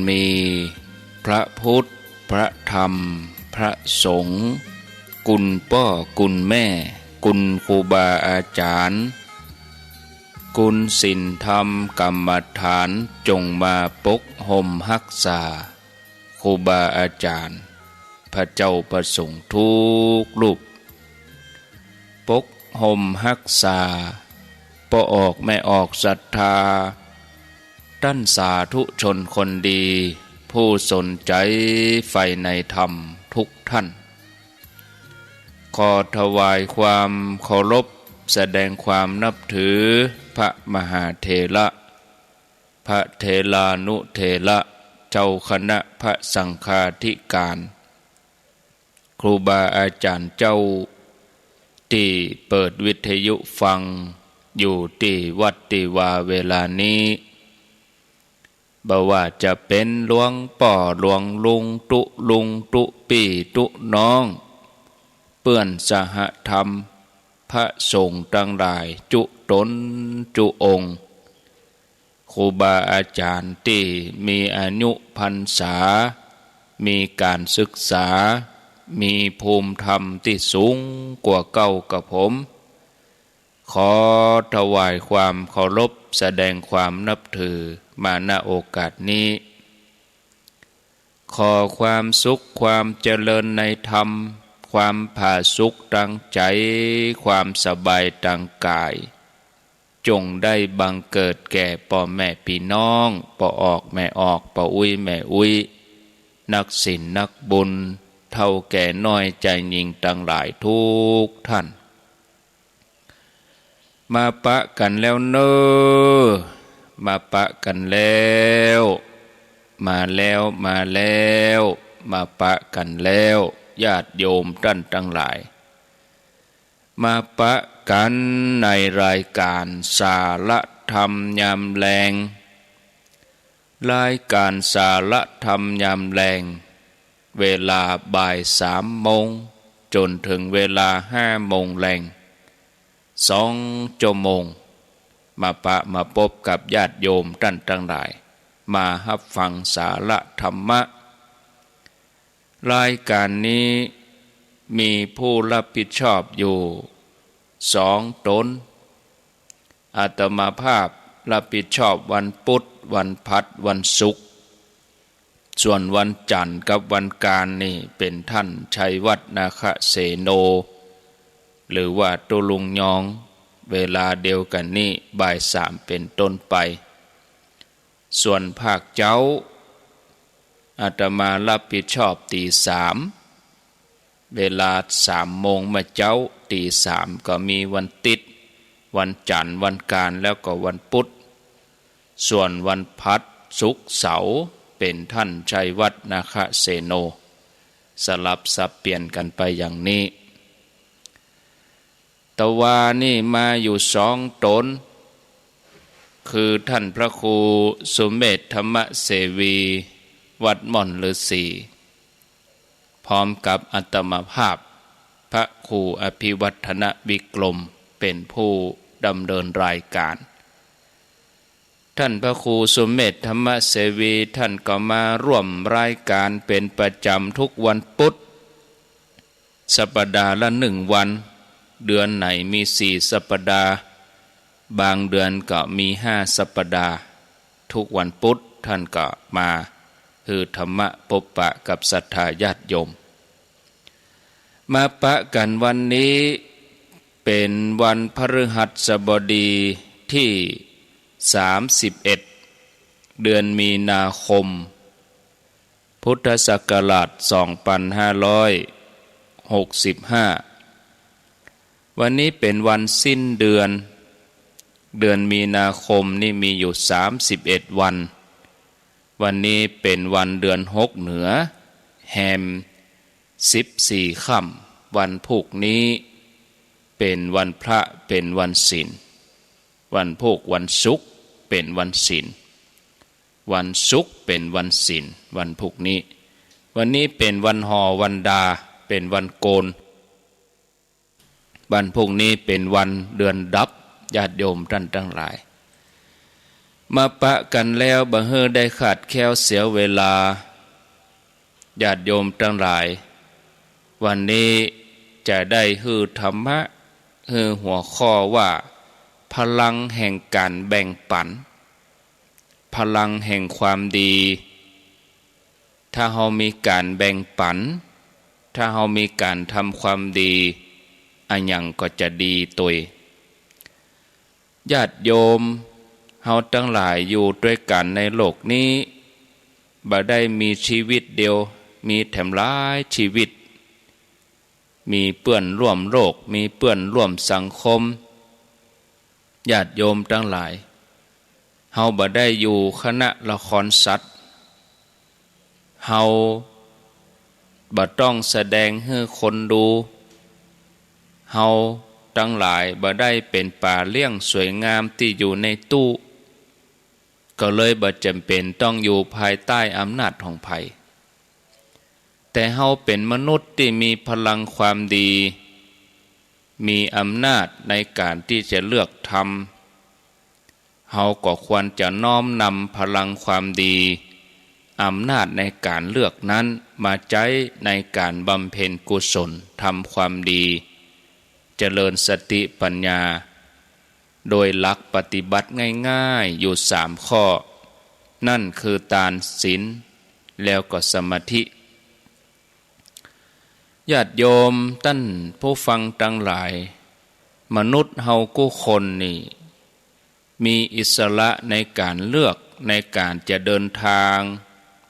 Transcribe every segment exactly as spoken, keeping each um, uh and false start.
มีพระพุทธ พระธรรม พระสงฆ์ คุณป้อคุณแม่ คุณครูบาอาจ๋ารย์ คุณศีลธรรมกรรมฐาน จงมาปกฮ่มฮักษา ครูบาอาจ๋ารย์ พระเจ้าพระสงฆ์ทุกรูป ปกฮ่มฮักษา ป้อออกแม่ออกศรัทธา ต้านสาธุชนคนดี ผู้สนใจ๋ใฝ่ในธรรมทุกท่าน ขอถวายความเคารพ แสดงความนับถือ พระมหาเถระ พระเถรานุเถระ เจ้าคณะพระสังฆาธิการ ครูบาอาจ๋ารย์เจ้า ตี้เปิดวิทยุฟังอยู่ตี้วัดตี้วาเวลานี้ บ่ว่าจะเป๋นหลวงป้อหลวงลุงตุ๊ลุงตุ๊ปี้ตุ๊น้อง เปื้อนสหธรรม พระสงฆ์ตังหลายจุต๋นจุองค์ ครูบาอาจ๋ารย์ตี้มีอายุพรรษา มีก๋านศึกษา มีภูมิธรรมตี้สูงกว่าเก้ากระผม ขอถวายความเคารพ แสดงความนับถือมา ณ โอกาสนี้ ขอความสุขความเจริญในธรรม ความผาสุกตางใจ๋ ความสบายตางก๋าย จงได้บังเกิดแก่ป้อแม่ปี้น้อง ป้อออกแม่ออก ป้ออุ๊ยแม่อุ๊ย นักศีลนักบุญ เฒ่าแก่น้อยจายญิงตังหลายทุกท่าน มาปะกั๋นแล้วเน่อ มาปะกั๋นแล้ว มาแล้ว มาแล้ว มาปะกั๋นแล้ว ญาติโยมต้านตังหลาย มาปะกั๋นในรายก๋านสาระธรรมยามแลง รายก๋านสาระธรรมยามแลง เวลาบ่ายสามโมง จ๋นเถิงเวลาห้าโมงแลง สองจั่วโมง มาปะมาปบกับญาติโยมต้านตังหลาย มาฮับฟังสาระธรรมะ รายก๋านนี้มีผู้ฮับผิดชอบอยู่สองต๋น อาตมาภาพฮับผิดชอบวันปุ๊ด วันพัด วันศุกร์ ส่วนวันจั๋นทร์กับวันก๋านนี่เป๋นต้านชัยวัฒน์นาคเสโน หรือว่าตุ๊ลุงยอง เวลาเดียวกั๋นนี้บ่ายสามเป๋นต้นไป ส่วนภาคเจ๊า อาตมาฮับผิดชอบตี๋สาม เวลาสามโมงมาเจ๊า ตี๋สาม ก็มีวันติ๊ด วันจั๋นทร์ วันก๋าน แล้วก็วันปุ๊ด ส่วนวันพัด ศุกร์ เสาร์ เป๋นต้านชัยวัฒน์ นาคเสโน สลับสับเปลี่ยนกั๋นไปอย่างนี้ ตะวานี่มาอยู่สองต๋น คือต้านพระครูสุเมธธรรมเสวี วัดม่อนฤๅษี พร้อมกับอาตมาภาพ พระครูอภิวัฒนวิกรม เป๋นผู้ดำเนินรายก๋าน ต้านพระครูสุเมธธรรมเสวี ต้านก็มาร่วมรายก๋านเป๋นประจ๋ำทุกวันปุ๊ด สัปดาห์ละหนึ่งวัน เดือนไหนมีสี่สัปดาห์ บางเดือนก็มีห้าสัปดาห์ ทุกวันปุ๊ดต้านก็มาหื้อธรรมะปบปะกับศรัทธาญาติโยม มาปะกั๋นวันนี้เป๋นวันพฤหัสบดีตี้สามสิบเอ็ด เดือนมีนาคม พุทธศักราชสองปันห้าร้อยหกสิบห้า วันนี้เป๋นวันสิ้นเดือน เดือนมีนาคมนี่มีอยู่สามสิบเอ็ดวัน วันนี้เป๋นวันเดือนหกเหนือ แฮมสิบสี่ค่ำ วันพูกนี้เป๋นวันพระ เป๋นวันศีล วันพูก วันศุกร์ เป๋นวันศีล วันศุกร์เป๋นวันศีล วันพูกนี้ วันนี้เป๋นวันห่อวันดา เป๋นวันโกณ วันพูกนี้เป๋นวันเดือนดับ ญาติโยมต้านตังหลาย มาปะกั๋นแล้วบ่หื้อได้ขาดแคลนเสียเวลา ญาติโยมตังหลาย วันนี้จะได้หื้อธรรมะ หื้อหัวข้อว่า พลังแห่งก๋านแบ่งปั๋น พลังแห่งความดี ถ้าเฮามีก๋านแบ่งปั๋น ถ้าเฮามีก๋านทำความดี อะหยังก็จะดีตวย ญาติโยม เฮาตังหลายอยู่ตวยกั๋นในโลกนี้ บ่ได้มีชีวิตเดียว มีแถมหลายชีวิต มีเปื้อนร่วมโลก มีเปื้อนร่วมสังคม ญาติโยมตังหลาย เฮาบ่ได้อยู่คณะละครสัตว์ เฮาบ่ต้องแสดงหื้อคนดู เฮาตังหลายบ่ได้เป๋นป๋าเลี้ยงสวยงามตี้อยู่ในตู้ ก็เลยบ่จ๋ำเป๋นต้องอยู่ภายใต้อำนาจของใผ แต่เฮาเป๋นมนุษย์ตี้มีพลังความดี มีอำนาจในก๋านตี้จะเลือกทำ เฮาก็ควรจะน้อมนำพลังความดี อำนาจในก๋านเลือกนั้นมาใจ๊ในก๋านบำเพ็ญกุศล ทำความดี เจริญสติปัญญา โดยหลักปฏิบัติง่ายๆ อยู่สามข้อ นั่นคือตาน ศีล แล้วก็สมาธิ ญาติโยมต้านผู้ฟังตังหลาย มนุษย์เฮากู้คนนี่ มีอิสระในก๋านเลือกในก๋านจะเดินตาง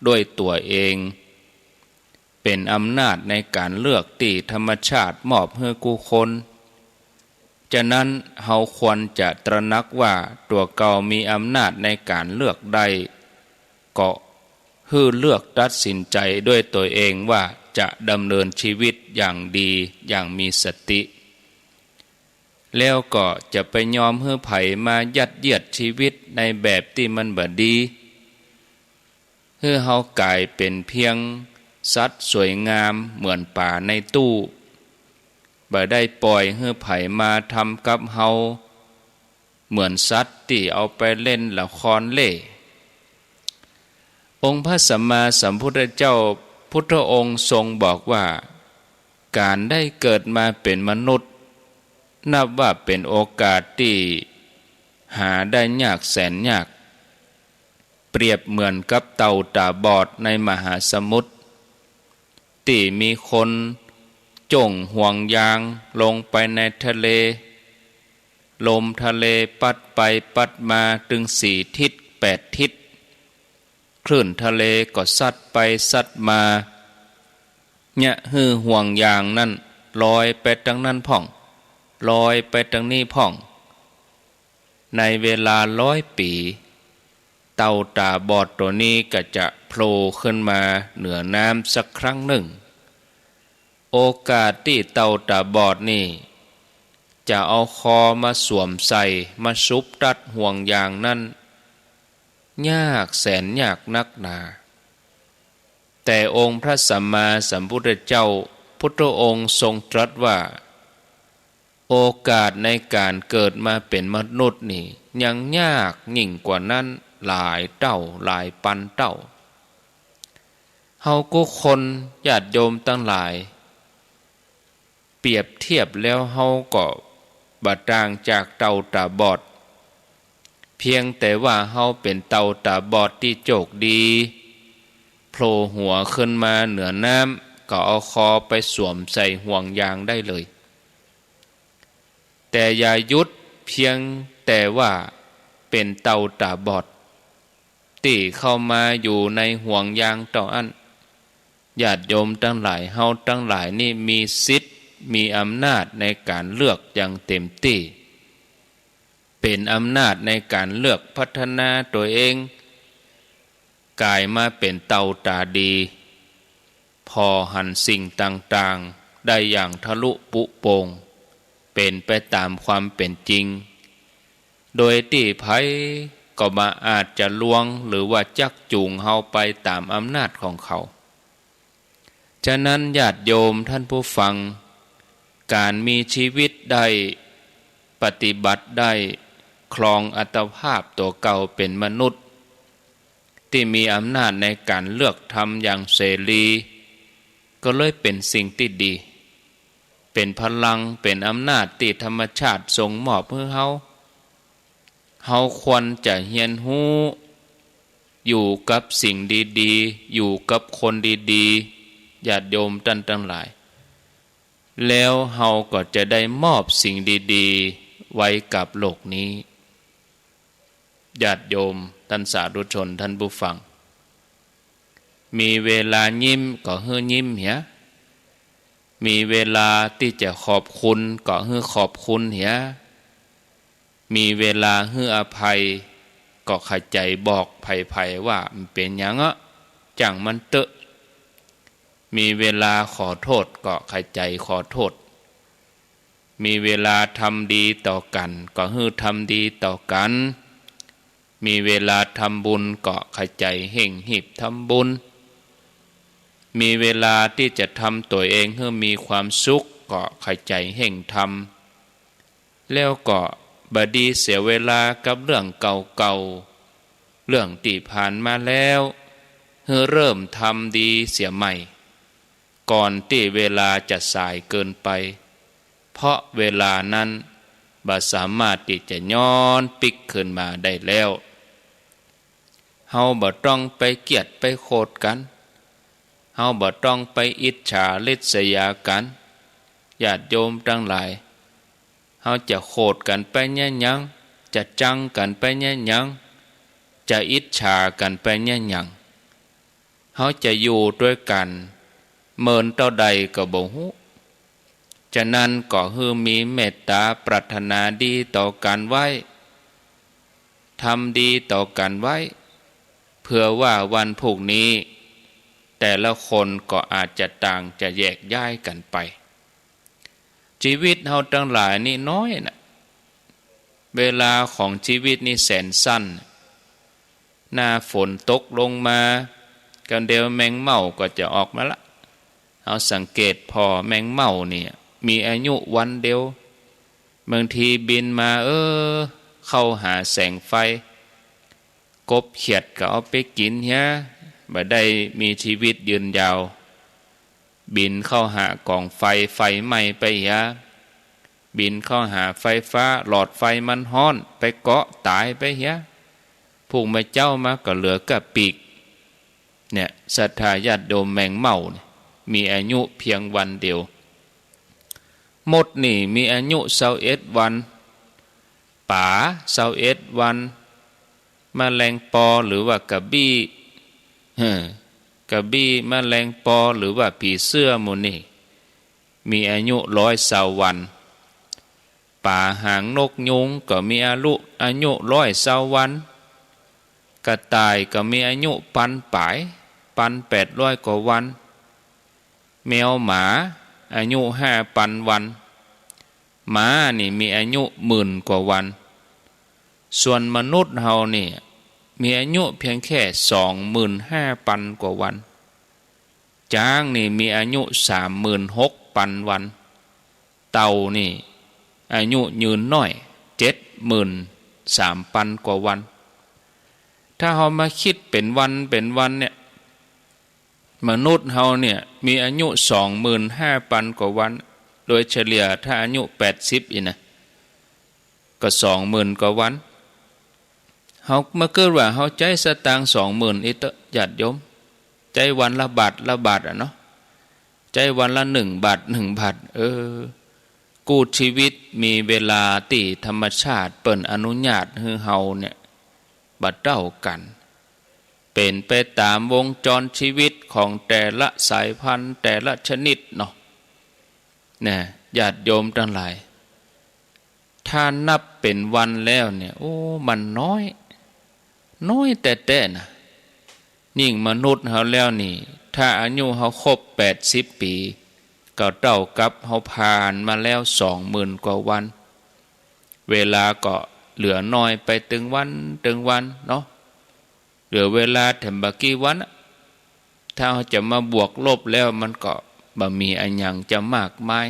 ด้วยตั๋วเอง เป๋นอำนาจในก๋านเลือกตี้ธรรมชาติมอบหื้อกู้คน ฉะนั้นเฮาควรจะตระหนักว่าตั๋วเก่ามีอำนาจในก๋านเลือกได้ ก็หื้อเลือกตัดสินใจ๋ด้วยตั๋วเองว่าจะดำเนินชีวิตอย่างดีอย่างมีสติ แล้วก็จะไปยอมหื้อใผมายัดเยียดชีวิตในแบบตี้มันบ่ดี หื้อเฮาก๋ายเป๋นเพียงสัตว์สวยงามเหมือนป๋าในตู้ บ่ได้ป่อยหื้อใผมาทำกับเฮาเหมือนสัตว์ตี้เอาไปเล่นละครเล่ห์ องค์พระสัมมาสัมพุทธเจ้าพุทธองค์ทรงบอกว่า ก๋านได้เกิดมาเป๋นมนุษย์ นับว่าเป๋นโอกาสตี้หาได้ยากแสนยาก เปรียบเหมือนกับเต่าต๋าบอดในมหาสมุทร ตี้มีคนจ้งห่วงยางลงไปในทะเล ลมทะเลปั๊ดไปปั๊ดมาตึงสี่ทิศแปดทิศ คลื่นทะเลก็ซัดไปซัดมา เยียะหื้อห่วงยางนั้นลอยไปตางนั้นพ่อง ลอยไปตางนี้พ่อง ในเวลาร้อยปี๋ เต่าต๋าบอดตั๋วนี้ก็จะโผล่ขึ้นมาเหนือน้ำสักครั้งนึ่ง โอกาสตี้เต่าต๋าบอดนี่จะเอาคอมาสวมใส่ มาสุบตัดห่วงยางนั้น ยากแสนยากนักหนา แต่องค์พระสัมมาสัมพุทธเจ้าพุทธองค์ทรงตรัสว่า โอกาสในก๋านเกิดมาเป๋นมนุษย์นี่ยังยากยิ่งกว่านั้นหลายเต้าหลายปันเต้า เฮากู้คนญาติโยมตังหลาย เปรียบเทียบแล้วเฮาก็บ่ต่างจากเต่าต๋าบอด เพียงแต่ว่าเฮาเป๋นเต่าต๋าบอดตี้โจคดี โผล่หัวขึ้นมาเหนือน้ำ ก็เอาคอไปสวมใส่ห่วงยางได้เลย แต่อย่าหยุดเพียงแต่ว่าเป๋นเต่าต๋าบอด ตี้เข้ามาอยู่ในห่วงยางเต้าอั้น ญาติโยมตังหลาย เฮาตังหลายนี่มีสิทธิ์ มีอำนาจในก๋านเลือกอย่างเต็มตี้ เป๋นอำนาจในก๋านเลือกพัฒนาตั๋วเอง ก๋ายมาเป๋นเต่าต๋าดี ผ่อหันสิ่งต่างๆ ได้อย่างทะลุปุโป่ง เป๋นไปต๋ามความเป๋นจริง โดยตี้ใผก็บ่อาจจะลวงหรือว่าจักจูงเฮาไปต๋ามอำนาจของเขา ฉะนั้นญาติโยมท่านผู้ฟัง ก๋านมีชีวิตได้ ปฏิบัติได้ ครองอัตภาพตั๋วเก่าเป๋นมนุษย์ ตี้มีอำนาจในก๋านเลือกทำอย่างเสรี ก็เลยเป๋นสิ่งตี้ดี เป๋นพลัง เป๋นอำนาจตี้ธรรมชาติทรงมอบหื้อเฮา เฮาควรจะเฮียนฮู้ อยู่กับสิ่งดีๆ อยู่กับคนดีๆ ญาติโยมต้านตังหลาย แล้วเฮาก็จะได้มอบสิ่งดีๆ ไว้กับโลกนี้ ญาติโยมต้านสาธุชนต้านผู้ฟัง มีเวลายิ้มก็หื้อยิ้มเหีย มีเวลาตี้จะขอบคุณก็หื้อขอบคุณเหีย มีเวลาหื้ออภัยก็ขะใจ๋บอกใผๆ ว่ามันเป๋นหยังอะ จ้างมันเต๊อะ มีเวลาขอโต้ษก็ขะใจ๋ขอโต้ษ มีเวลาทำดีต่อกั๋นก็หื้อทำดีต่อกั๋น มีเวลาทำบุญก็ขะใจ๋เฮ่งฮีบทำบุญ มีเวลาตี้จะทำตั๋วเองหื้อมีความสุขก็ขะใจ๋เฮ่งทำ แล้วก็บ่ดีเสียเวลากับเรื่องเก่าๆ เรื่องตี้ผ่านมาแล้ว หื้อเริ่มทำดีเสียใหม่ ก่อนตี้เวลาจะสายเกินไป เพราะเวลานั้นบ่สามารถตี้จะย้อนปิ๊กคืนมาได้แล้ว เฮาบ่ต้องไปเกลียดไปโขดกั๋น เฮาบ่ต้องไปอิจฉาริษยากั๋น ญาติโยมตังหลาย เฮาจะโขดกั๋นไปเยียะหยัง จะจังกั๋นไปเยียะหยัง จะอิจฉากั๋นไปเยียะหยัง เฮาจะอยู่ตวยกั๋นเมินเต้าใดก็บ่ฮู้ ฉะนั้นก็หื้อมีเมตต๋าปรารถนาดีต่อกั๋นไว้ ทำดีต่อกั๋นไว้ เผื่อว่าวันพรุ่งนี้ แต่ละคนก็อาจจะต่างจะแยกย้ายกั๋นไป ชีวิตเฮาตังหลายนี่น้อยนะ เวลาของชีวิตนี่แสนสั้น หน้าฝนตกลงมา กำเดียวแมงเม่าก็จะออกมาละ เฮาสังเกตผ่อแมงเม่าเนี่ย มีอายุวันเดียว บางทีบินมา เออ เข้าหาแสงไฟ กบเขียดก็เอาไปกิ๋นเหีย บ่ได้มีชีวิตยืนยาว บินเข้าหากองไฟ ไฟไหม้ไปเหีย บินเข้าหาไฟฟ้า หลอดไฟมันฮ้อน ไปเกาะต๋ายไปเหีย พรุ่งมื้อเจ๊ามาก็เหลือก้าปีก เนี่ย ศรัทธาญาติโยม แมงเม่าเนี่ย มีอายุเพียงวันเดียว มดนี่มีอายุซาวเอ็ดวัน ป๋าซาวเอ็ดวัน แมลงปอหรือว่ากระบี้ เฮ้อ กระบี้ แมลงปอหรือว่าผีเสื้อหมู่นี่ มีอายุร้อยซาววัน ป๋าหางนกยูงก็มีอายุ อายุร้อยซาววัน กระต่ายก็มีอายุปันปาย ปันแปดร้อยกว่าวัน แมวหมาอายุห้าปันวัน หมานี่มีอายุหมื่นกว่าวัน ส่วนมนุษย์เฮานี่มีอายุเพียงแค่สองหมื่นห้าปันกว่าวัน จ๊างนี่มีอายุสามหมื่นหกปันวัน เต่านี่อายุยืนน้อยเจ็ดหมื่นสามปันกว่าวัน ถ้าเฮามาคิดเป๋นวันเป๋นวันเนี่ย มนุษย์เฮาเนี่ยมีอายุสองหมื่นห้าปันกว่าวัน โดยเฉลี่ยถ้าอายุแปดสิบอี้นะ ก็สองหมื่นกว่าวัน เฮามาเกิดว่าเฮาใจ๊สตางค์สองหมื่นอี้เต๊อะ ญาติโยม ใจ๊วันละบาทละบาทอะเนาะ ใจ๊วันละหนึ่งบาทหนึ่งบาท เออ กู้ชีวิตมีเวลาตี้ธรรมชาติเปิ้นอนุญาตหื้อเฮาเนี่ย บ่เต้ากั๋น เป๋นไปต๋ามวงจรชีวิตของแต่ละสายพันธุ์แต่ละชนิดเนาะ นะ ญาติโยมตังหลาย ถ้านับเป๋นวันแล้วเนี่ย โอ้ มันน้อย น้อยแต๊ๆ นะ ยิ่งมนุษย์เฮาแล้วนี่ ถ้าอายุเฮาครบแปดสิบปี๋ ก็เต้ากับเฮาผ่านมาแล้วสองหมื่นกว่าวัน เวลาก็เหลือน้อยไปตึงวันตึงวันเนาะ เหลือเวลาแถมบ่กี่วันอะ ถ้าเฮาจะมาบวกลบแล้วมันก็บ่มีอะหยังจะมากมาย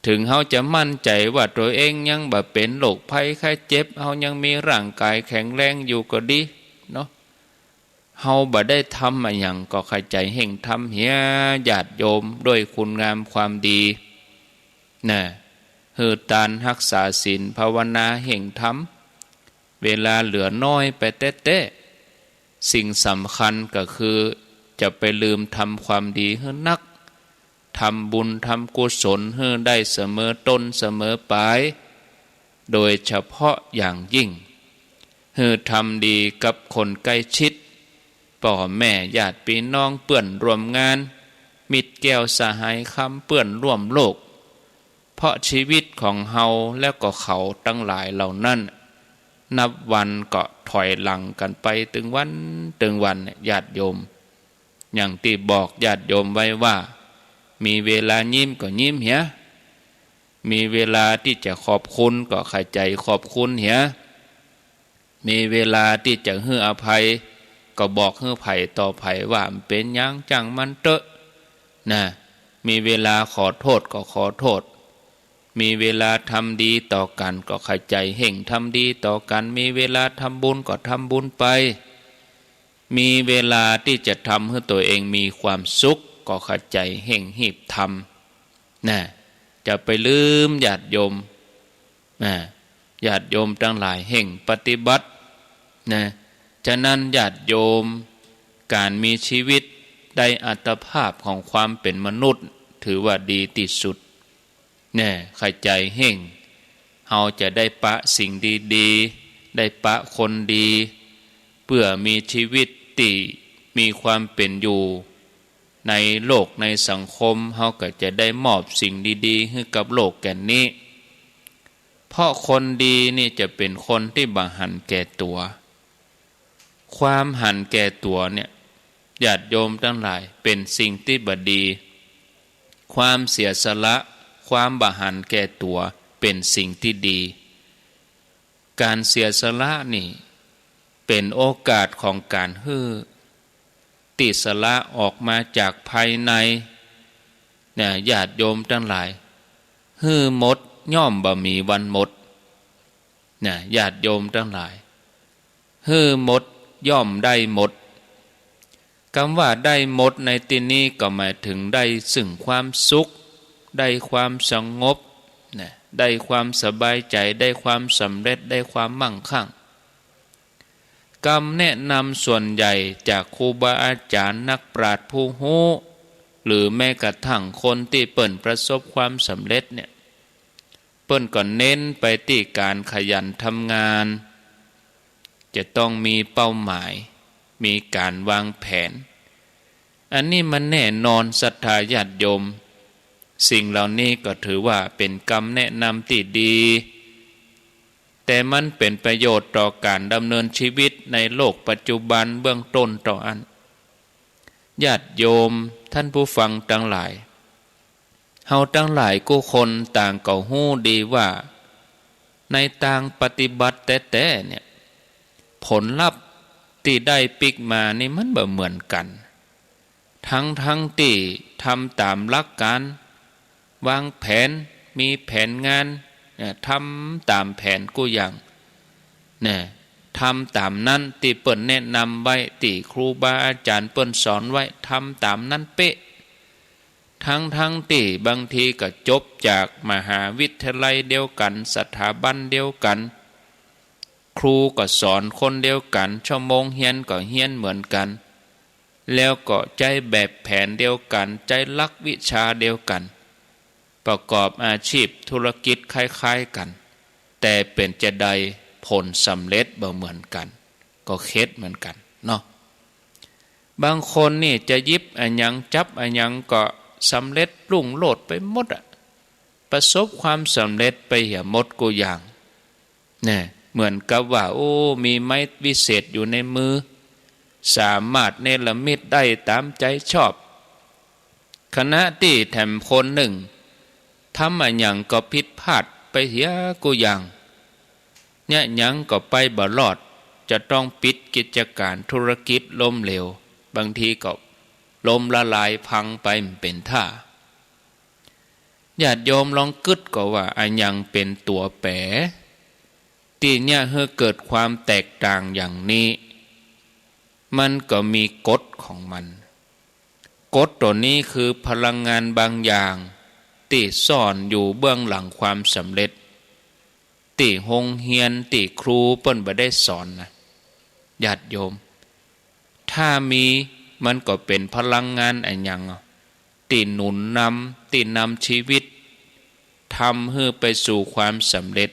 เถิงเฮาจะมั่นใจ๋ว่าตั๋วเองยังบ่เป๋นโรคภัยไข้เจ็บ เฮายังมีร่างก๋ายแข็งแรงอยู่ก็ดีเนาะ เฮาบ่ได้ทำอะหยังก็ใค่ใจ๋เฮ่งทำเหีย ญาติโยม ด้วยคุณงามความดี นะ หื้อตาน ฮักษาศีล ภาวนา เฮ่งทำ เวลาเหลือน้อยไปแต๊ๆ สิ่งสำคัญก็คือจะไปลืมทำความดีหื้อนัก ทำบุญทำกุศลหื้อได้เสมอต้นเสมอปลาย โดยเฉพาะอย่างยิ่ง หื้อทำดีกับคนใก้ชิด ป้อแม่ญาติปี้น้อง เปื้อนร่วมงาน มิตรแก้วสหายคำ เปื้อนร่วมโลก เพราะชีวิตของเฮาแล้วก็เขาตังหลายเหล่านั้น นับวันก็ถอยหลังกั๋นไปตึงวันตึงวันเนี่ย ญาติโยม อย่างตี้บอกญาติโยมไว้ว่า มีเวลายิ้มก็ยิ้มเหีย มีเวลาตี้จะขอบคุณก็ใค่ใจ๋ขอบคุณเหีย มีเวลาตี้จะหื้ออภัย ก็บอกหื้อใผต่อใผว่า บ่เป๋นหยัง จ้างมันเต๊อะ นะ มีเวลาขอโทษก็ขอโทษ มีเวลาทำดีต่อกั๋นก็ใค่ใจ๋เฮ่งทำดีต่อกั๋น มีเวลาทำบุญก็ทำบุญไป มีเวลาตี้จะทำหื้อตั๋วเองมีความสุขก็ใค่ใจ๋เฮ่งฮีบทำ นะ จะไปลืม ญาติโยม นะ ญาติโยมตังหลายเฮ่งปฏิบัติ นะ ฉะนั้นญาติโยม ก๋านมีชีวิตได้อัตภาพของความเป๋นมนุษย์ ถือว่าดีตี้สุด แน่ ใค่ใจ๋เฮ่ง เฮาจะได้ปะสิ่งดีๆ ได้ปะคนดี เปื้อมีชีวิตตี้มีความเป๋นอยู่ ในโลกในสังคม เฮาก็จะได้มอบสิ่งดีๆ หื้อกับโลกแก่นนี้ เพราะคนดีนี่จะเป๋นคนตี้บ่หันแก่ตั๋ว ความหันแก่ตั๋วเนี่ย ญาติโยมตังหลาย เป๋นสิ่งตี้บ่ดี ความเสียสละ ความบ่หันแก่ตั๋ว เป๋นสิ่งตี้ดี ก๋านเสียสละนี่ เป๋นโอกาสของก๋านหื้อตี้สละออกมาจากภายใน เนี่ย ญาติโยมตังหลาย หื้อหมดย่อมบ่มีวันหมด เนี่ย ญาติโยมตังหลาย หื้อหมดย่อมได้หมด กำว่าได้หมดในตี้นี้ก็หมายเถิงได้ซึ่งความสุข ได้ความสงบ นะ ได้ความสบายใจ๋ ได้ความสำเร็จ ได้ความมั่งคั่ง กำแนะนำส่วนใหญ่จากครูบาอาจ๋ารย์ นักปราชญ์ผู้ฮู้ หรือแม้กระทั่งคนตี้เปิ้นประสบความสำเร็จเนี่ย เปิ้นก็เน้นไปตี้ก๋านขยันทำงาน จะต้องมีเป้าหมาย มีก๋านวางแผน อันนี้มันแน่นอน ศรัทธาญาติโยม สิ่งเหล่านี้ก็ถือว่าเป๋นกำแนะนำตี้ดี แต่มันเป๋นประโยชน์ต่อก๋านดำเนินชีวิตในโลกปัจจุบันเบื้องต้นเต้าอั้น ญาติโยมท่านผู้ฟังตังหลาย เฮาตังหลายกู้คนต่างก็ฮู้ดีว่า ในตางปฏิบัติแต๊ๆ เนี่ย ผลลัพธ์ตี้ได้ปิ๊กมานี่มันบ่เหมือนกั๋น ตึงๆ ตี้ทำต๋ามหลักก๋าน วางแผน มีแผนงาน เนี่ย ทำต๋ามแผนกู้อย่าง เนี่ย ทำต๋ามนั้นตี้เปิ้นแนะนำไว้ ตี้ครูบาอาจ๋ารย์เปิ้นสอนไว้ ทำต๋ามนั้นเป๊ะ ตึงๆ ตี้บางทีก็จบจากมหาวิทยาลัยเดียวกั๋น สถาบันเดียวกั๋น ครูก็สอนคนเดียวกั๋น ชั่วโมงเฮียนก็เฮียนเหมือนกั๋น แล้วก็ใจ๊แบบแผนเดียวกั๋น ใจ๊หลักวิชาเดียวกั๋น ประกอบอาชีพธุรกิจคล้ายๆ กั๋น แต่เป๋นจาใด ผลสำเร็จบ่เหมือนกั๋น ก็เข็ดเหมือนกั๋นเนาะ บางคนนี่จะหยิบอะหยัง จับอะหยังก็สำเร็จรุ่งโรจน์ไปหมดอะ ประสบความสำเร็จไปเหียหมดกู้อย่าง เนี่ย เหมือนกับว่า โอ้ มีไม้วิเศษอยู่ในมือ สามารถเนรมิตได้ต๋ามใจ๋ชอบ ขณะตี้แถมคนนึ่ง ทำอะหยังก็ผิดพลาดไปเหียกู้อย่าง เยียะหยังก็ไปบ่รอด จะต้องปิดกิจก๋านธุรกิจล้มเหลว บางทีก็ล้มละลายพังไปบ่เป๋นท่า ญาติโยมลองกึ๊ดก่อว่า อะหยังเป๋นตั๋วแป๋ ตี้เยียะหื้อเกิดความแตกต่างอย่างนี้ มันก็มีกฎของมัน กฎตั๋วนี้คือพลังงานบางอย่าง ตี้ซ่อนอยู่เบื้องหลังความสำเร็จ ตี้โฮงเฮียน ตี้ครูเปิ้นบ่ได้สอนนะ ญาติโยม ถ้ามี มันก็เป๋นพลังงานอะหยังอะ ตี้หนุนนำ ตี้นำชีวิต ทำหื้อไปสู่ความสำเร็จ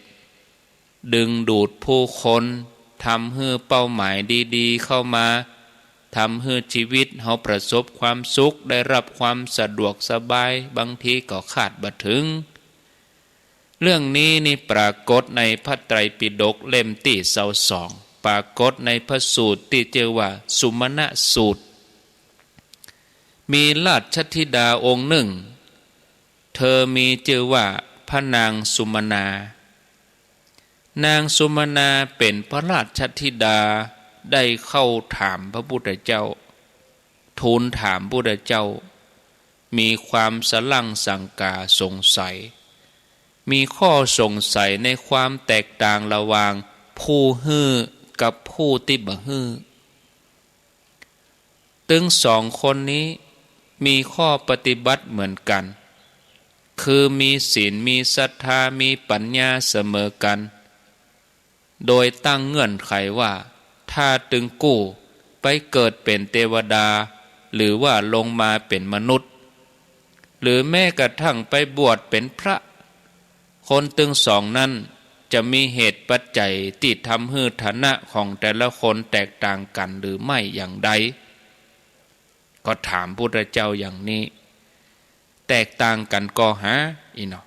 ดึงดูดผู้คน ทำหื้อเป้าหมายดีๆ เข้ามา ทำหื้อชีวิตเฮาประสบความสุข ได้รับความสะดวกสบาย บางทีก็คาดบ่เถิง เรื่องนี้นี่ปรากฏในพระไตรปิฎกเล่มตี้ซาวสอง ปรากฏในพระสูตรตี้จื้อว่าสุมนสูตร มีราชธิดาองค์นึ่ง เธอมีจื้อว่าพระนางสุมนา นางสุมนาเป๋นพระราชธิดา ได้เข้าถามพระพุทธเจ้า ทูลถามพุทธเจ้า มีความสะหลั้งสังกาสงสัย มีข้อสงสัยในความแตกต่างระหว่างผู้หื้อกับผู้ตี้บ่หื้อ ตึงสองคนนี้มีข้อปฏิบัติเหมือนกั๋น คือมีศีล มีศรัทธา มีปัญญาเสมอกั๋น โดยตั้งเงื่อนไขว่า ถ้าตึงกู้ไปเกิดเป๋นเตวดา หรือว่าลงมาเป๋นมนุษย์ หรือแม้กระทั่งไปบวชเป๋นพระ คนตึงสองนั้นจะมีเหตุปัจจัยตี้ทำหื้อฐานะของแต่ละคนแตกต่างกั๋นหรือไม่อย่างใด ก็ถามพุทธเจ้าอย่างนี้ แตกต่างกั๋นก่อหา อี้เนาะ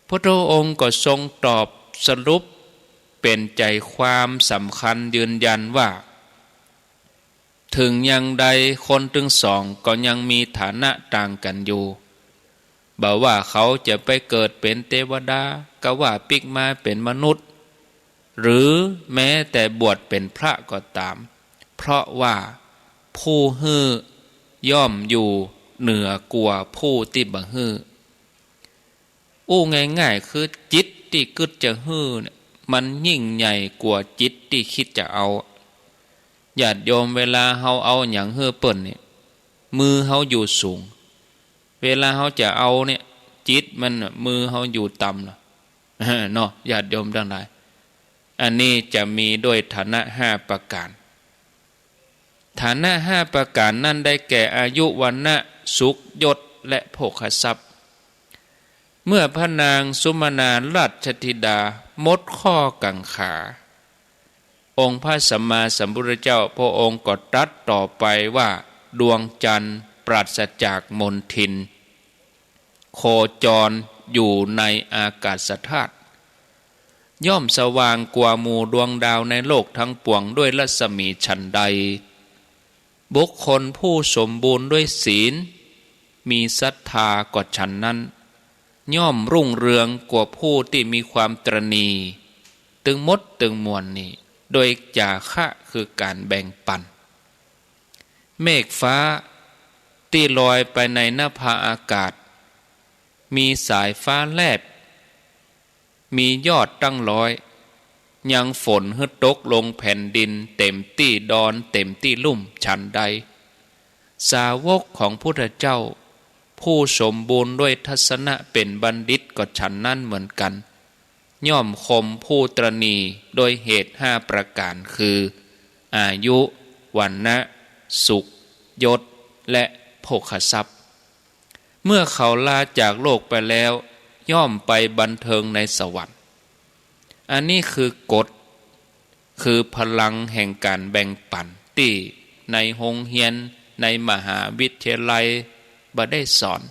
พุทธองค์ก็ทรงตอบสรุปเป๋นใจความสำคัญยืนยันว่า เถิงอย่างใดคนตึงสองก็ยังมีฐานะต่างกั๋นอยู่ บ่ว่าเขาจะไปเกิดเป๋นเตวดา กาว่าปิ๊กมาเป๋นมนุษย์ หรือแม้แต่บวชเป๋นพระก็ต๋าม เพราะว่าผู้หื้อย่อมอยู่เหนือกว่าผู้ตี้บ่หื้อ อู้ง่ายๆ คือจิตตี้กึ๊ดจะหื้อเนี่ย มันยิ่งใหญ่กว่าจิตตี้คิดจะเอา ญาติโยม เวลาเฮาเอาหยังหื้อเปิ้นเนี่ย มือเฮาอยู่สูง เวลาเฮาจะเอาเนี่ย จิตมันน่ะ มือเฮาอยู่ต่ำน่ะ เนาะ ญาติโยมตังหลาย อันนี้จะมีด้วยฐานะห้าประก๋าน ฐานะห้าประก๋านนั้นได้แก่ อายุ วรรณะ สุข ยศ และโภคทรัพย์ เมื่อพระนางสุมนาราชธิดาหมดข้อกังขา องค์พระสัมมาสัมพุทธเจ้าพระองค์ก็ตรัสต่อไปว่า ดวงจันทร์ปราศจากมลทิน โคจรอยู่ในอากาศธาตุ ย่อมสว่างกว่าหมู่ดวงดาวในโลกทั้งปวงด้วยรัศมีฉันใด บุคคลผู้สมบูรณ์ด้วยศีล มีศรัทธาก็ฉันนั้น ย่อมรุ่งเรืองกว่าผู้ที่มีความตระหนี่ ตึงหมดตึงมวลนี้ โดยจาคะคือการแบ่งปัน เมฆฟ้าตี้ลอยไปในนภาอากาศ มีสายฟ้าแลบ มียอดตั้งร้อย ยังฝนหื้อตกลงแผ่นดินเต็มตี้ดอนเต็มตี้ลุ่มฉันใด สาวกของพุทธเจ้า ผู้สมบูรณ์ด้วยทัศนะเป๋นบัณฑิตก็ฉันนั้นเหมือนกั๋น ย่อมข่มผู้ตระหนี่โดยเหตุห้าประก๋านคือ อายุ วรรณะ สุข ยศ และโภคทรัพย์ เมื่อเขาลาจากโลกไปแล้ว ย่อมไปบันเทิงในสวรรค์ อันนี้คือกฎ คือพลังแห่งการแบ่งปันตี้ในโฮงเฮียน ในมหาวิทยาลัยบ่ได้สอน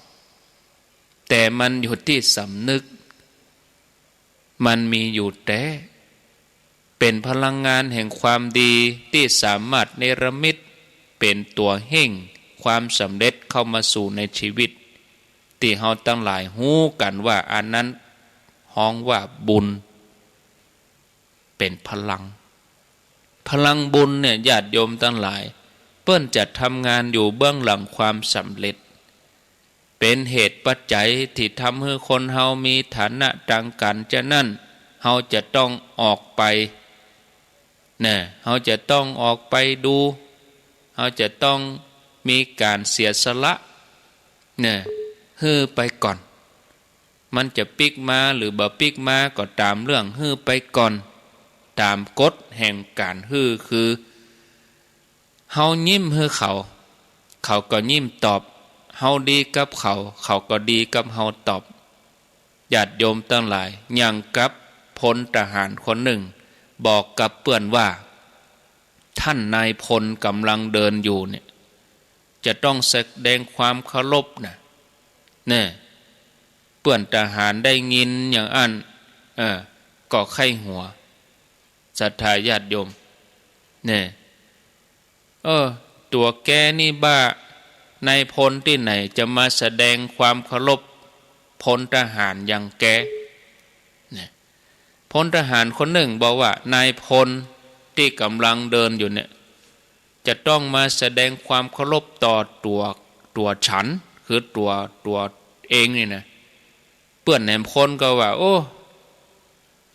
แต่มันอยู่ตี้สำนึก มันมีอยู่แต๊ เป๋นพลังงานแห่งความดีตี้สามารถเนรมิตเป๋นตั๋วเฮ่งความสำเร็จเข้ามาสู่ในชีวิต ตี้เฮาตังหลายฮู้กั๋นว่าอันนั้นฮ้องว่าบุญ เป๋นพลัง พลังบุญเนี่ย ญาติโยมตังหลาย เปิ้นจะทำงานอยู่เบื้องหลังความสำเร็จ ป๋นเหตุปัจจัยตี้ทำหื้อคนเฮามีฐานะตางก๋านจานั้น เฮาจะต้องออกไป นะ เฮาจะต้องออกไปดู เฮาจะต้องมีก๋านเสียสละ นะ หื้อไปก่อน มันจะปิ๊กมาหรือบ่ปิ๊กมาก็ต๋ามเรื่อง หื้อไปก่อน ต๋ามกฎแห่งก๋านหื้อ คือ เฮายิ้มหื้อเขา เขาก็ยิ้มตอบ เฮาดีกับเขา เขาก็ดีกับเฮาตอบ ญาติโยมตังหลาย อย่างกับพลทหารคนนึ่งบอกกับเปื้อนว่า "ท่านนายพลก๋ำลังเดินอยู่เนี่ย จะต้องแสดงความเคารพนะ" เนี่ย เปื้อนทหารได้ยินอย่างอั้น เออ ก็ใค่หัว ศรัทธาญาติโยม เนี่ย เออ ตั๋วแกนี่บ้า นายพลตี้ไหนจะมาแสดงความเคารพพลทหารอย่างแก เนี่ย พลทหารคนนึ่งบอกว่า นายพลตี้ก๋ำลังเดินอยู่เนี่ย จะต้องมาแสดงความเคารพต่อตั๋ว ตั๋วฉัน คือตั๋ว ตั๋วเองนี่นะ เปื้อนนายพลก็ว่า โอ้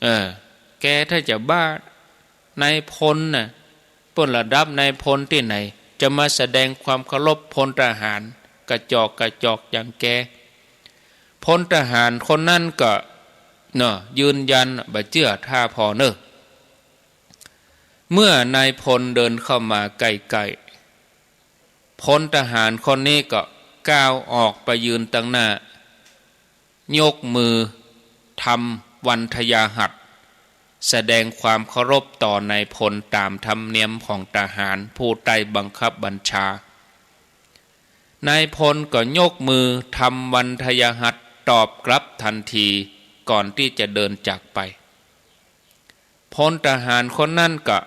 เออ แกถ้าจะบ้า นายพลน่ะ เปื้อนระดับนายพลตี้ไหน จะมาแสดงความเคารพพลทหารกระจอกกระจอกอย่างแก พลทหารคนนั้นก็ เนาะ ยืนยัน บ่เจื้อต้าผ่อเน่อ เมื่อนายพลเดินเข้ามาใก้ๆ พลทหารคนนี้ก็ก้าวออกไปยืนตังหน้า ยกมือทำวันทยาหัตถ์ แสดงความเคารพต่อนายพลต๋ามธรรมเนียมของทหารผู้ใต้บังคับบัญชา นายพลก็ยกมือทำวันทยาหัตถ์ตอบกลับทันทีก่อนตี้จะเดินจากไป พลทหารคนนั้นก็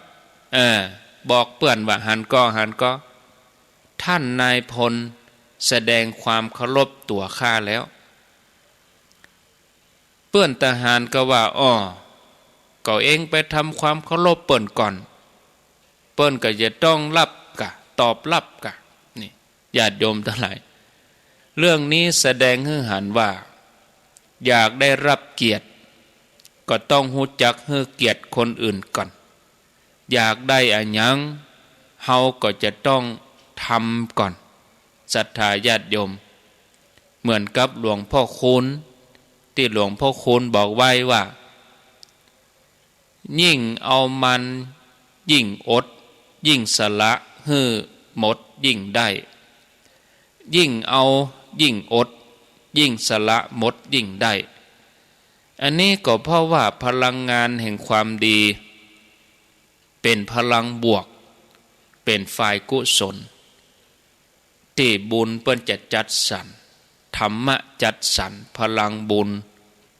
เออ บอกเปื้อนว่า หันก่อ หันก่อ ท่านนายพลแสดงความเคารพตั๋วข้าแล้ว เปื้อนทหารก็ว่า อ้อ ก็เองไปทำความเคารพเปิ้นก่อน เปิ้นก็จะต้องฮับกะ ตอบฮับกะ นี่ ญาติโยมตังหลาย เรื่องนี้แสดงหื้อหันว่า อยากได้ฮับเกียรติ ก็ต้องฮู้จักหื้อเกียรติคนอื่นก่อน อยากได้อะหยัง เฮาก็จะต้องทำก่อน ศรัทธาญาติโยม เหมือนกับหลวงพ่อคูณ ตี้หลวงพ่อคูณบอกไว้ว่า ยิ่งเอามันยิ่งอด ยิ่งสละหื้อหมดยิ่งได้ ยิ่งเอายิ่งอด ยิ่งสละหมดยิ่งได้ อันนี้ก็เพราะว่าพลังงานแห่งความดี เป๋นพลังบวก เป๋นฝ่ายกุศล ตี้บุญเปิ้นจะจัดสรร ธรรมะจัดสรรพลังบุญ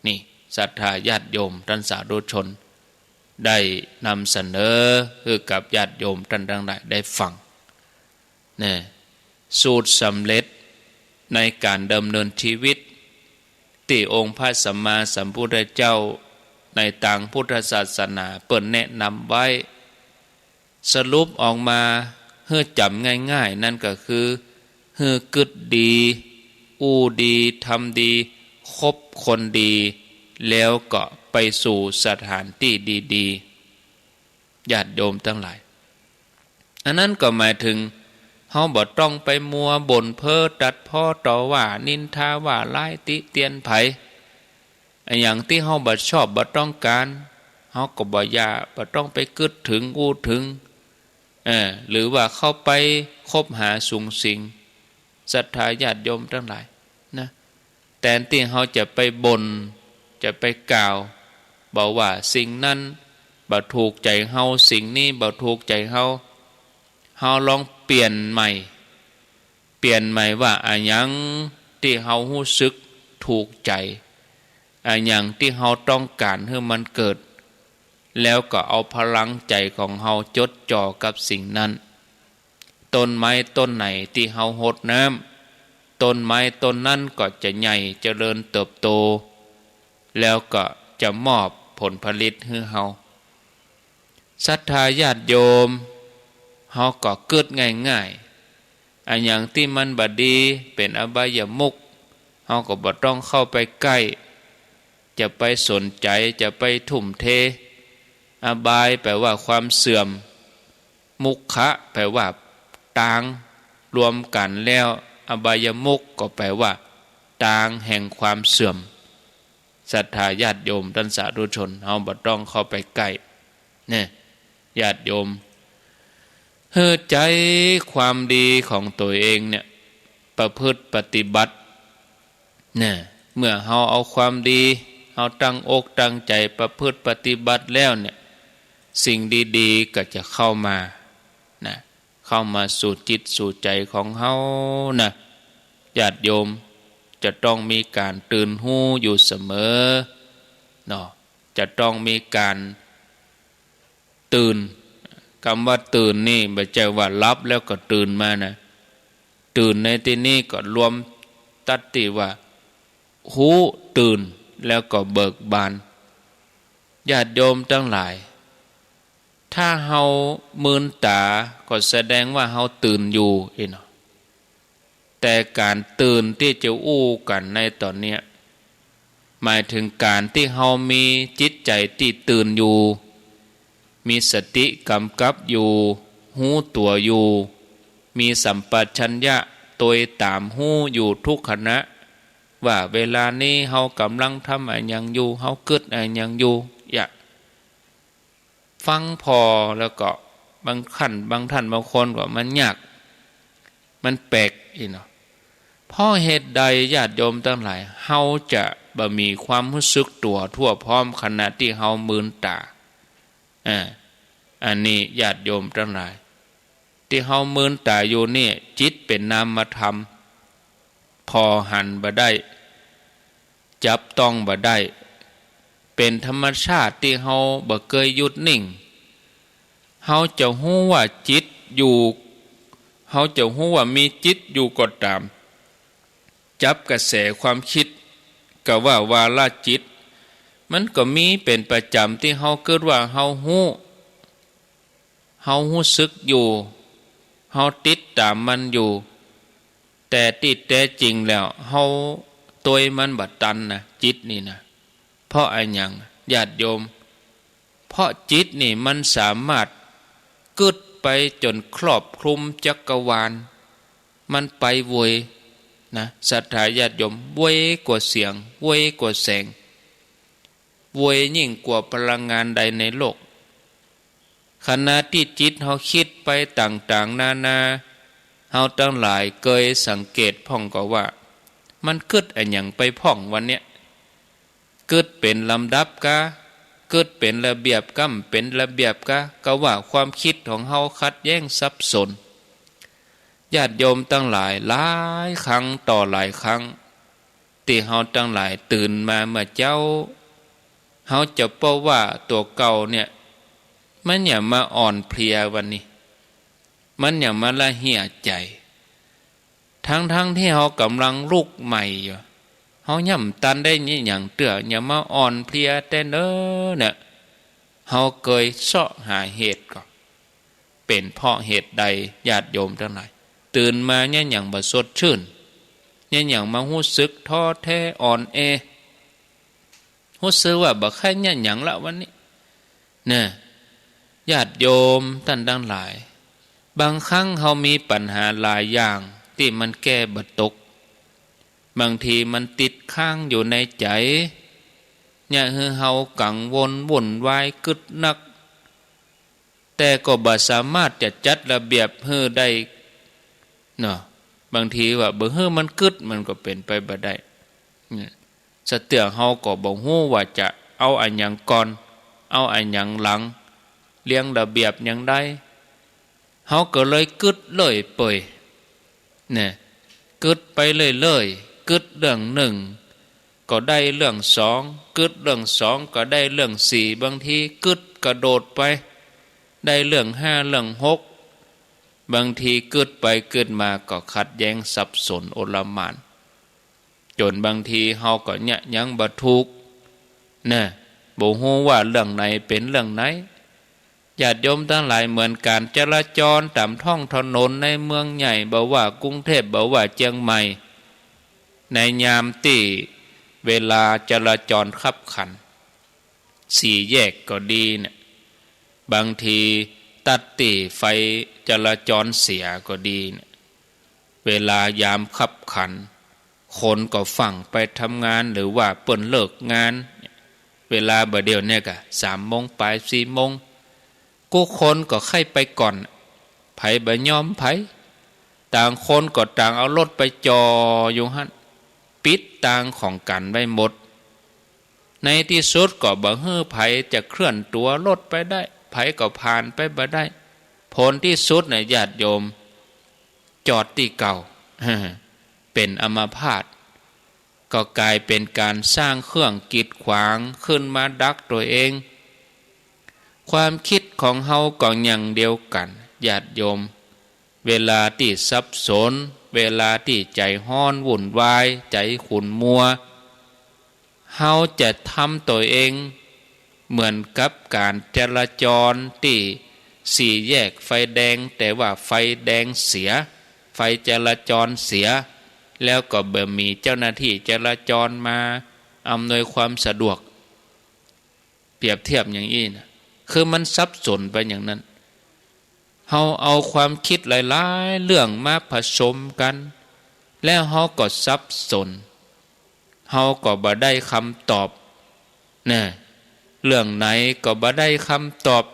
นี่ ศรัทธาญาติโยมต้านสาธุชน ได้นำเสนอหื้อกับญาติโยมต้านตังหลายได้ฟัง เนี่ย สูตรสำเร็จในก๋านดำเนินชีวิต ตี้องค์พระสัมมาสัมพุทธเจ้าในตางพุทธศาสนาเปิ้นแนะนำไว้ สรุปออกมาหื้อจ๋ำง่ายๆ นั้นก็คือ หื้อกึ๊ดดี อู้ดี ทำดี คบคนดี แล้วก็ไปสู่สถานตี้ดีๆ ญาติโยมตังหลาย อันนั้นก็หมายเถิง เฮาบ่ต้องไปมัวบ่นเพ้อตัดพ้อต่อว่านินทาว่าร้ายติเตียนใผ อะหยังตี้เฮาบ่ชอบบ่ต้องก๋าน เฮาก็บ่อย่า บ่ต้องไปกึ๊ดเถิงอู้เถิง เออ หรือว่าเข้าไปคบหาสุงสิง ศรัทธาญาติโยมตังหลายนะ แตนตี้เฮาจะไปบ่น จะไปกล่าว บ่าว่าสิ่งนั้นบ่ถูกใจ๋เฮา สิ่งนี้บ่ถูกใจ๋เฮา เฮาลองเปลี่ยนใหม่ เปลี่ยนใหม่ว่าอะหยังตี้เฮาฮู้สึกถูกใจ๋ อะหยังตี้เฮาต้องก๋านหื้อมันเกิด แล้วก็เอาพลังใจ๋ของเฮาจดจ่อกับสิ่งนั้น ต้นไม้ต้นไหนตี้เฮาฮดน้ำ ต้นไม้ต้นนั้นก็จะใหญ่เจริญเติบโต แล้วก็จะมอบผลผลิตหื้อเฮา ศรัทธาญาติโยม เฮาก็กึ๊ดง่ายๆ อะหยังตี้มันบ่ดี เป๋นอบายมุข เฮาก็บ่ต้องเข้าไปใก้ จะไปสนใจ๋ จะไปทุ่มเท อบายแปลว่าความเสื่อม มุขะแปลว่าตาง รวมกั๋นแล้ว อบายมุขก็แปลว่าตางแห่งความเสื่อม ศรัทธาญาติโยมต้านสาธุชน เฮาบ่ต้องเข้าไปใก้ เนี่ย ญาติโยม หื้อใจ๊ความดีของตั๋วเองเนี่ย ประพฤติปฏิบัติ เนี่ย เมื่อเฮาเอาความดี เฮาตั้งอกตั้งใจ๋ประพฤติปฏิบัติแล้วเนี่ย สิ่งดีๆ ก็จะเข้ามา นะ เข้ามาสู่จิตสู่ใจ๋ของเฮานะ ญาติโยม จะต้องมีก๋านตื่นฮู้อยู่เสมอ เนาะ จะต้องมีก๋านตื่น กำว่าตื่นนี่บ่ใจ้ว่าหลับแล้วก็ตื่นมานะ ตื่นในตี้นี้ก็รวมตั๊ดตี้ว่าฮู้ตื่นแล้วก็เบิกบาน ญาติโยมตังหลาย ถ้าเฮามืนต๋าก็แสดงว่าเฮาตื่นอยู่ อี้เนาะ แต่ก๋านตื่นตี้จะอู้กั๋นในต๋อนเนี้ย หมายเถิงก๋านตี้เฮามีจิตใจ๋ตี้ตื่นอยู่ มีสติก๋ำกับอยู่ ฮู้ตั๋วอยู่ มีสัมปชัญญะตวยต๋ามฮู้อยู่ทุกขณะ ว่าเวลานี้เฮากำลังทำอะหยังอยู่ เฮากึ๊ดอะหยังอยู่ อย่า ฟังผ่อแล้วก็บางคั้น บางท่านบางคนก็มันยาก มันแปลก อี้เนาะ เพราะเหตุใดญาติโยมตังหลาย เฮาจะบ่มีความฮู้สึกตั๋วทั่วพร้อมขณะตี้เฮามืนต๋า อ่า อันนี้ญาติโยมตังหลาย ตี้เฮามืนต๋าอยู่นี่ จิตเป๋นนามธรรม ผ่อหันบ่ได้ จับต้องบ่ได้ เป๋นธรรมชาติตี้เฮาบ่เกยหยุดนิ่ง เฮาจะฮู้ว่าจิตอยู่ เฮาจะฮู้ว่ามีจิตอยู่ก็ต๋าม จับกระแสความกึ๊ด กาว่าวาระจิต มันก็มีเป๋นประจ๋ำตี้เฮากึ๊ดว่าเฮาฮู้ เฮาฮู้สึกอยู่ เฮาติดต๋ามมันอยู่ แต่ตี้แต๊จริงแล้ว เฮาตวยมันบ่ตันนะ จิตนี่นะ เพราะอะหยัง ญาติโยม เพราะจิตนี่มันสามารถกึ๊ดไปจ๋นครอบคลุมจักรวาล มันไปเวยนะ ศรัทธาญาติโยม เวยกว่าเสียง เวยกว่าแสง เวยยิ่งกว่าพลังงานใดในโลก ขณะตี้จิตเฮากึ๊ดไปต่างๆ นานา เฮาตังหลายเกยสังเกตพ่องก่อว่า มันกึ๊ดอะหยังไปพ่องวันเนี้ย กึ๊ดเป๋นลำดับกา กึ๊ดเป๋นระเบียบกา บ่เป๋นระเบียบกา กาว่าความกึ๊ดของเฮาขัดแย้งสับสน ญาติโยมตังหลาย หลายครั้งต่อหลายครั้ง ตี้เฮาตังหลายตื่นมาเมื่อเจ๊า เฮาจะป้อว่าตั๋วเก่าเนี่ย มันหยังมาอ่อนเพลียวันนี้ มันหยังมาละเหี่ยใจ๋ ทั้งๆ ตี้เฮากำลังลุกใหม่อยู่ เฮายังบ่ตันได้อะหยังเตื้อ หยังมาอ่อนเพลียแต๊เน้อเนี่ย เฮาเกยเซาะหาเหตุก่อ เป๋นเพราะเหตุใด ญาติโยมตังหลาย ตื่นมาเยียะหยังบ่สดชื่น เยียะหยังมาฮู้สึกท้อแท้อ่อนแอ ฮู้สึกว่าบ่ใค่เยียะหยังละวันนี้ เนี่ย ญาติโยมต้านตังหลาย บางครั้งเฮามีปัญหาหลายอย่างตี้มันแก้บ่ตก บางทีมันติดค้างอยู่ในใจ๋ เยียะหื้อเฮากังวลวุ่นวายกึ๊ดนัก แต่ก็บ่สามารถจะจัดระเบียบหื้อได้เนาะ บางทีว่าบ่หื้อมันกึ๊ด มันก็เป๋นไปบ่ได้ เนี่ย สะเตื้อเฮาก็บ่ฮู้ว่าจะเอาอะหยังก่อน เอาอะหยังหลัง เรียงระเบียบหยังใด เฮาก็เลยกึ๊ดเรื่อยเปื่อย เนี่ย กึ๊ดไปเรื่อยๆ กึ๊ดเรื่องนึ่งก็ได้เรื่องสอง กึ๊ดเรื่องสองก็ได้เรื่องสี่ บางทีกึ๊ดกระโดดไป ได้เรื่องห้าเรื่องหก บางทีกึ๊ดไปกึ๊ดมาก็ขัดแย้งสับสนโอลหม่าน จ๋นบางทีเฮาก็เยียะหยังบ่ถูก เนี่ย บ่ฮู้ว่าเรื่องไหนเป๋นเรื่องไหน ญาติโยมตังหลาย เหมือนก๋านจราจรต๋ามท้องถนนในเมืองใหญ่ บ่ว่ากรุงเทพฯ บ่ว่าเจียงใหม่ ในยามตี้เวลาจราจรคับขัน สี่แยกก็ดีเนี่ย บางทีตั๊ดตี้ไฟจราจรเสียก็ดีเนี่ย เวลายามคับขัน คนก็ฟั่งไปทำงานหรือว่าเปิ้นเลิกงาน เวลาบ่าเดี่ยวเนี่ยก็สามโมงปลาย สี่โมง กู้คนก็ใค่ไปก่อน ใผบ่ยอมใผ ต่างคนก็ต่างเอารถไปจ่ออยู่หั้น ปิดตางของกั๋นไว้หมด ในตี้สุดก็บ่หื้อใผจะเคลื่อนตั๋วรถไปได้ ใผก็ผ่านไปบ่ได้ ผลตี้สุดเนี่ยญาติโยม จอดตี้เก่า เป๋นอัมพาต ก็ก๋ายเป๋นก๋านสร้างเครื่องกีดขวางขึ้นมาดักตั๋วเอง ความกึ๊ดของเฮาก็อย่างเดียวกั๋น ญาติโยม เวลาตี้สับสน เวลาตี้ใจ๋ฮ้อนวุ่นวาย ใจ๋ขุ่นมัว เฮาจะทำตั๋วเองเหมือนกับก๋านจราจรตี้สี่แยกไฟแดง แต่ว่าไฟแดงเสีย ไฟจราจรเสีย แล้วก็บ่มีเจ้าหน้าตี้จราจรมาอำนวยความสะดวก เปรียบเทียบอย่างอี้นะ คือมันสับสนไปอย่างนั้น เฮาเอาความกึ๊ดหลายๆ เรื่องมาผสมกั๋น แล้วเฮาก็สับสน เฮาก็บ่ได้กำตอบ นะ เรื่องไหนก็บ่ได้กำตอบ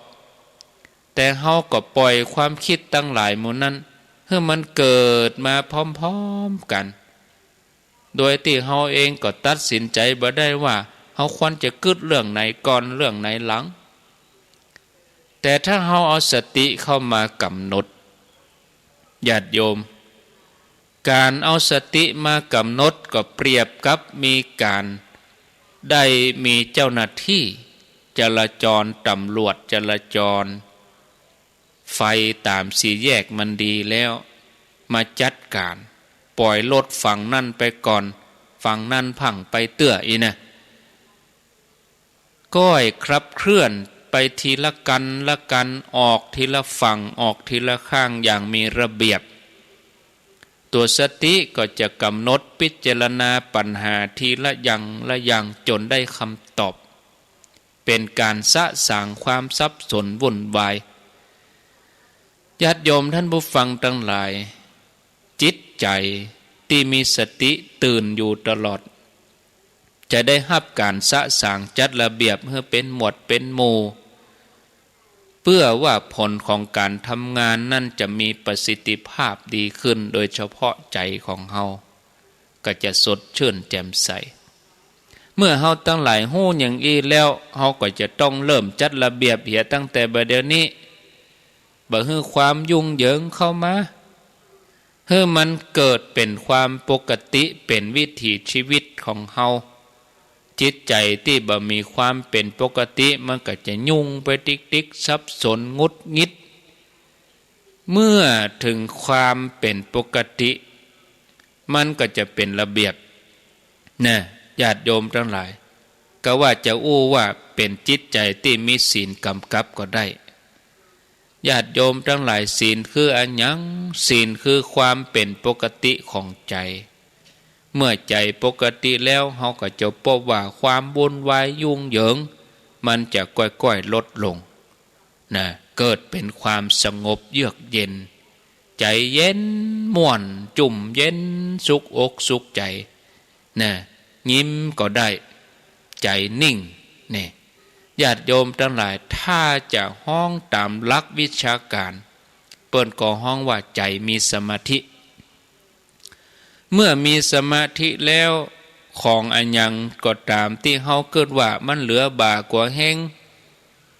แต่เฮาก็ป่อยความกึ๊ดตังหลายหมู่นั้น หื้อมันเกิดมาพร้อมๆ กั๋น โดยตี้เฮาเองก็ตัดสินใจ๋บ่ได้ว่า เฮาควรจะกึ๊ดเรื่องไหนก่อน เรื่องไหนหลัง แต่ถ้าเฮาเอาสติเข้ามากำหนด ญาติโยม ก๋านเอาสติมากำหนดก็เปรียบกับมีก๋าน ได้มีเจ้าหน้าตี้จราจร ตำรวจจราจร ไฟต๋ามสี่แยกมันดีแล้ว มาจัดก๋าน ป่อยรถฝั่งนั้นไปก่อน ฝั่งนั้นพ่างไปเตื้ออี้นะ ก้อยขับเคลื่อนไปทีละกั๋นละกั๋น ออกทีละฝั่ง ออกทีละข้างอย่างมีระเบียบ ตั๋วสติก็จะกำหนดพิจารณาปัญหาทีละอย่างละอย่างจ๋นได้กำตอบ เป๋นก๋านสะสางความสับสนวุ่นวาย ญาติโยมท่านผู้ฟังตังหลาย จิตใจ๋ตี้มีสติตื่นอยู่ตลอด จะได้ฮับก๋านสะสางจัดระเบียบหื้อเป๋นหมวดเป๋นหมู่ เปื้อว่าผลของก๋านทำงานนั้นจะมีประสิทธิภาพดีขึ้น โดยเฉพาะใจ๋ของเฮา ก็จะสดชื่นแจ่มใส เมื่อเฮาตังหลายฮู้อย่างอี้แล้ว เฮาก็จะต้องเริ่มจัดระเบียบเหียตั้งแต่บ่าเดี่ยวนี้ บ่หื้อความยุ่งเหยิงเข้ามา หื้อมันเกิดเป๋นความปกติ เป๋นวิถีชีวิตของเฮา จิตใจ๋ตี้บ่มีความเป๋นปกติ มันก็จะยุ่งไปติ๊กๆ สับสนหงุดหงิด เมื่อเถิงความเป๋นปกติ มันก็จะเป๋นระเบียบ นะ ญาติโยมตังหลาย กาว่าจะอู้ว่าเป๋นจิตใจ๋ตี้มีศีลก๋ำกับก็ได้ ญาติโยมตังหลาย ศีลคืออะหยัง ศีลคือความเป๋นปกติของใจ๋ เมื่อใจ๋ปกติแล้ว เฮาก็จะปบว่าความวุ่นวายยุ่งเหยิง มันจะก้อยๆ ลดลง นะ เกิดเป๋นความสงบเยือกเย็น ใจ๋เย็นม่วน จุ่มเย็น สุกอกสุกใจ๋ นะ ยิ้มก็ได้ ใจ๋นิ่ง นี่ ญาติโยมตังหลาย ถ้าจะฮ้องต๋ามหลักวิชาก๋าน เปิ้นก็ฮ้องว่าใจ๋มีสมาธิ เมื่อมีสมาธิแล้ว ของอะหยังก็ต๋ามตี้เฮากึ๊ดว่ามันเหลือบ่ากว่าแฮง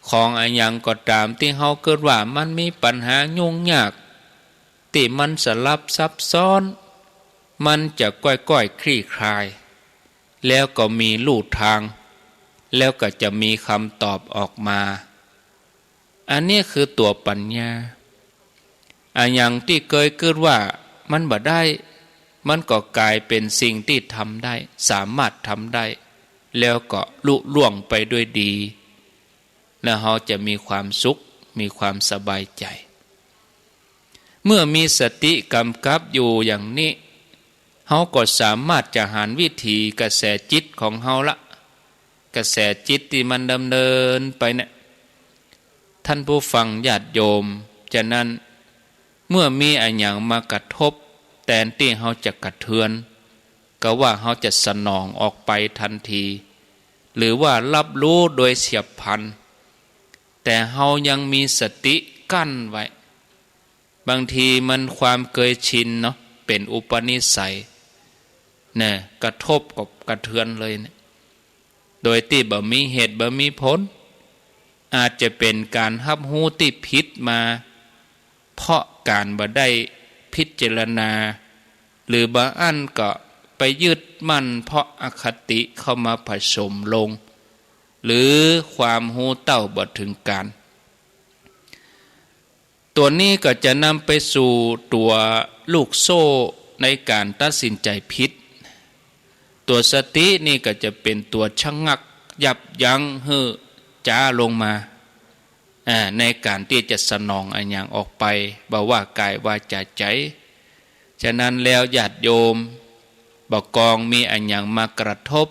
ของอะหยังก็ต๋ามตี้เฮากึ๊ดว่ามันมีปัญหายุ่งยาก ตี้มันสลับซับซ้อน มันจะก้อยๆ คลี่คลาย แล้วก็มีลู่ตาง แล้วก็จะมีกำตอบออกมา อันนี้คือตั๋วปัญญา อะหยังตี้เกยกึ๊ดว่ามันบ่ได้ มันก็ก๋ายเป๋นสิ่งตี้ทำได้ สามารถทำได้ แล้วก็ลุล่วงไปด้วยดี แล้วเฮาจะมีความสุข มีความสบายใจ๋ เมื่อมีสติก๋ำกับอยู่อย่างนี้ เฮาก็สามารถจะหันวิถีกระแสจิตของเฮาละ กระแสจิตตี้มันดำเนินไปเนี่ย ท่านผู้ฟังญาติโยม ฉะนั้น เมื่อมีอะหยังมากระทบ แตนตี้เฮาจะกระเทือน ก็ว่าเฮาจะสนองออกไปทันที หรือว่ารับรู้โดยเฉียบพลัน แต่เฮายังมีสติกั้นไว้ บางทีมันความเกยชินเนาะ เป๋นอุปนิสัย แน่ กระทบกับกระเทือนเลยเนี่ย โดยตี้บ่มีเหตุบ่มีผล อาจจะเป๋นก๋านฮับฮู้ตี้ผิดมา เพราะก๋านบ่ได้พิจารณา หรือบ่อั้นก็ไปยึดมั่นเพราะอคติเข้ามาผสมลง หรือความฮู้เต้าบ่เถิงก๋าน ตั๋วนี้ก็จะนำไปสู่ตั๋วลูกโซ่ในก๋านตัดสินใจ๋ผิด ตั๋วสตินี่ก็จะเป๋นตั๋วชะงักยับยั้งหื้อจ๊าลงมา อ่า ในก๋านตี้จะสนองอะหยังออกไป บ่ว่ากายวาจาใจ๋ ฉะนั้นแล้วญาติโยม บ่ากองมีอะหยังมากระทบ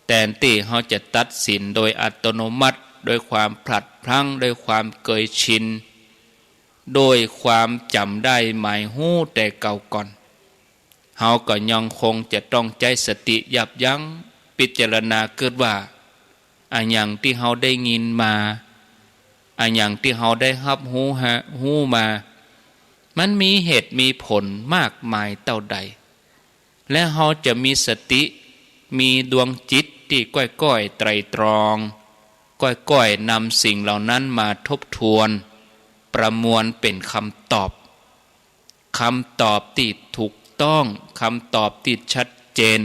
แตนตี้เฮาจะตัดสินโดยอัตโนมัติ โดยความพลัดพลั้ง โดยความเกยชิน โดยความจ๋ำได้หมายฮู้แต่เก่าก่อน เฮาก็ยังคงจะต้องใจ๊สติยับยั้ง พิจารณากึ๊ดว่า อะหยังตี้เฮาได้ยินมา อะหยังตี้เฮาได้ฮับฮู้ฮะ ฮู้มา มันมีเหตุมีผลมากมายเต้าใด และเฮาจะมีสติ มีดวงจิตตี้ก้อยๆ ไตร่ตรอง ก้อยๆ นำสิ่งเหล่านั้นมาทบทวน ประมวลเป๋นกำตอบ กำตอบตี้ถูกต้อง กำตอบตี้ชัดเจน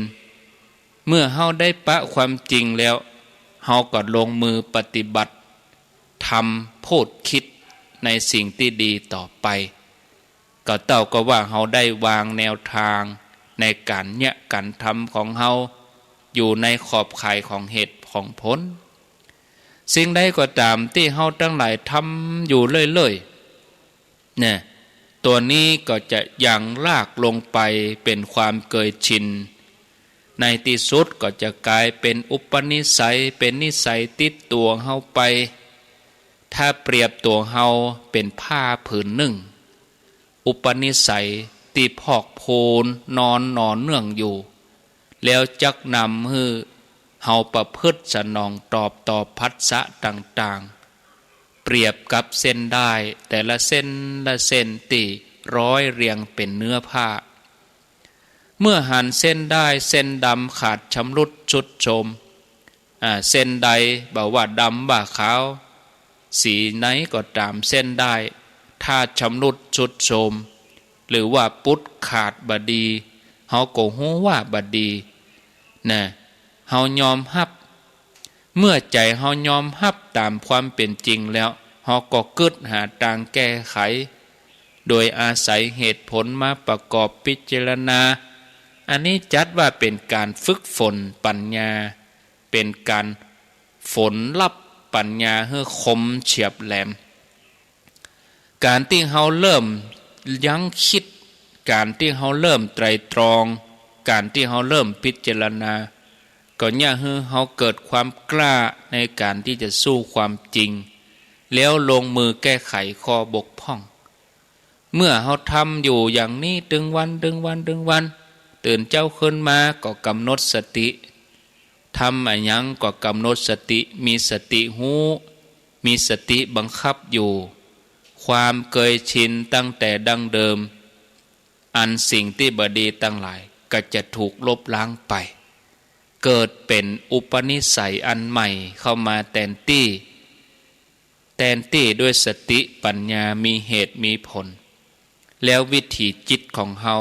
เมื่อเฮาได้ปะความจริงแล้ว เฮาก็ลงมือปฏิบัติ ทำ พูด กึ๊ดในสิ่งตี้ดีต่อไป ก็เต้ากับว่าเฮาได้วางแนวตางในก๋านเยียะก๋านทำของเฮา อยู่ในขอบข่ายของเหตุของผล สิ่งใดก็ต๋ามตี้เฮาตังหลายทำอยู่เรื่อยๆ เนี่ย ตั๋วนี้ก็จะยังรากลงไปเป๋นความเกยชิน ในตี้สุดก็จะก๋ายเป๋นอุปนิสัย เป๋นนิสัยติดตั๋วเฮาไป ถ้าเปรียบตั๋วเฮาเป๋นผ้าผืนนึ่ง อุปนิสัยตี้พอกพูนนอนหน่อเนื่องอยู่ แล้วจักนำหื้อเฮาประพฤติสนองตอบต่อผัสสะต่างๆ เปรียบกับเส้นด้ายแต่ละเส้นละเส้นตี้ร้อยเรียงเป๋นเนื้อผ้า เมื่อหันเส้นด้ายเส้นดำขาดชำรุดทรุดโทรม อ่า เส้นใดบ่ว่าดำว่าขาว สีไหนก็ต๋ามเส้นด้าย ถ้าชำรุดทรุดโทรม หรือว่าปุดขาดบ่ดี เฮาก็ฮู้ว่าบ่ดี นะ เฮายอมฮับ เมื่อใจ๋เฮายอมฮับต๋ามความเป๋นจริงแล้ว เฮาก็กึ๊ดหาตางแก้ไข โดยอาศัยเหตุผลมาประกอบพิจารณา อันนี้จัดว่าเป๋นก๋านฝึกฝนปัญญา เป๋นก๋านฝนลับปัญญาหื้อคมเฉียบแหลม ก๋านตี้เฮาเริ่มยั้งกึ๊ด ก๋านตี้เฮาเริ่มไตร่ตรอง ก๋านตี้เฮาเริ่มพิจารณา ก็เยียะหื้อเฮาเกิดความกล้าในก๋านตี้จะสู้ความจริง แล้วลงมือแก้ไขข้อบกพร่อง เมื่อเฮาทำอยู่อย่างนี้ตึงวัน ตึงวัน ตึงวัน ตื่นเจ๊าขึ้นมาก็กำหนดสติ ทำอะหยังก็กำหนดสติ มีสติฮู้ มีสติบังคับอยู่ ความเกยชินตั้งแต่ดั้งเดิม อันสิ่งตี้บ่ดีตังหลายก็จะถูกลบล้างไป เกิดเป๋นอุปนิสัยอันใหม่เข้ามาแตนตี้ แตนตี้ด้วยสติปัญญามีเหตุมีผล แล้ววิถีจิตของเฮา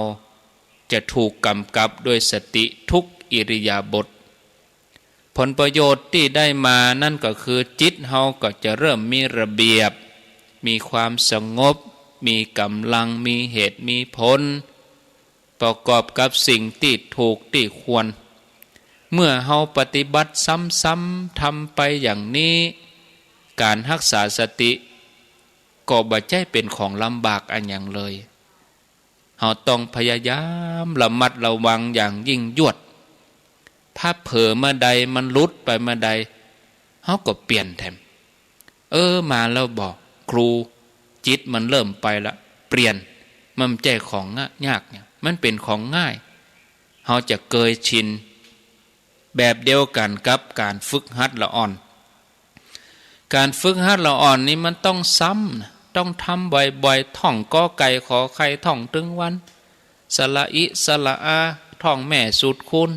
จะถูกกำกับด้วยสติทุกอิริยาบถ ผลประโยชน์ตี้ได้มานั้นก็คือจิตเฮาก็จะเริ่มมีระเบียบ มีความสงบ มีก๋ำลัง มีเหตุมีผล ประกอบกับสิ่งตี้ถูกตี้ควร เมื่อเฮาปฏิบัติซ้ำๆ ทำไปอย่างนี้ ก๋านฮักษาสติก็บ่ใจ้เป๋นของลำบากอะหยังเลย เฮาต้องพยายามระมัดระวังอย่างยิ่งยวด พลั้งเผลอเมื่อใด มันหลุดไปเมื่อใด เฮาก็เปลี่ยนแถม เออ มาแล้วบ่ ครู จิตมันเริ่มไปละ เปลี่ยน มันบ่ใจ้ของง่าย ยากเนี่ย มันเป๋นของง่าย เฮาจะเกยชิน แบบเดียวกั๋นกับก๋านฝึกหัดละอ่อน ก๋านฝึกหัดละอ่อนนี่มันต้องซ้ำนะ ต้องทำบ่อยๆ ท่องกอไก่ขอไข่ท่องตึงวัน สระอิสระอา ท่องแม่สูตรคูณ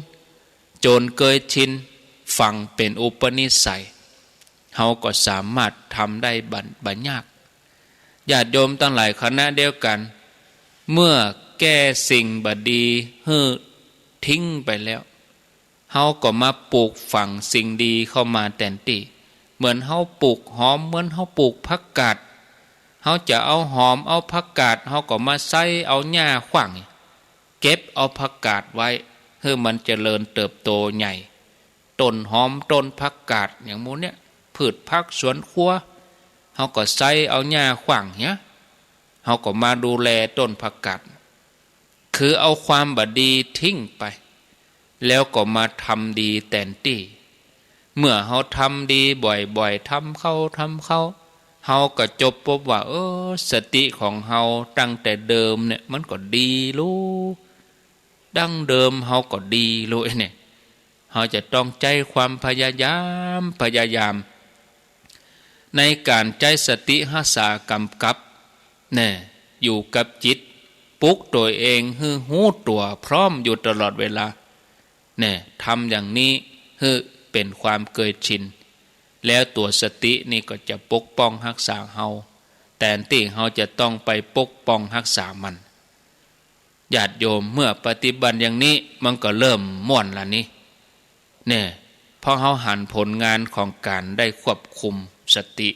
จ๋นเกยชิน ฝังเป๋นอุปนิสัย เฮาก็สามารถทำได้บ่ บ่ยาก ญาติโยมตังหลาย ขณะเดียวกั๋น เมื่อแก้สิ่งบ่ดีหื้อทิ้งไปแล้ว เฮาก็มาปลูกฝังสิ่งดีเข้ามาแตนตี้ เหมือนเฮาปลูกหอม เหมือนเฮาปลูกผักกาด เฮาจะเอาหอมเอาผักกาด เฮาก็มาไซ้เอาหญ้าขว้าง เก็บเอาผักกาดไว้ หื้อมันเจริญเติบโตใหญ่ ต้นหอมต้นผักกาดอย่างหมู่เนี่ย พืชผักสวนครัว เฮาก็ไซ้เอาหญ้าขว้างเหีย เฮาก็มาดูแลต้นผักกาด คือเอาความบ่ดีทิ้งไป แล้วก็มาทำดีแตนตี้ เมื่อเฮาทำดีบ่อยๆ ทำเข้า ทำเข้า เฮาก็จบปบว่า เออ สติของเฮาตั้งแต่เดิมเนี่ย มันก็ดีลู ดั้งเดิมเฮาก็ดีลูเนี่ย เฮาจะต้องใจ๊ความพยายาม พยายาม ในก๋านใจ๊สติฮักษากำกับ แน่ อยู่กับจิต ปลุกตั๋วเองหื้อฮู้ตั๋วพร้อมอยู่ตลอดเวลา แน่ ทำอย่างนี้หื้อเป๋นความเกยชิน แล้วตั๋วสตินี่ก็จะปกป้องฮักษาเฮา แตนตี้เฮาจะต้องไปปกป้องฮักษามัน ญาติโยม เมื่อปฏิบัติอย่างนี้ มันก็เริ่มม่วนละนี่ แน่ เพราะเฮาหันผลงานของก๋านได้ควบคุมสติ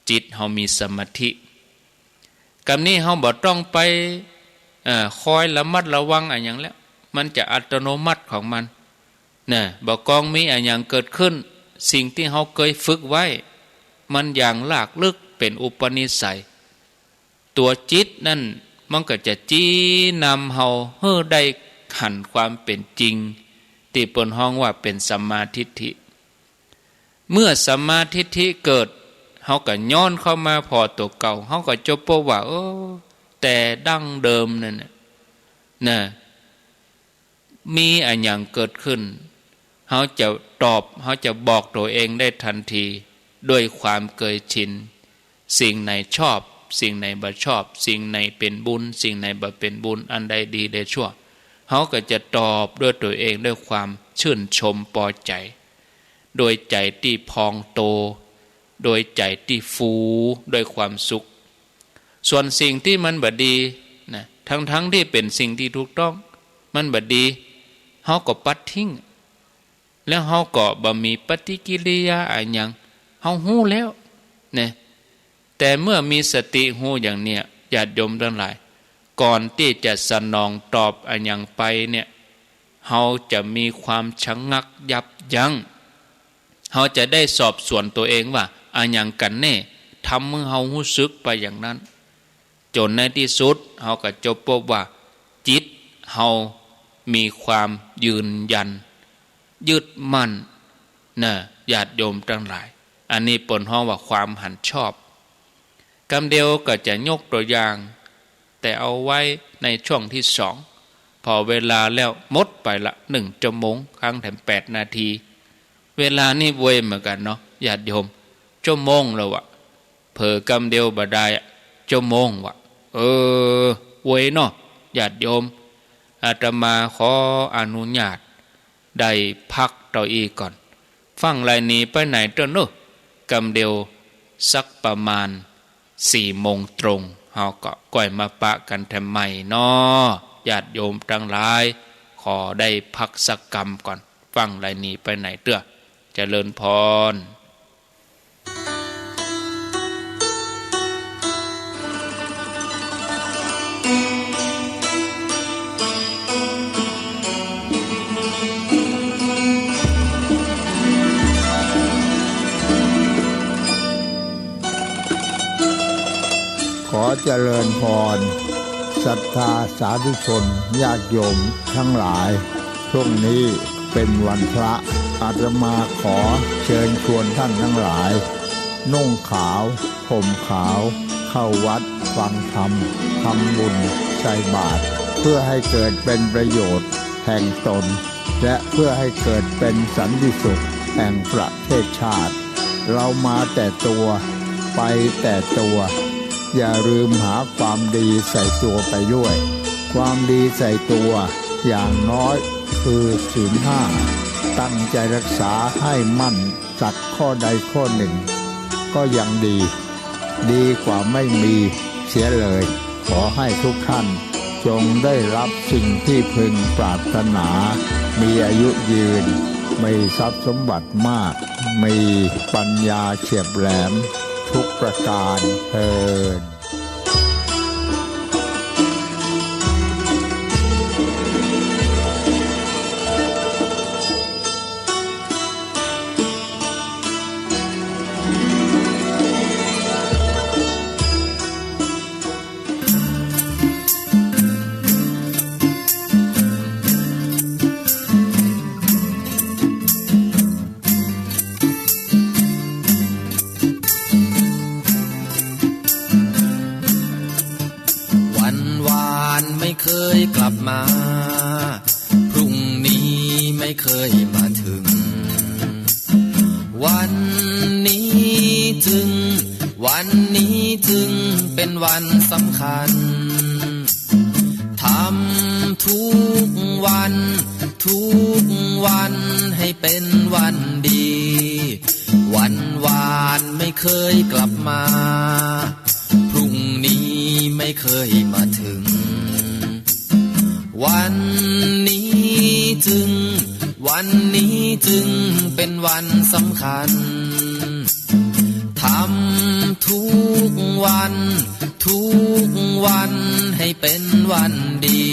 จิตเฮามีสมาธิ กำนี้เฮาบ่ต้องไป เอ่อ คอยระมัดระวังอะหยังแล้ว มันจะอัตโนมัติของมัน แน่ บ่กองมีอะหยังเกิดขึ้น สิ่งตี้เฮาเกยฝึกไว้ มันอย่างลากลึกเป๋นอุปนิสัย ตั๋วจิตนั่นมันก็จะจี้นำเฮาหื้อได้หันความเป๋นจริง ตี้เปิ้นฮ้องว่าเป๋นสัมมาทิฏฐิ เมื่อสัมมาทิฏฐิเกิด เฮาก็ย้อนเข้ามาผ่อตั๋วเก่า เฮาก็จบปบว่า เออ แต่ดั้งเดิมนั่นน่ะ น่ะ มีอะหยังเกิดขึ้น เฮาจะตอบ เฮาจะบอกตั๋วเองได้ทันที ด้วยความเกยชิน สิ่งไหนชอบ สิ่งไหนบ่ชอบ สิ่งไหนเป๋นบุญ สิ่งไหนบ่เป๋นบุญ อันใดดีใดชั่ว เฮาก็จะตอบด้วยตั๋วเองด้วยความชื่นชมปอใจ๋ โดยใจ๋ตี้พองโต โดยใจ๋ตี้ฟูด้วยความสุข ส่วนสิ่งตี้มันบ่ดีนะ ทั้งๆ ตี้เป๋นสิ่งตี้ถูกต้อง มันบ่ดี เฮาก็ปัดทิ้ง แล้วเฮาก็บ่มีปฏิกิริยาอะหยัง เฮาฮู้แล้วนะ แต่เมื่อมีสติฮู้อย่างเนี้ย ญาติโยมตังหลาย ก่อนตี้จะสนองตอบอะหยังไปเนี่ย เฮาจะมีความชะงักยับยั้ง เฮาจะได้สอบสวนตั๋วเองว่า อะหยังกั๋นแน่ ทำหื้อเฮาฮู้สึกไปอย่างนั้น จ๋นในตี้สุด เฮาก็จบปบว่า จิตเฮามีความยืนยัน ยึดมั่น นะ ญาติโยมตังหลาย อันนี้เปิ้นฮ้องว่าความหันชอบ กำเดียวก็จะยกตั๋วอย่าง แต่เอาไว้ในช่วงตี้สอง ผ่อเวลาแล้วหมดไปละ นึ่งจั่วโมง ค้างแถมแปดนาที เวลานี่ไวเหมือนกั๋นเนาะ ญาติโยม จั่วโมงแล้ววะ เผลอกำเดียวบ่ได้อะ จั่วโมงวะ เออ ไวเนาะ ญาติโยม อาตมาขออนุญาต ได้พักเต้าอี้ก่อน ฟั่งไล่หนีไปไหนเต๊อะเนอะ กำเดียวสักประมาณสี่โมงตรง เฮาก็ก้อยมาปะกั๋นแถมใหม่เนาะ ญาติโยมตังหลาย ขอได้พักสักกำก่อน ฟั่งไล่หนีไปไหนเต๊อะ เจริญพร ขอเจริญพร ศรัทธาสาธุชนญาติโยมทั้งหลาย ช่วงนี้เป็นวันพระ อาตมาขอเชิญชวนท่านทั้งหลาย นุ่งขาว ห่มขาว เข้าวัดฟังธรรม ทำบุญ ใส่บาตร เพื่อให้เกิดเป็นประโยชน์แห่งตน และเพื่อให้เกิดเป็นสันติสุขแห่งประเทศชาติ เรามาแต่ตัว ไปแต่ตัว อย่าลืมหาความดีใส่ตัวไปด้วย ความดีใส่ตัวอย่างน้อยคือศีลห้า ตั้งใจรักษาให้มั่นสักข้อใดข้อหนึ่ง ก็ยังดี ดีกว่าไม่มีเสียเลย ขอให้ทุกท่านจงได้รับสิ่งที่พึงปรารถนา มีอายุยืน มีทรัพย์สมบัติมาก มีปัญญาเฉียบแหลมทุกประการเทอญ วันวานไม่เคยกลับมา พรุ่งนี้ไม่เคยมาถึง วันนี้จึง วันนี้จึงเป็นวันสำคัญ ทำทุกวัน ทุกวันให้เป็นวันดี วันวานไม่เคยกลับมา พรุ่งนี้ไม่เคยมาถึง วันนี้จึง วันนี้จึงเป็นวันสำคัญ ทำทุกวัน ทุกวันให้เป็นวันดี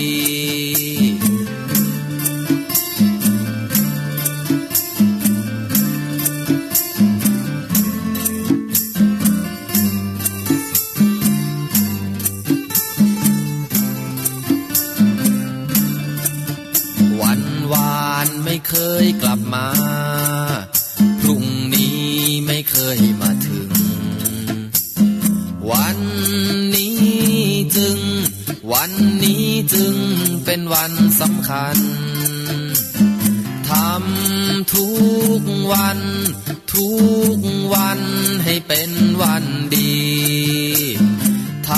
วันวานไม่เคยกลับมา พรุ่งนี้ไม่เคยมาถึง วันนี้จึง วันนี้จึงเป็นวันสำคัญ ทำทุกวัน ทุกวันให้เป็นวันดี ท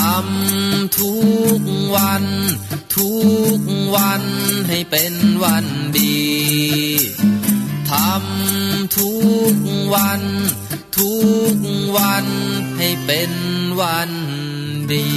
ำทุกวัน ทุกวันให้เป็นวันดี ทำทุกวัน ทุกวันให้เป็นวันดี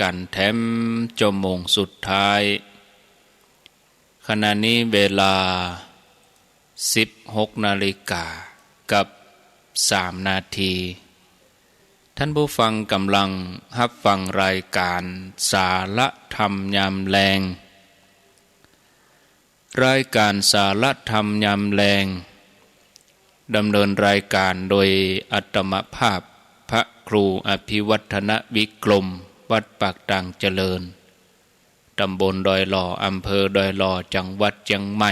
กั๋นแถมจั่วโมงสุดท้าย ขณะนี้เวลาสิบหกนาฬิกากับสามนาที ท่านผู้ฟังก่ำลังฮับฟังรายก๋านสาระธรรมยามแลง รายก๋านสาระธรรมยามแลง ดำเนินรายก๋านโดยอาตมาภาพพระครูอภิวัฒนวิกรม วัดปากตางเจริญ ต๋ำบลดอยหล่อ อำเภอดอยหล่อ จังหวัดเจียงใหม่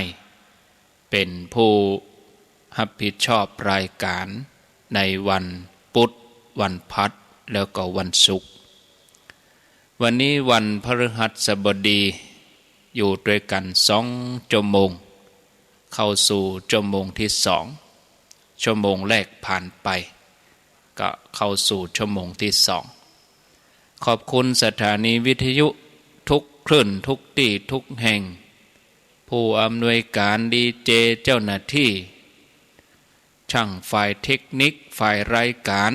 เป๋นผู้ฮับผิดชอบรายก๋านในวันปุ๊ด วันพัด แล้วก็วันศุกร์ วันนี้วันพฤหัสบดี อยู่ตวยกั๋นสองจั่วโมง เข้าสู่จั่วโมงตี้สอง จั่วโมงแรกผ่านไป ก็เข้าสู่จั่วโมงตี้สอง ขอบคุณสถานีวิทยุทุกคลื่น ทุกตี้ ทุกแห่ง ผู้อำนวยก๋าน ดีเจ เจ้าหน้าตี้ จ้างฝ่ายเทคนิค ฝ่ายรายก๋าน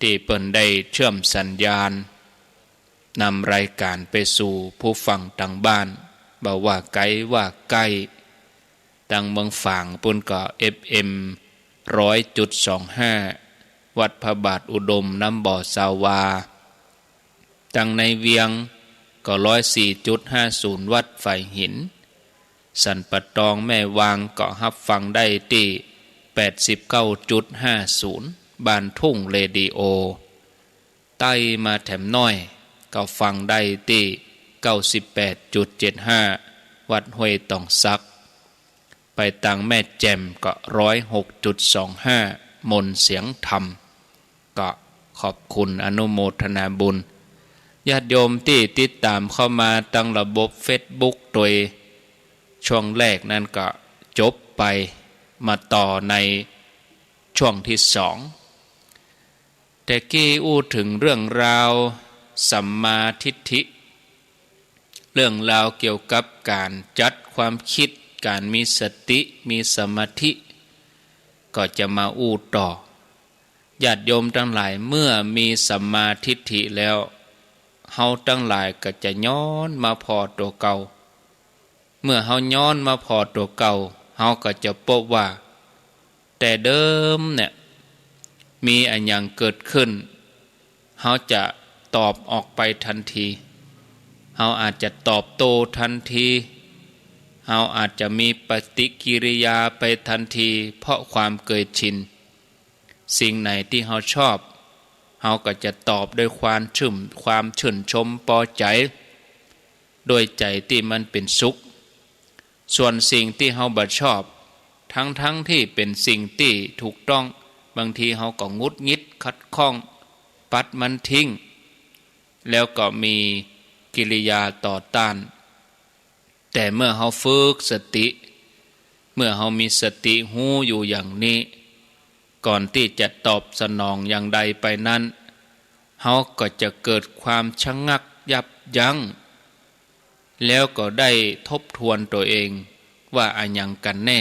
ตี้เปิ้นได้เชื่อมสัญญาณ นำรายก๋านไปสู่ผู้ฟังตางบ้าน บ่ว่าไก๋ว่าใก้ ตางเมืองฝางปู้นก็ เอฟเอ็ม ร้อยจุดสองห้า วัดพระบาทอุดม น้ำบ่อ ซาวา ตางในเวียงก็ ร้อยสี่จุดห้าศูนย์ วัดฝายหิน สันป่าตอง แม่วาง ก็ฮับฟังได้ตี้ แปดสิบเก้าจุดห้าศูนย์ บ้านทุ่งเรดิโอ ใต้มาแถมน้อย ก็ฟังได้ตี้ เก้าสิบแปดจุดเจ็ดห้า วัดห้วยตองสัก ไปตางแม่แจ่มก็ ร้อยหกจุดสองห้า มนต์เสียงธรรม ก็ขอบคุณอนุโมทนาบุญ ญาติโยมตี้ติดต๋ามเข้ามาตางระบบเฟซบุ๊กโดย ช่วงแรกนั้นก็จบไป มาต่อในช่วงตี้สอง แต่กี้อู้เถิงเรื่องราวสัมมาทิฏฐิ เรื่องราวเกี่ยวกับก๋านจัดความกึ๊ด ก๋านมีสติ มีสมาธิ ก็จะมาอู้ต่อ ญาติโยมตังหลาย เมื่อมีสัมมาทิฏฐิแล้ว เฮาตังหลายก็จะย้อนมาผ่อตั๋วเก่า เมื่อเฮาย้อนมาผ่อตั๋วเก่า เฮาก็จะปบว่า แต่เดิมเนี่ย มีอะหยังเกิดขึ้น เฮาจะตอบออกไปตันที เฮาอาจจะตอบโต้ตันที เฮาอาจจะมีปฏิกิริยาไปตันที เพราะความเกยชิน สิ่งไหนตี้เฮาชอบ เฮาก็จะตอบด้วยความชื่น ความชื่นชมปอใจ๋ ด้วยใจ๋ตี้มันเป๋นสุข ส่วนสิ่งตี้เฮาบ่ชอบ ทั้งๆ ตี้เป๋นสิ่งตี้ถูกต้อง บางทีเฮาก็หงุดหงิดขัดข้อง ปัดมันทิ้ง แล้วก็มีกิริยาต่อต้าน แต่เมื่อเฮาฝึกสติ เมื่อเฮามีสติฮู้อยู่อย่างนี้ ก่อนตี้จะตอบสนองอย่างใดไปนั้น เฮาก็จะเกิดความชะงักยับยั้ง แล้วก็ได้ทบทวนตั๋วเองว่าอะหยังกั๋นแน่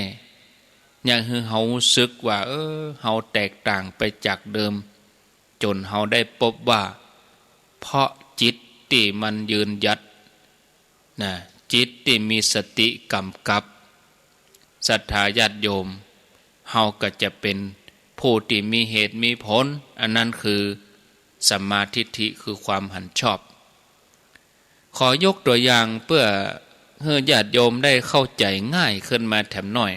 เยียะหื้อเฮาฮู้สึกว่า เออ เฮาแตกต่างไปจากเดิม จ๋นเฮาได้ปบว่า เพราะจิตตี้มันยืนหยัด นะ จิตตี้มีสติก๋ำกับ ศรัทธาญาติโยม เฮาก็จะเป๋นผู้ตี้มีเหตุมีผล อันนั้นคือสัมมาทิฏฐิ คือความหันชอบ ขอยกตั๋วอย่างเปื้อหื้อญาติโยมได้เข้าใจ๋ง่ายขึ้นมาแถมหน้อย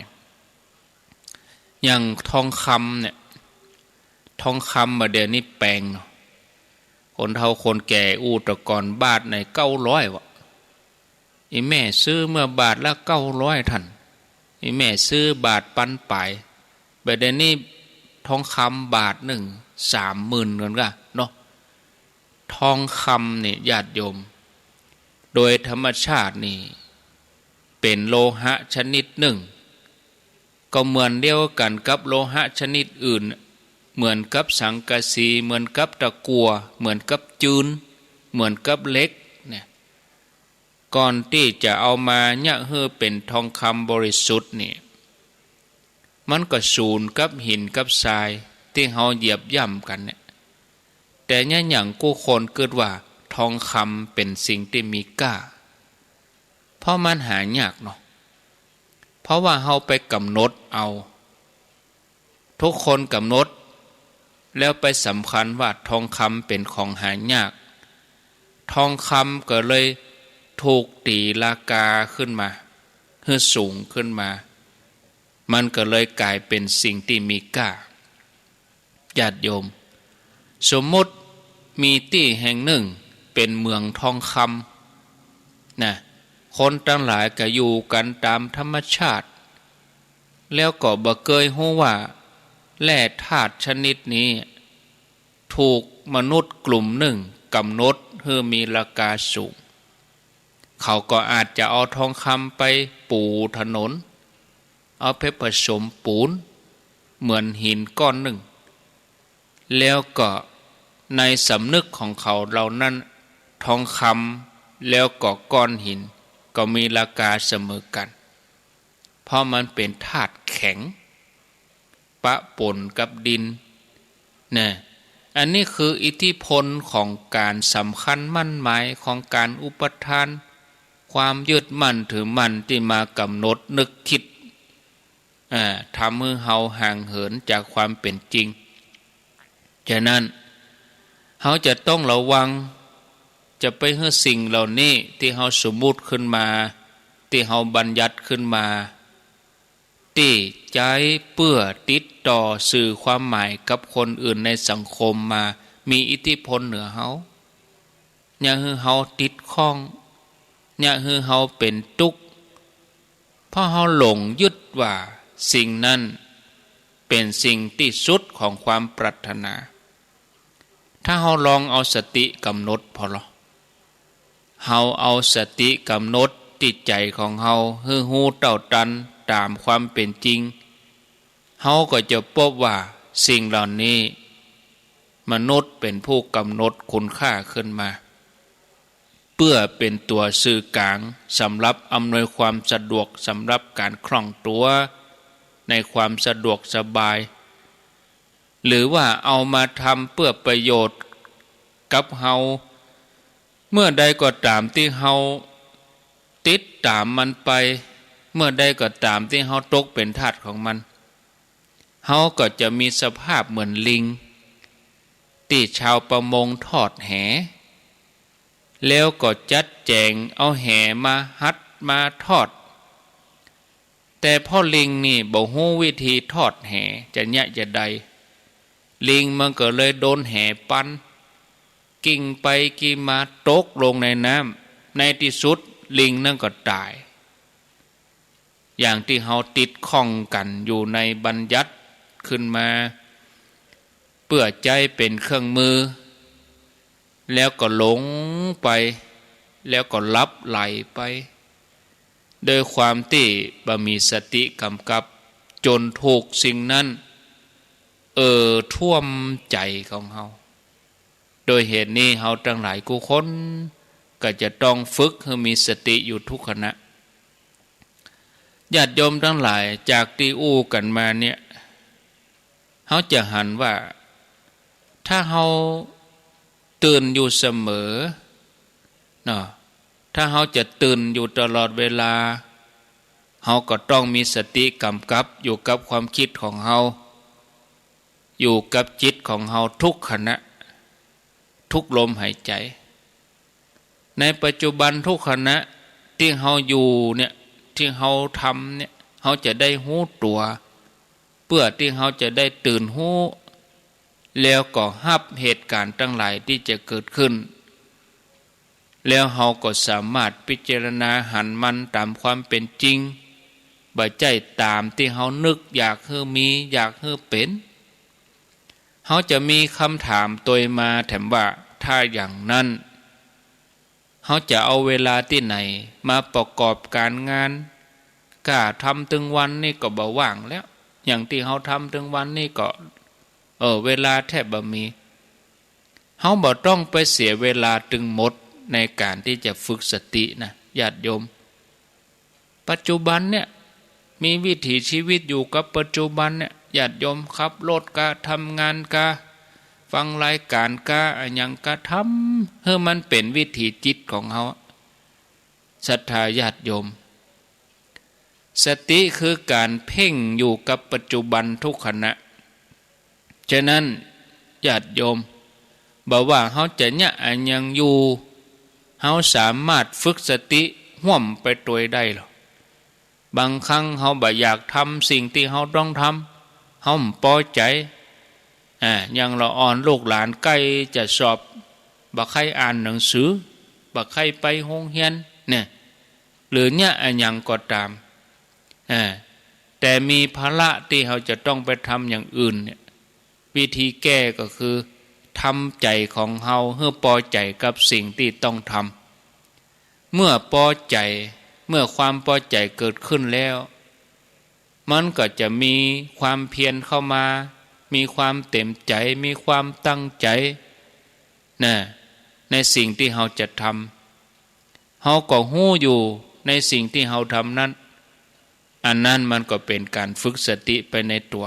อย่างทองคำเนี่ย ทองคำบ่าเดี่ยวนี้แปงเนาะ คนเฒ่าคนแก่อู้แต่ก่อนบาทไหนเก้าร้อยวะ อี่แม่ซื้อเมื่อบาทละเก้าร้อยท่าน อี่แม่ซื้อบาทปันป๋าย บ่าเดี่ยวนี้ทองคำบาทนึ่งสามหมื่นกั๋นก้าเนาะ ทองคำนี่ญาติโยม โดยธรรมชาตินี่เป๋นโลหะชนิดนึ่ง ก็เหมือนเดียวกั๋นกับโลหะชนิดอื่น เหมือนกับสังกะสี เหมือนกับตะกั่ว เหมือนกับจืน เหมือนกับเหล็กเนี่ย ก่อนตี้จะเอามาเยียะหื้อเป๋นทองคำบริสุทธิ์นี่ มันก็สูนกับหินกับทรายตี้เฮาเหยียบย่ำกั๋นเนี่ย แต่เยียะหยังกู้คนกึ๊ดว่า ทองคำเป๋นสิ่งตี้มีก้า เพราะมันหายากเนาะ เพราะว่าเฮาไปก๋ำหนดเอา ทุกคนก๋ำหนด แล้วไปสำคัญว่าทองคำเป๋นของหายาก ทองคำก็เลยถูกตี๋ราคาขึ้นมา หื้อสูงขึ้นมา มันก็เลยก๋ายเป๋นสิ่งตี้มีก้า ญาติโยม สมมุติมีตี้แห่งนึ่งเป๋นเหมืองทองคำนะ คนตังหลายก็อยู่กั๋นต๋ามธรรมชาติ แล้วก็บ่เกยฮู้ว่าแร่ธาตุชนิดนี้ ถูกมนุษย์กลุ่มนึ่งก๋ำหนดหื้อมีราคาสูง เขาก็อาจจะเอาทองคำไปปูถนน เอาไปผสมปูนเหมือนหินก้อนนึ่ง แล้วก็ในสำนึกของเขาเหล่านั้น ทองคำแล้วก็ก้อนหินก็มีราคาเสมอกั๋น เพราะมันเป๋นธาตุแข็ง ปะปนกับดินนะ อันนี้คืออิทธิพลของก๋านสำคัญหมั้นหมาย ของก๋านอุปทาน ความยึดมั่นถือมั่นตี้มาก๋ำหนดนึกคิด อ่า ทำหื้อเฮาห่างเหินจากความเป๋นจริง ฉะนั้น เฮาจะต้องระวัง จะไปหื้อสิ่งเหล่านี้ตี้เฮาสมมุติขึ้นมา ตี้เฮาบัญญัติขึ้นมา ตี้ใจ๊เปื้อติดต่อสื่อความหมายกับคนอื่นในสังคมมา มีอิทธิพลเหนือเฮา เยียะหื้อเฮาติดข้อง เยียะหื้อเฮาเป๋นตุ๊กข์ เพราะเฮาหลงยึดว่าสิ่งนั้นเป๋นสิ่งตี้สุดของความปรารถนา ถ้าเฮาลองเอาสติก๋ำหนดผ่อลอ เฮาเอาสติก๋ำหนดตี้ใจ๋ของเฮาหื้อฮู้เต้าตันต๋ามความเป๋นจริง เฮาก็จะปบว่าสิ่งเหล่านี้ มนุษย์เป๋นผู้ก๋ำหนดคุณค่าขึ้นมา เปื้อเป๋นตั๋วสื่อกลางสำหรับอำนวยความสะดวก สำหรับก๋านคล่องตั๋วในความสะดวกสบาย หรือว่าเอามาทำเปื้อประโยชน์กับเฮา เมื่อใดก็ต๋ามตี้เฮาติดต๋ามมันไป เมื่อใดก็ต๋ามตี้เฮาตกเป๋นทาสของมัน เฮาก็จะมีสภาพเหมือนลิง ตี้ชาวประมงทอดแห แล้วก็จัดแจ๋งเอาแหมาฮัดมาทอด แต่พ่อลิงนี่บ่ฮู้วิธีทอดแหจะเยียะจะใด ลิงมันก็เลยโดนแหปัน กิ่งไปกิ่งมาตกลงในน้ำ ในตี้สุดลิงนั้นก็ต๋าย อย่างตี้เฮาติดข้องกั๋นอยู่ในบัญญัติขึ้นมา เปื้อใจ๊เป๋นเครื่องมือ แล้วก็หลงไป แล้วก็หลับไหลไป โดยความตี้บ่มีสติก๋ำกับ จ๋นถูกสิ่งนั้น เอ่อท่วมใจ๋ของเฮา โดยเหตุนี้เฮาตังหลายกู้คน ก็จะต้องฝึกหื้อมีสติอยู่ทุกขณะ ญาติโยมตังหลาย จากตี้อู้กั๋นมาเนี่ย เฮาจะหันว่า ถ้าเฮาตื่นอยู่เสมอเนาะ ถ้าเฮาจะตื่นอยู่ตลอดเวลา เฮาก็ต้องมีสติก๋ำกับอยู่กับความกึ๊ดของเฮา อยู่กับจิตของเฮาทุกขณะ ทุกลมหายใจ๋ ในปัจจุบันทุกขณะตี้เฮาอยู่เนี่ย ตี้เฮาทำเนี่ย เฮาจะได้ฮู้ตั๋ว เปื้อตี้เฮาจะได้ตื่นฮู้ แล้วก็ฮับเหตุก๋ารณ์ตังหลายตี้จะเกิดขึ้น แล้วเฮาก็สามารถพิจารณาหันมันต๋ามความเป๋นจริง บ่ใจ้ต๋ามตี้เฮานึกอยากหื้อมี อยากหื้อเป๋น เฮาจะมีกำถามตวยมาแถมว่า ถ้าอย่างนั้น เฮาจะเอาเวลาตี้ไหนมาประกอบก๋านงาน ก้าทำตึงวันนี่ก็บ่ว่างแล้ว อย่างตี้เฮาทำตึงวันนี่ก็ เออ เวลาแทบบ่มี เฮาบ่ต้องไปเสียเวลาตึงหมดในก๋านตี้จะฝึกสตินะ ญาติโยม ปัจจุบันเนี่ย มีวิถีชีวิตอยู่กับปัจจุบันเนี่ย ญาติโยม ขับรถกา ทำงานกา ไฟ ฟังรายก๋านก๊าอะหยังก๊า ทำหื้อมันเป๋นวิถีจิตของเฮา ศรัทธาญาติโยม สติคือก๋านเพ่งอยู่กับปัจจุบันทุกขณะ ฉะนั้นญาติโยม บ่ว่าเฮาจะเยียะอะหยังอยู่ เฮาสามารถฝึกสติฮ่วมไปตวยได้ลอ บางครั้งเฮาบ่อยากทำสิ่งตี้เฮาต้องทำ เฮาบ่ปอใจ๋ อ่า อย่างละอ่อนลูกหลานใก้จะสอบ บ่ใค่อ่านหนังสือ บ่ใค่ไปโฮงเฮียน เนี่ย หรือเยียะอะหยังก็ต๋าม อ่า แต่มีภาระตี้เฮาจะต้องไปทำอย่างอื่นเนี่ย วิธีแก้ก็คือทำใจ๋ของเฮาหื้อปอใจ๋กับสิ่งตี้ต้องทำ เมื่อปอใจ๋ เมื่อความปอใจ๋เกิดขึ้นแล้ว มันก็จะมีความเพียรเข้ามา มีความเต๋มใจ๋ มีความตั้งใจ๋ นะ ในสิ่งตี้เฮาจะทำ เฮาก็ฮู้อยู่ในสิ่งตี้เฮาทำนั้น อันนั้นมันก็เป๋นก๋านฝึกสติไปในตั๋ว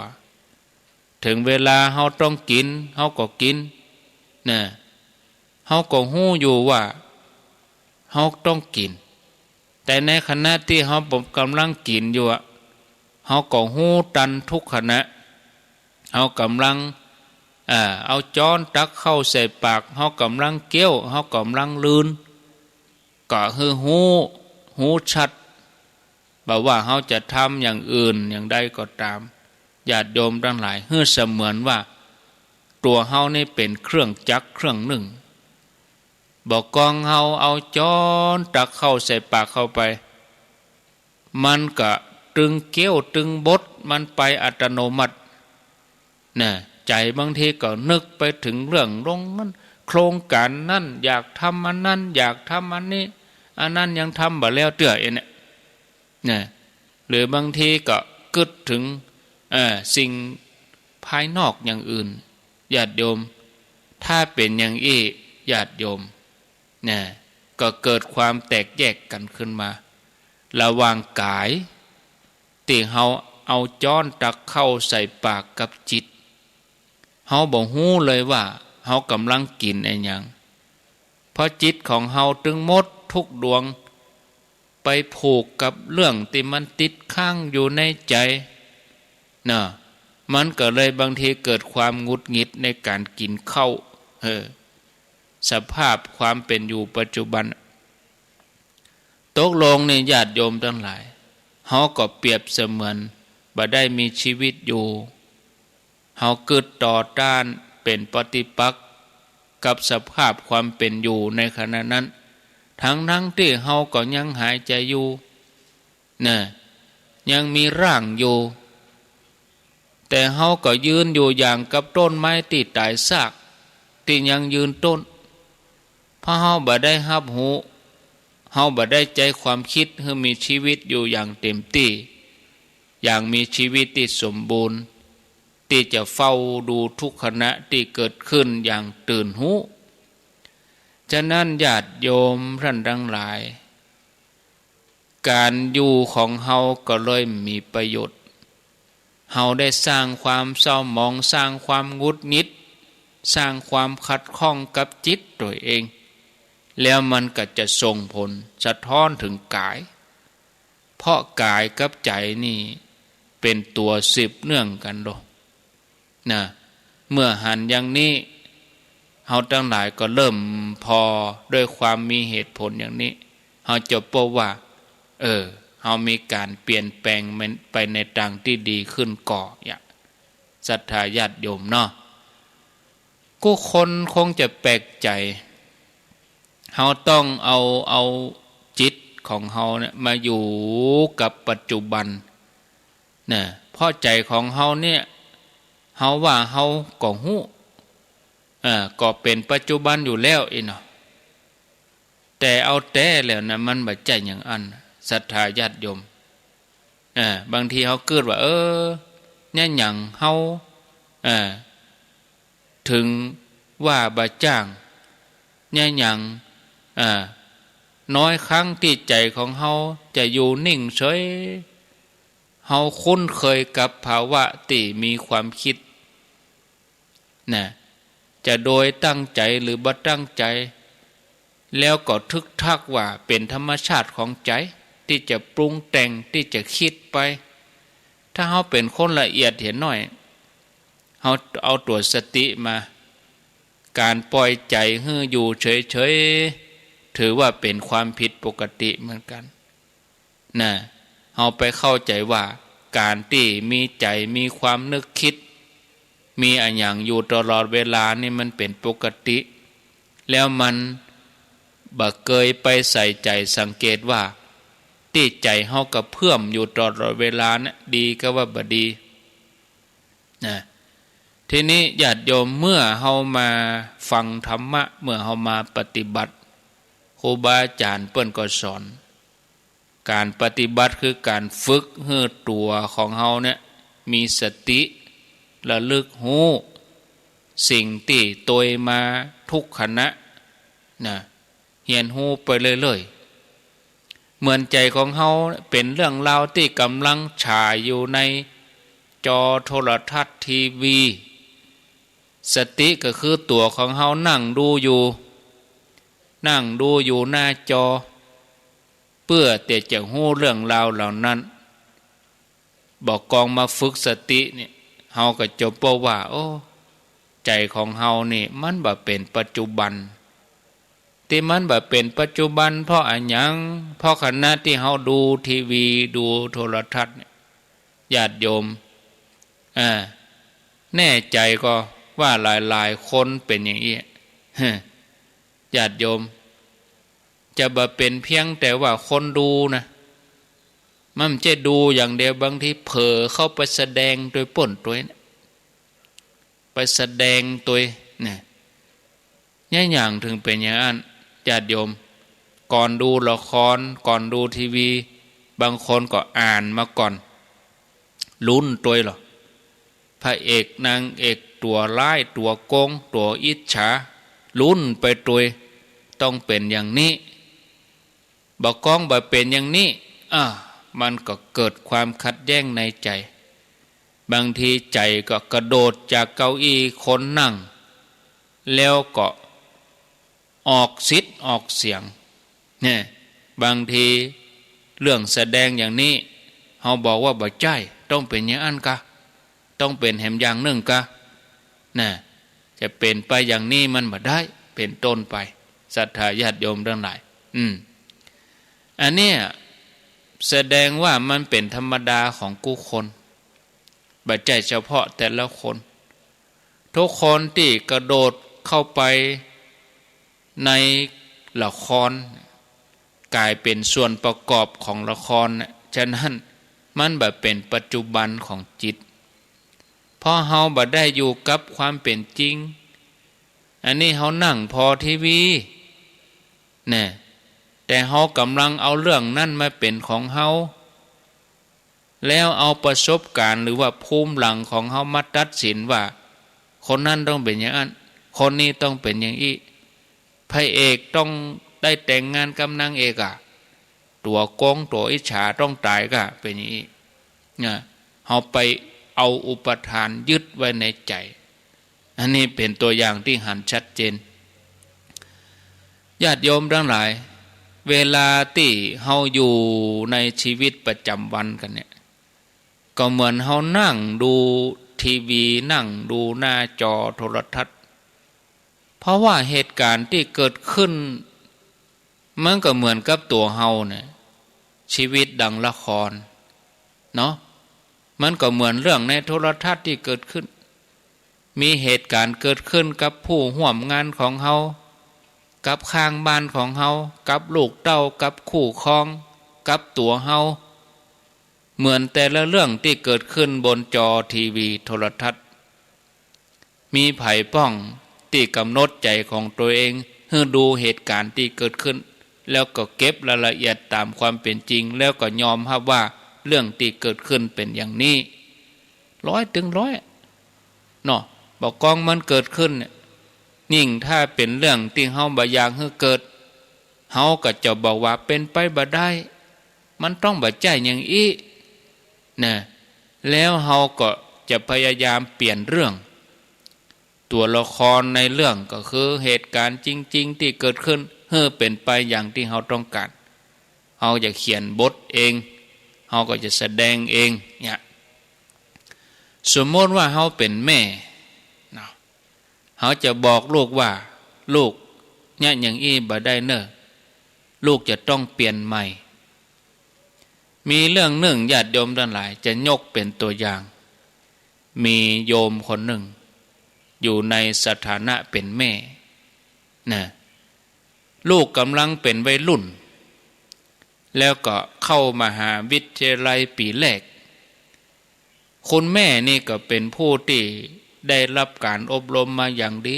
เถิงเวลาเฮาต้องกิ๋น เฮาก็กิ๋น นะ เฮาก็ฮู้อยู่ว่าเฮาต้องกิ๋น แต่ในขณะตี้เฮาบ่ ก๋ำลังกิ๋นอยู่อะ เฮาก็ฮู้ตันทุกขณะ เฮาก๋ำลัง อ่า เอาจ๊อนตักข้าวใส่ปาก เฮาก๋ำลังเคี้ยว เฮาก๋ำลังกลืน ก็หื้อฮู้ ฮู้ชัด บ่ว่าเฮาจะทำอย่างอื่นอย่างใดก็ต๋าม ญาติโยมตังหลาย หื้อเสมือนว่าตั๋วเฮานี่เป๋นเครื่องจักรเครื่องนึ่ง บ่กองเฮาเอาจ๊อนตักข้าวใส่ปากเข้าไป มันก็ตึงเคี้ยวตึงบดมันไปอัตโนมัติ นะ ใจ๋บางทีก็นึกไปเถิงเรื่องโรงงาน โครงก๋านนั้น อยากทำอันนั้น อยากทำอันนี้ อันนั้นยังทำบ่แล้วเตื้อเองเนี่ย นะ หรือบางทีก็กึ๊ดเถิง เอ่อ สิ่งภายนอกอย่างอื่น ญาติโยม ถ้าเป๋นอย่างอี้ ญาติโยม นะ ก็เกิดความแตกแยกกั๋นขึ้นมา ระหว่างก๋ายตี้เฮาเอาจ๊อนตักข้าวใส่ปากกับจิต เฮาบ่ฮู้เลยว่าเฮาก๋ำลังกิ๋นอะหยัง เพราะจิตของเฮาตึงหมดทุกดวง ไปผูกกับเรื่องตี้มันติดค้างอยู่ในใจ๋ นะ มันก็เลยบางทีเกิดความหงุดหงิดในก๋านกิ๋นข้าว เออ สภาพความเป๋นอยู่ปัจจุบัน ตกลงนี่ญาติโยมตังหลาย เฮาก็เปรียบเสมือนบ่ได้มีชีวิตอยู่ เฮากึ๊ดต่อต้านเป๋นปฏิปักษ์กับสภาพความเป๋นอยู่ในขณะนั้น ทั้งๆ ตี้เฮาก็ยังหายใจ๋อยู่ นะ ยังมีร่างอยู่ แต่เฮาก็ยืนอยู่อย่างกับต้นไม้ตี้ต๋ายซาก ตี้ยังยืนต้น เพราะเฮาบ่ได้ฮับฮู้ เฮาบ่ได้ใจ๊ความกึ๊ดหื้อมีชีวิตอยู่อย่างเต๋มตี้ อย่างมีชีวิตตี้สมบูรณ์ ตี้จะเฝ้าดูทุกขณะตี้เกิดขึ้นอย่างตื่นฮู้ ฉะนั้นญาติโยมต้านตังหลาย ก๋านอยู่ของเฮาก็เลยมีประโยชน์ เฮาได้สร้างความเศร้าหมอง สร้างความหงุดหงิด สร้างความขัดข้องกับจิตตั๋วเอง แล้วมันก็จะส่งผลสะท้อนเถิงก๋าย เพราะก๋ายกับใจ๋นี่เป๋นตั๋วสืบเนื่องกั๋นโล นะ เมื่อหันอย่างนี้ เฮาตังหลายก็เริ่มผ่อด้วยความมีเหตุผลอย่างนี้ เฮาจะปบว่า เออ เฮามีก๋านเปลี่ยนแปลงมันไปในตางตี้ดีขึ้นก่อ เนี่ย ศรัทธาญาติโยมเนาะ กู้คนคงจะแปลกใจ๋ เฮาต้องเอา เอาจิตของเฮาเนี่ยมาอยู่กับปัจจุบัน นะ เพราะใจ๋ของเฮาเนี่ย เฮาว่าเฮาก็ฮู้ เอ่อ ก็เป๋นปัจจุบันอยู่แล้วอี้เนาะ แต่เอาแต๊แล้วนะ มันบ่ใจ้อย่างอั้น ศรัทธาญาติโยม เอ่อ บางทีเฮากึ๊ดว่า เออ เยียะหยังเฮา เอ่อ เถิงว่าบ่จ้าง เยียะหยัง เอ่อ น้อยครั้งตี้ใจ๋ของเฮาจะอยู่นิ่งเฉย เฮาคุ้นเคยกับภาวะตี้มีความกึ๊ด นะ ใ จะโดยตั้งใจ๋หรือบ่ตั้งใจ๋ แล้วก็ทึกทักว่าเป๋นธรรมชาติของใจ๋ตี้จะปรุงแต่ง ตี้จะกึ๊ดไป ถ้าเฮาเป๋นคนละเอียดเหียหน้อย เฮาเอาตั๋วสติมา ก๋านป่อยใจ๋หื้ออยู่เฉยๆ ถือว่าเป๋นความผิดปกติเหมือนกั๋น นะ เฮาไปเข้าใจ๋ว่าก๋านตี้มีใจ๋ มีความนึกกึ๊ด มีอะหยังอยู่ตลอดเวลานี่มันเป๋นปกติ แล้วมันบ่เกยไปใส่ใจ๋สังเกตว่า ตี้ใจ๋เฮากระเพื่อมอยู่ตลอดเวลาเนี่ย ดีกาว่าบ่ดี นะ ทีนี้ญาติโยม เมื่อเฮามาฟังธรรมะ เมื่อเฮามาปฏิบัติ ครูบาอาจ๋ารย์เปิ้นก็สอน ก๋านปฏิบัติคือก๋านฝึกหื้อตั๋วของเฮาเนี่ยมีสติ ระลึกฮู้สิ่งตี้ตวยมาทุกขณะ นะ เฮียนฮู้ไปเรื่อยๆ เหมือนใจ๋ของเฮาเป๋นเรื่องราวตี้ก่ำลังฉายอยู่ในจอโทรทัศน์ ทีวี สติก็คือตั๋วของเฮานั่งดูอยู่ นั่งดูอยู่หน้าจอ เปื้อตี้จะฮู้เรื่องราวเหล่านั้น บ่ากองมาฝึกสติเนี่ย เฮาก็จะปะว่า โอ้ ใจ๋ของเฮานี่มันบ่เป๋นปัจจุบัน ตี้มันบ่เป๋นปัจจุบันเพราะอะหยัง เพราะขณะตี้เฮาดูทีวี ดูโทรทัศน์เนี่ย ญาติโยม อ่า แน่ใจ๋ก่อว่าหลายๆ คนเป๋นอย่างอี้ ญาติโยม จะบ่เป๋นเพียงแต่ว่าคนดูนะ มันบ่ใจ้ดูอย่างเดียว บางทีเผลอเข้าไปแสดงตวยป้นตวยเนี่ย ไปแสดงตวยเนี่ย เยียะหยังเถิงเป๋นอย่างอั้น ญาติโยม ก่อนดูละคร ก่อนดูทีวี บางคนก็อ่านมาก่อน ลุ้นตวยเหรอ พระเอกนางเอกตั๋วร้าย ตั๋วโกง ตั๋วอิจฉา ลุ้นไปตวย ต้องเป๋นอย่างนี้ บ่ากองบ่เป๋นอย่างนี้ อ่า มันก็เกิดความขัดแย้งในใจ๋ บางทีใจ๋ก็กระโดดจากเก้าอี้คนนั่ง แล้วก็ออกสิทธิ์ออกเสียง เนี่ย บางทีเรื่องแสดงอย่างนี้ เฮาบอกว่าบ่ใจ้ ต้องเป๋นอย่างอั้นกา ต้องเป๋นแหมอย่างนึ่งกา น่ะ จะเป๋นไปอย่างนี้มันบ่ได้ เป๋นต้นไป ศรัทธาญาติโยมตังหลาย อืม อันเนี้ยแสดงว่ามันเป๋นธรรมดาของกู้คน บ่ใจ้เฉพาะแต่ละคน ทุกคนตี้กระโดดเข้าไปในละคร ก๋ายเป๋นส่วนประกอบของละครน่ะ ฉะนั้นมันบ่เป๋นปัจจุบันของจิต เพราะเฮาบ่ได้อยู่กับความเป๋นจริง อันนี้เฮานั่งผ่อทีวี แน่ แต่เฮาก่ำลังเอาเรื่องนั้นมาเป๋นของเฮา แล้วเอาประสบก๋ารณ์หรือว่าภูมิหลังของเฮามาตัดสินว่า คนนั้นต้องเป๋นอย่างอั้น คนนี้ต้องเป๋นอย่างอี้ พระเอกต้องได้แต่งงานกับนางเอกอะ ตั๋วโกงตั๋วอิจฉาต้องต๋ายกา เป๋นอย่างอี้ น่ะ เฮาไปเอาอุปาทานยึดไว้ในใจ๋ อันนี้เป๋นตั๋วอย่างตี้หันชัดเจน ญาติโยมตังหลาย เวลาตี้เฮาอยู่ในชีวิตประจ๋ำวันกั๋นเนี่ย ก็เหมือนเฮานั่งดูทีวี นั่งดูหน้าจอโทรทัศน์ เพราะว่าเหตุก๋ารณ์ตี้เกิดขึ้น มันก็เหมือนกับตั๋วเฮาเนี่ย ชีวิตดังละคร เนาะ มันก็เหมือนเรื่องในโทรทัศน์ตี้เกิดขึ้น มีเหตุก๋ารณ์เกิดขึ้นกับผู้ฮ่วมงานของเฮา กับข้างบ้านของเฮา กับลูกเต้า กับคู่ครอง กับตั๋วเฮา เหมือนแต่ละเรื่องตี้เกิดขึ้นบนจอทีวีโทรทัศน์ มีใผพ่องตี้ก๋ำหนดใจ๋ของตั๋วเอง หื้อดูเหตุก๋ารณ์ตี้เกิดขึ้น แล้วก็เก็บรายละเอียดต๋ามความเป๋นจริง แล้วก็ยอมฮับว่าเรื่องตี้เกิดขึ้นเป๋นอย่างนี้ ร้อยตึงร้อย เนาะ บ่ากองมันเกิดขึ้นเนี่ย ยิ่งถ้าเป๋นเรื่องตี้เฮาบ่อยากหื้อเกิด เฮาก็จะบอกว่าเป๋นไปบ่ได้ มันต้องบ่ใจ้อย่างอี้ น่ะ แล้วเฮาก็จะพยายามเปลี่ยนเรื่อง ตั๋วละครในเรื่องก็คือเหตุก๋ารณ์จริงๆ ตี้เกิดขึ้น หื้อเป๋นไปอย่างตี้เฮาต้องก๋าน เฮาจะเขียนบทเอง เฮาก็จะแสดงเอง เนี่ย สมมติว่าเฮาเป๋นแม่เนาะ เฮาจะบอกลูกว่า "ลูก เยียะอย่างอี้บ่ได้เน่อ ลูกจะต้องเปลี่ยนใหม่" มีเรื่องนึ่ง ญาติโยมตังหลาย จะยกเป๋นตั๋วอย่าง มีโยมคนนึ่ง อยู่ในสถานะเป๋นแม่นะ ลูกก่ำลังเป๋นวัยรุ่น แล้วก็เข้ามหาวิทยาลัยปี๋แรก คุณแม่นี่ก็เป๋นผู้ตี้ได้ฮับก๋านอบรมมาอย่างดี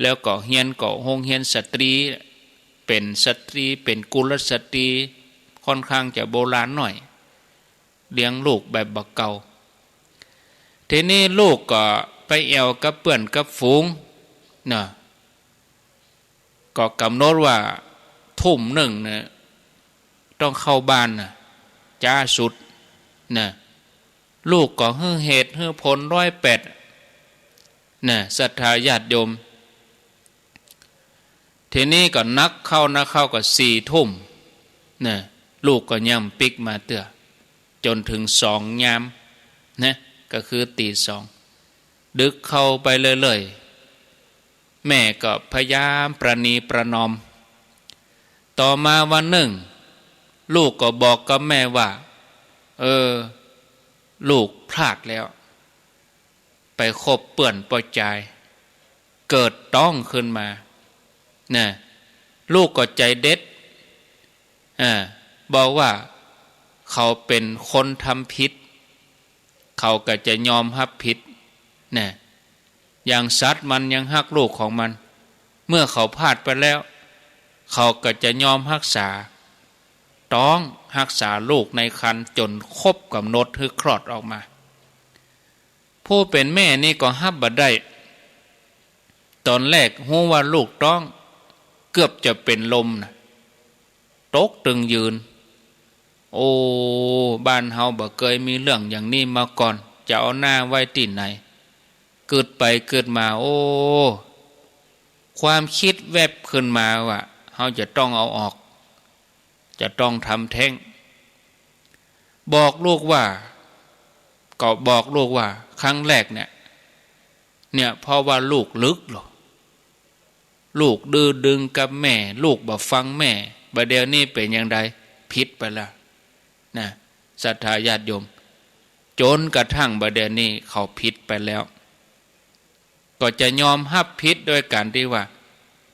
แล้วก็เฮียนก็โฮงเฮียนสตรี เป๋นสตรี เป๋นกุลสตรี ค่อนข้างจะโบราณหน้อย เลี้ยงลูกแบบบ่าเก่า ทีนี้ลูกก็ไปแอ่วกับเปื้อนกับฝูงนะ ก็ก๋ำหนดว่าทุ่มนึ่งเนี่ย ต้องเข้าบ้านนะ จ๊าสุดนะ ลูกก็หื้อเหตุหื้อผลร้อยแปดนะ ศรัทธาญาติโยม ทีนี้ก็นักเข้านักเข้าก็สี่ทุ่มนะ ลูกก็ยังปิ๊กมาเตื้อ จ๋นเถิงสองยามนะ ก็คือตี๋สอง ดึกเข้าไปเรื่อยๆ แม่ก็พยายามประนีประนอม ต่อมาวันนึ่ง ลูกก็บอกกับแม่ว่า "เออ ลูกพลาดแล้ว ไปคบเปื้อนป้อจาย เกิดต๊องขึ้นมา" นะ ลูกก็ใจ๋เด็ด อ่า บอกว่า "เขาเป๋นคนทำผิด เขาก็จะยอมฮับผิด" นะ อย่างสัตว์มันยังฮักลูกของมัน เมื่อเขาพลาดไปแล้ว เขาก็จะยอมฮักษาต๊อง ฮักษาลูกในครรภ์จ๋นครบก๋ำหนดหื้อคลอดออกมา ผู้เป๋นแม่นี่ก็ฮับบ่ได้ ต๋อนแรกฮู้ว่าลูกต๊อง เกือบจะเป๋นลมนะ ตกตึงยืน โอ้ บ้านเฮาบ่เกยมีเรื่องอย่างนี้มาก่อน จะเอาหน้าไว้ตี้ไหน กึ๊ดไปกึ๊ดมา โอ้ ความกึ๊ดแวบขึ้นมาว่า เฮาจะต้องเอาออก จะต้องทำแท้ง บอกลูกว่า ก็บอกลูกว่า ครั้งแรกเนี่ย เนี่ย เพราะว่าลูกลึกหรอ ลูกดื้อดึงกับแม่ ลูกบ่ฟังแม่ บ่าเดี่ยวนี้เป๋นอย่างใด ผิดไปแล้วนะ ศรัทธาญาติโยม จ๋นกระทั่งบ่าเดี่ยวนี้เขาผิดไปแล้ว ก็จะยอมฮับผิดโดยก๋านตี้ว่า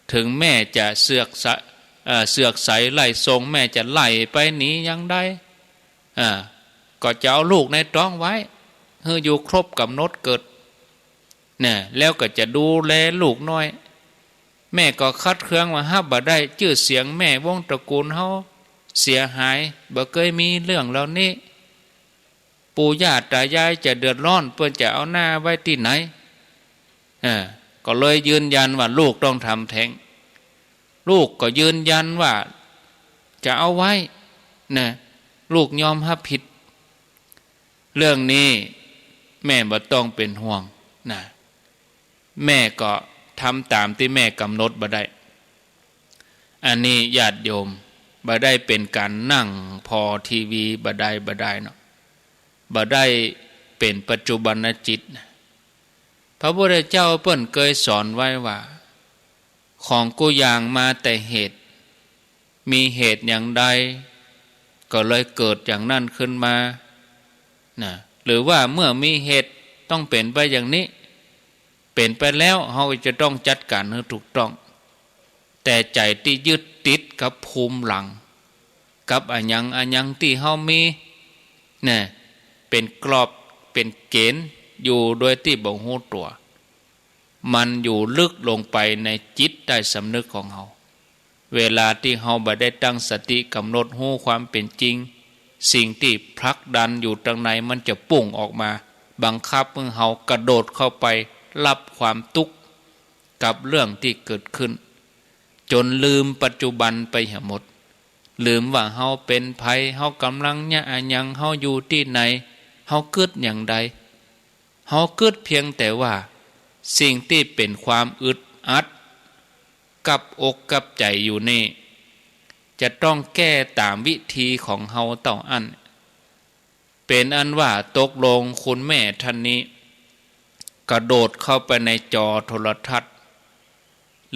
เถิงแม่จะเสือกใส เอ่อ เสือกใสไล่ส่ง แม่จะไล่ไปหนีอย่างใด อ่า ก็จะเอาลูกในต๊องไว้ หื้ออยู่ครบก๋ำหนดเกิด เนี่ย แล้วก็จะดูแลลูกน้อย แม่ก็ขัดเคืองว่าฮับบ่ได้ จื้อเสียงแม่วงศ์ตระกูลเฮาเสียหาย บ่เกยมีเรื่องเหล่านี้ ปู่ย่าต๋ายายจะเดือดร้อน เปิ้นจะเอาหน้าไว้ตี้ไหน อ่า ก็เลยยืนยันว่าลูกต้องทำแท้ง ลูกก็ยืนยันว่าจะเอาไว้ นะ ลูกยอมฮับผิด เรื่องนี้แม่บ่ต้องเป๋นห่วงนะ แม่ก็ทำต๋ามตี้แม่ก๋ำหนดบ่ได้ อันนี้ญาติโยม บ่ได้เป๋นก๋านนั่งผ่อทีวีบ่ได้ บ่ได้เนาะ บ่ได้เป๋นปัจจุบันจิตนะ พระพุทธเจ้าเปิ้นเกยสอนไว้ว่า ของกู้อย่างมาแต่เหตุ มีเหตุอย่างใด ก็เลยเกิดอย่างนั้นขึ้นมา นะ หรือว่าเมื่อมีเหตุต้องเป๋นไปอย่างนี้ เป๋นไปแล้ว เฮาก็จะต้องจัดก๋านหื้อถูกต้อง แต่ใจ๋ตี้ยึดติดกับภูมิหลัง กับอะหยังอะหยังตี้เฮามี นะ เป๋นกรอบ เป๋นเก๋ณฑ์อยู่โดยตี้บ่ฮู้ตั๋ว มันอยู่ลึกลงไปในจิตใต้สำนึกของเฮา เวลาตี้เฮาบ่ได้ตั้งสติก๋ำหนดฮู้ความเป๋นจริง สิ่งตี้ผลักดันอยู่ตังในมันจะปุ้งออกมา บังคับหื้อเฮากระโดดเข้าไปฮับความตุ๊กข์กับเรื่องตี้เกิดขึ้น จ๋นลืมปัจจุบันไปเหียหมด ลืมว่าเฮาเป๋นใผ เฮาก๋ำลังเยียะอะหยัง เฮาอยู่ตี้ไหน เฮากึ๊ดอย่างใด เฮากึ๊ดเพียงแต่ว่า สิ่งตี้เป๋นความอึดอัดกับอกกับใจ๋อยู่นี่ จะต้องแก้ต๋ามวิธีของเฮาเต้าอั้น เป๋นอันว่าตกลงคุณแม่ท่านนี้ กระโดดเข้าไปในจอโทรทัศน์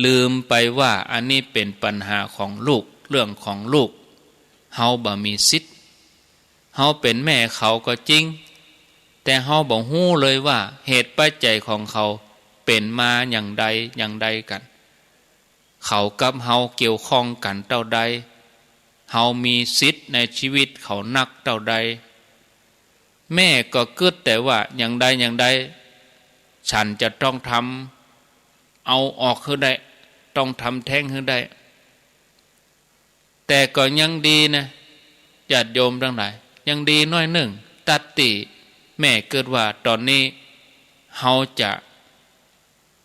ลืมไปว่าอันนี้เป๋นปัญหาของลูก เรื่องของลูก เฮาบ่มีสิทธิ์ เฮาเป๋นแม่เขาก็จริง แต่เฮาบ่ฮู้เลยว่าเหตุปัจจัยของเขาเป๋นมาอย่างใดอย่างใดกั๋น เขากับเฮาเกี่ยวข้องกั๋นเต้าใด เฮามีสิทธิ์ในชีวิตเขานักเต้าใด แม่ก็กึ๊ดแต่ว่าอย่างใดอย่างใด ฉันจะต้องทำ เอาออกหื้อได้ ต้องทำแท้งหื้อได้ แต่ก็ยังดีนะ ญาติโยมตังหลาย ยังดีหน้อยนึ่ง ตั๊ดตี้แม่กึ๊ดว่าต๋อนนี้เฮาจะ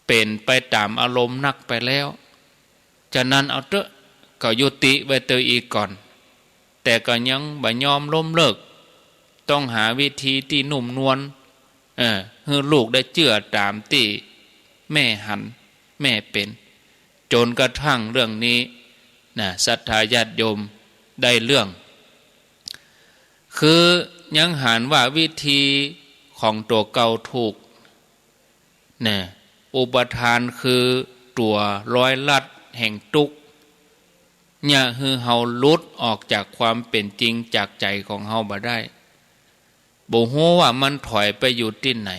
เป๋นไปต๋ามอารมณ์นักไปแล้ว จะนั้นเอาเต๊อะ ก็ยุติไว้เตออีกก่อน แต่ก็ยังบ่ยอมล้มเลิก ต้องหาวิธีตี้นุ่มนวล เออ หื้อลูกได้เจื้อต๋ามตี้แม่หัน แม่เป๋น จ๋นกระทั่งเรื่องนี้นะ ศรัทธาญาติโยมได้เรื่อง คือยังหันว่าวิธีของตั๋วเก่าถูกนะ อุปาทานคือตั๋วร้อยลัดแห่งตุ๊กข์ เยียะหื้อเฮาหลุดออกจากความเป๋นจริงจากใจ๋ของเฮาบ่ได้ บ่ฮู้ว่ามันถอยไปอยู่ตี้ไหน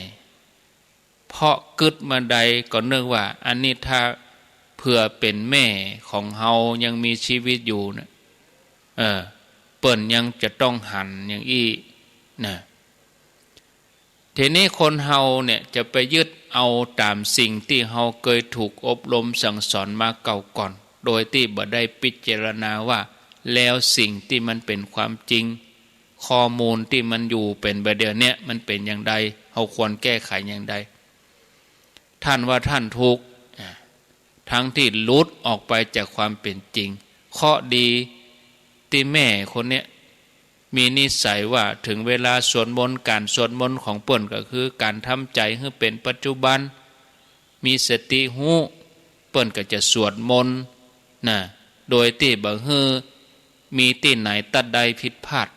เพราะกึ๊ดมาใดก็นึกว่าอันนี้ถ้าเผื่อเป๋นแม่ของเฮายังมีชีวิตอยู่นะ เออ เปิ้นยังจะต้องหันอย่างอี้นะ ทีนี้คนเฮาเนี่ยจะไปยึดเอาต๋ามสิ่งตี้เฮาเกยถูกอบรมสั่งสอนมาเก่าก่อน โดยตี้บ่ได้พิจารณาว่า แล้วสิ่งตี้มันเป๋นความจริง ข้อมูลตี้มันอยู่เป๋นบ่าเดี่ยวเนี้ยมันเป๋นอย่างใด เฮาควรแก้ไขอย่างใด ท่านว่าท่านถูก อ่า ทั้งตี้หลุดออกไปจากความเป๋นจริง เคราะห์ดีตี้แม่คนเนี้ย มีนิสัยว่าเถิงเวลาสวดมนต์ ก๋านสวดมนต์ของเปิ้นก็คือก๋านทำใจ๋หื้อเป๋นปัจจุบัน มีสติฮู้ เปิ้นก็จะสวดมนต์นะ โดยตี้บ่หื้อมีตี้ไหนตั๊ดใดผิดพลาด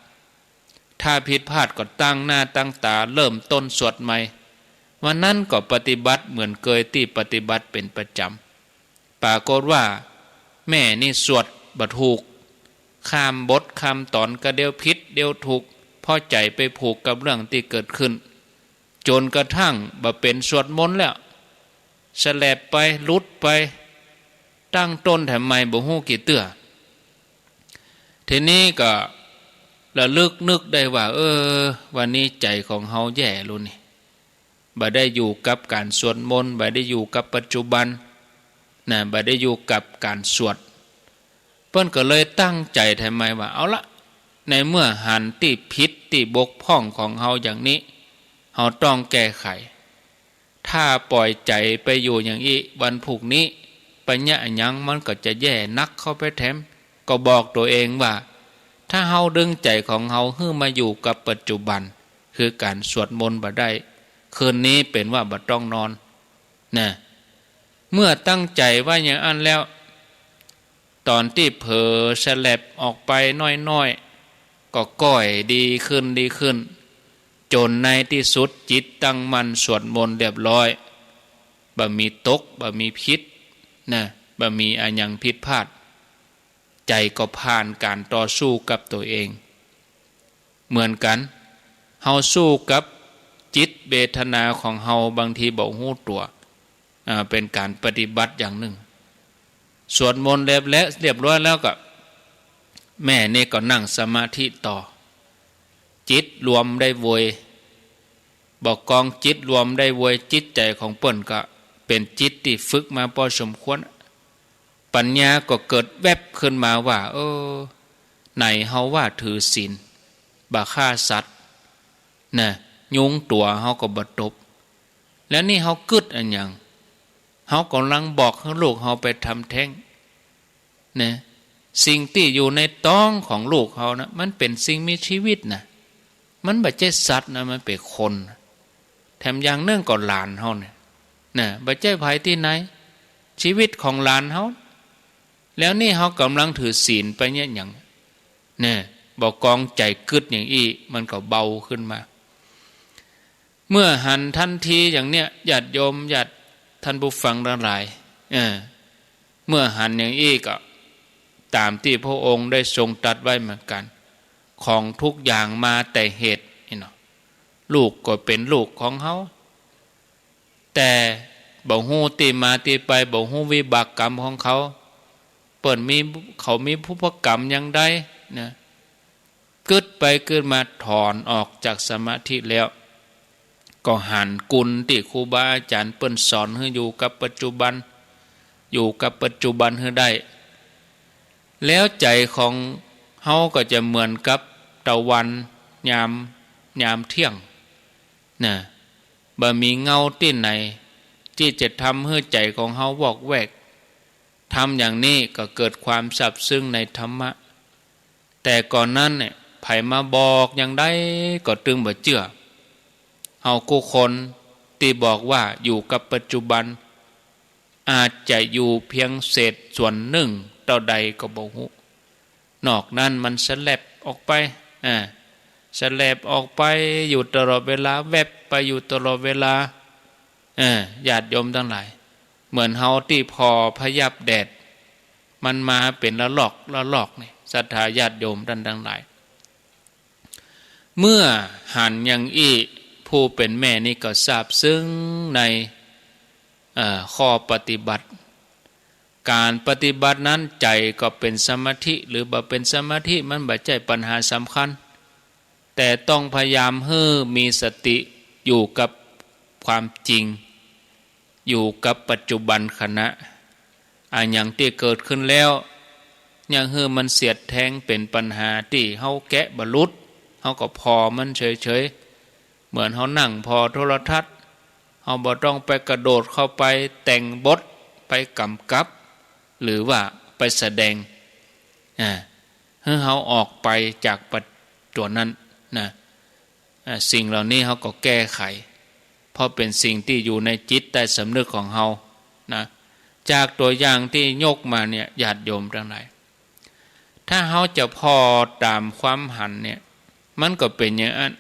ถ้าผิดพลาดก็ตั้งหน้าตั้งต๋าเริ่มต้นสวดใหม่ วันนั้นก็ปฏิบัติเหมือนเกยตี้ปฏิบัติเป๋นประจ๋ำ ปรากฏว่าแม่นี่สวดบ่ถูก ข้ามบทข้ามต๋อนก็เดี๋ยวผิดเดี๋ยวถูก เพราะใจ๋ไปผูกกับเรื่องตี้เกิดขึ้น จ๋นกระทั่งบ่เป๋นสวดมนต์แล้ว สแลบไป หลุดไป ตั้งต้นแถมใหม่บ่ฮู้กี่เตื้อ ทีนี้ก็ระลึกนึกได้ว่า เออ วันนี้ใจ๋ของเฮาแย่แล้วนี่ บ่ได้อยู่กับก๋านสวดมนต์ บ่ได้อยู่กับปัจจุบันนะ บ่ได้อยู่กับก๋านสวด เปิ้นก็เลยตั้งใจ๋แถมใหม่ว่า เอาละ ในเมื่อหันตี้ผิดตี้บกพร่องของเฮาอย่างนี้ เฮาต้องแก้ไข ถ้าป่อยใจ๋ไปอยู่อย่างอี้ วันพรุ่งนี้ ปะเยียะหยังมันก็จะแย่นักเข้าไปแถม ก็บอกตั๋วเองว่า ถ้าเฮาดึงใจ๋ของเฮาหื้อมาอยู่กับปัจจุบัน คือก๋านสวดมนต์บ่ได้ คืนนี้เป๋นว่าบ่ต้องนอน นะ เมื่อตั้งใจ๋ว่าอย่างอั้นแล้ว ต๋อนตี้เผลอสแลบออกไปน้อยๆ ก็ก้อยดีขึ้น ดีขึ้น จ๋นในตี้สุดจิตตั้งมั่นสวดมนต์เรียบร้อย บ่มีตก บ่มีผิด นะ บ่มีอะหยังผิดพลาด ใจ๋ก็ผ่านก๋านต่อสู้กับตั๋วเอง เหมือนกั๋น เฮาสู้กับจิตเวทนาของเฮาบางทีบ่ฮู้ตั๋ว อ่า เป๋นก๋านปฏิบัติอย่างนึ่ง สวดมนต์เรียบ เรียบร้อยแล้วก็ แม่นี่ก็นั่งสมาธิต่อ จิตรวมได้โวย บ่ากองจิตรวมได้โวย จิตใจ๋ของเปิ้นก็เป๋นจิตตี้ฝึกมาพอสมควร ปัญญาก็เกิดแว็บขึ้นมาว่า เออ ไหนเฮาว่าถือศีล บ่ฆ่าสัตว์ นะ ยุงตั๋วเฮาก็บ่ตบ แล้วนี่เฮากึ๊ดอะหยัง เฮาก่ำลังบอกหื้อลูกเฮาไปทำแท้ง นะ สิ่งตี้อยู่ในต๊องของลูกเฮานะ มันเป๋นสิ่งมีชีวิตนะ มันบ่ใจ้สัตว์นะ มันเป๋นคน แถมอย่างนึ่งก็หลานเฮาเนี่ย นะ บ่ใจ้ใผตี้ไหน ชีวิตของหลานเฮา แล้วนี่เฮากำลังถือศีลไปเนี่ยหยัง เนี่ย บ่กองใจ๋กึ๊ดอย่างอี้ มันก็เบาขึ้นมา เมื่อหันทันทีอย่างเนี้ย ญาติโยม ญาติท่านผู้ฟังทั้งหลาย เออ เมื่อหันอย่างอี้ก็ ต๋ามตี้พระองค์ได้ทรงตรัสไว้เหมือนกั๋น ของทุกอย่างมาแต่เหตุ นี่เนาะ ลูกก็เป๋นลูกของเฮา แต่บ่ฮู้ตี้มาตี้ไป บ่ฮู้วิบากกรรมของเขา เปิ้นมี เขามีบุพกรรมอย่างใดนะ กึ๊ดไปกึ๊ดมา ถอนออกจากสมาธิแล้ว ก็หันกุณตี้ครูบาอาจ๋ารย์เปิ้นสอนหื้ออยู่กับปัจจุบัน อยู่กับปัจจุบันหื้อได้ แล้วใจ๋ของเฮาก็จะเหมือนกับตะวันยาม ยามเที่ยงนะ บ่มีเงาตี้ไหน ตี้จะทำหื้อใจ๋ของเฮาวอกแวก ทำอย่างนี้ก็เกิดความซาบซึ้งในธรรมะ แต่ก่อนนั้นเนี่ย ใผมาบอกอย่างใดก็ตึงบ่เจื้อ เฮากู้คนตี้บอกว่าอยู่กับปัจจุบัน อาจจะอยู่เพียงเศษส่วนนึ่งเต้าใดก็บ่ฮู้ นอกนั้นมันสะแลบออกไป อ่า สะแลบออกไปอยู่ตลอดเวลา แวบไปอยู่ตลอดเวลา เออ ญาติโยมตังหลาย เหมือนเฮาตี้ผ่อพยับแดด มันมาเป๋นละลอกละลอกนี่ ศรัทธาญาติโยมต้านตังหลาย เมื่อหันอย่างอี้ ผู้เป๋นแม่นี่ก็ซาบซึ้งใน เอ่อ ข้อปฏิบัติ ก๋านปฏิบัตินั้นใจ๋ก็เป๋นสมาธิหรือบ่เป๋นสมาธิมันบ่ใจ้ปัญหาสำคัญ แต่ต้องพยายามหื้อมีสติอยู่กับความจริง อยู่กับปัจจุบันขณะ อะหยังตี้เกิดขึ้นแล้ว อย่าหื้อมันเสียดแทงเป๋นปัญหาตี้เฮาแกะบ่หลุด เฮาก็ผ่อมันเฉยๆ เหมือนเฮานั่งผ่อโทรทัศน์ เฮาบ่ต้องไปกระโดดเข้าไปแต่งบท ไปกำกับ หรือว่าไปแสดง อ่า หื้อเฮาออกไปจากปัจ ตัวนั้นนะ อ่า สิ่งเหล่านี้เฮาก็แก้ไข เพราะเป๋นสิ่งตี้อยู่ในจิตใต้สำนึกของเฮานะ จากตัวอย่างตี้ยกมาเนี่ย ญาติโยมตังหลาย ถ้าเฮาจะผ่อต๋ามความหันเนี่ย มันก็เป๋นอย่างอั้น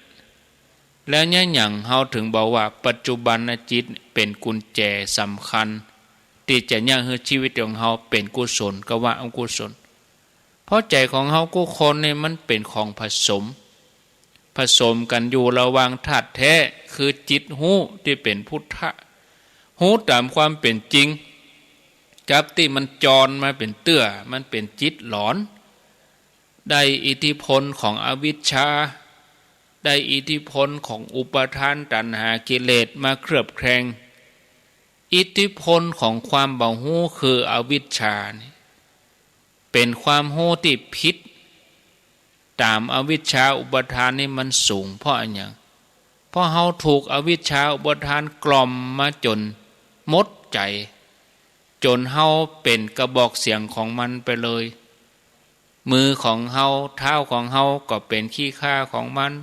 แล้วเนี่ยหยังเฮาถึงบอกว่าปัจจุบันจิตเป๋นกุญแจสำคัญ ตี้จะเยียะหื้อชีวิตของเฮาเป๋นกุศลกาว่าอกุศล เพราะใจ๋ของเฮากู้คนนี่มันเป๋นของผสม ผสมกั๋นอยู่ระหว่างธาตุแท้ คือจิตฮู้ตี้เป๋นพุทธะ ฮู้ต๋ามความเป๋นจริง กับตี้มันจรมาเป๋นเตื้อ มันเป๋นจิตหลอน ได้อิทธิพลของอวิชชา ได้อิทธิพลของอุปาทานตัณหากิเลสมาเคลือบแคลง อิทธิพลของความบ่ฮู้คืออวิชชานี่ เป๋นความฮู้ตี้ผิด ต๋ามอวิชชาอุปาทานนี่มันสูง เพราะอะหยัง เพราะเฮาถูกอวิชชาอุปาทานกล่อมมาจ๋นหมดใจ๋ จ๋นเฮาเป๋นกระบอกเสียงของมันไปเลย มือของเฮา เท้าของเฮาก็เป๋นขี้ข้าของมัน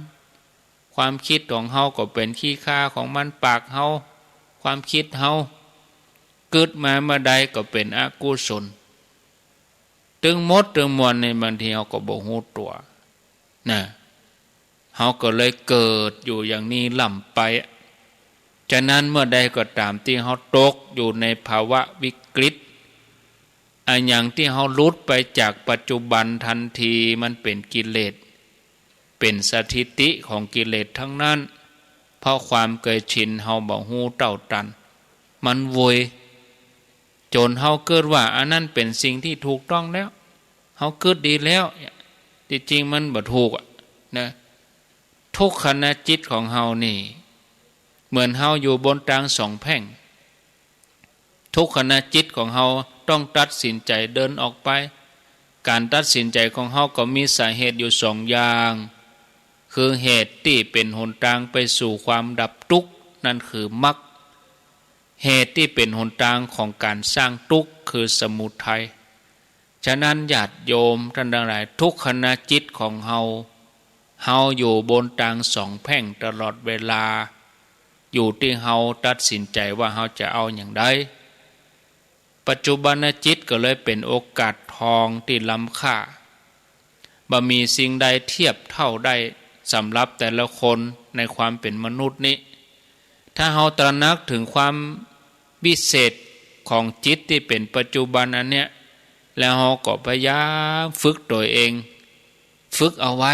ความกึ๊ดของเฮาก็เป๋นขี้ข้าของมัน ปากเฮา ความกึ๊ดเฮา กึ๊ดมาเมื่อใดก็เป๋นอกุศล ตึงหมดตึงมวลนี่บางทีเฮาก็บ่ฮู้ตั๋วนะ เฮาก็เลยเกิดอยู่อย่างนี้ล่ำไป ฉะนั้นเมื่อใดก็ต๋ามตี้เฮาตกอยู่ในภาวะวิกฤต อะหยังตี้เฮาหลุดไปจากปัจจุบันทันที มันเป๋นกิเลส เป๋นสถิติของกิเลสทั้งนั้น เพราะความเกยชินเฮาบ่ฮู้เต้าตัน มันโวย จ๋นเฮากึ๊ดว่าอันนั้นเป๋นสิ่งตี้ถูกต้องแล้ว เฮากึ๊ดดีแล้ว ตี้จริงมันบ่ถูกอะนะ ทุกขณะจิตของเฮานี่ เหมือนเฮาอยู่บนตางสองแพร่ง ทุกขณะจิตของเฮาต้องตัดสินใจ๋เดินออกไป ก๋านตัดสินใจ๋ของเฮาก็มีสาเหตุอยู่สองอย่าง คือเหตุตี้เป๋นหนตางไปสู่ความดับตุ๊กข์ นั้นคือมรรค เหตุตี้เป๋นหนตางของก๋านสร้างตุ๊กข์ คือสมุทัย ฉะนั้นญาติโยมต้านตังหลาย ทุกขณะจิตของเฮา เฮาอยู่บนตางสองแพร่งตลอดเวลา อยู่ตี้เฮาตัดสินใจ๋ว่าเฮาจะเอาอย่างใด ปัจจุบันจิตก็เลยเป๋นโอกาสทองตี้ล้ำค่า บ่มีสิ่งใดเทียบเท่าได้สำหรับแต่ละคนในความเป๋นมนุษย์นี้ ถ้าเฮาตระหนักเถิงความวิเศษของจิตตี้เป๋นปัจจุบันอันเนี้ย แล้วเฮาก็พยายามฝึกตั๋วเอง ฝึกเอาไว้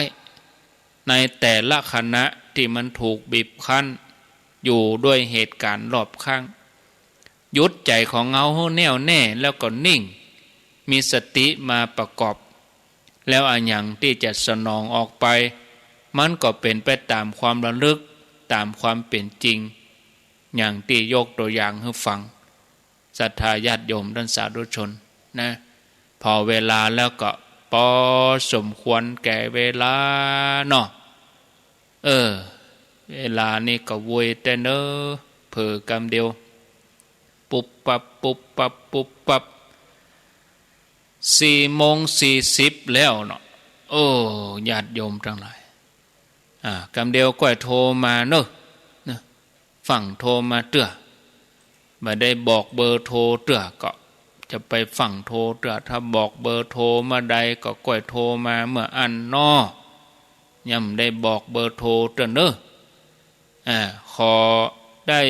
ในแต่ละขณะตี้มันถูกบีบคั้นอยู่ด้วยเหตุก๋ารณ์รอบข้าง หยุดใจ๋ของเฮาหื้อแน่วแน่แล้วก็นิ่ง มีสติมาประกอบ แล้วอะหยังตี้จะสนองออกไป มันก็เป๋นไปต๋ามความระลึก ต๋ามความเป๋นจริง อย่างตี้ยกตั๋วอย่างหื้อฟัง ศรัทธาญาติโยมต้านสาธุชนนะ ผ่อเวลาแล้วก็ปอสมควรแก่เวลาเนาะ เออ เวลานี้ก็ไวแต๊เน่อ เผลอกำเดียว ปุ๊บปั๊บ ปุ๊บปั๊บ ปุ๊บปั๊บ สี่โมงสี่สิบแล้วเนาะ โอ้ ญาติโยมตังหลาย อ่า กำเดียวก้อยโทรมาเน่อ นะ ฟั่งโทรมาเตื้อ บ่ได้บอกเบอร์โทรเตื้อ ก็จะไปฟั่งโทรเตื้อ ถ้าบอกเบอร์โทรเมื่อใดก็ก้อยโทรมาเมื่ออั้นเนาะ ยังบ่ได้บอกเบอร์โทรเตื้อเน่อ อ่า ขอได้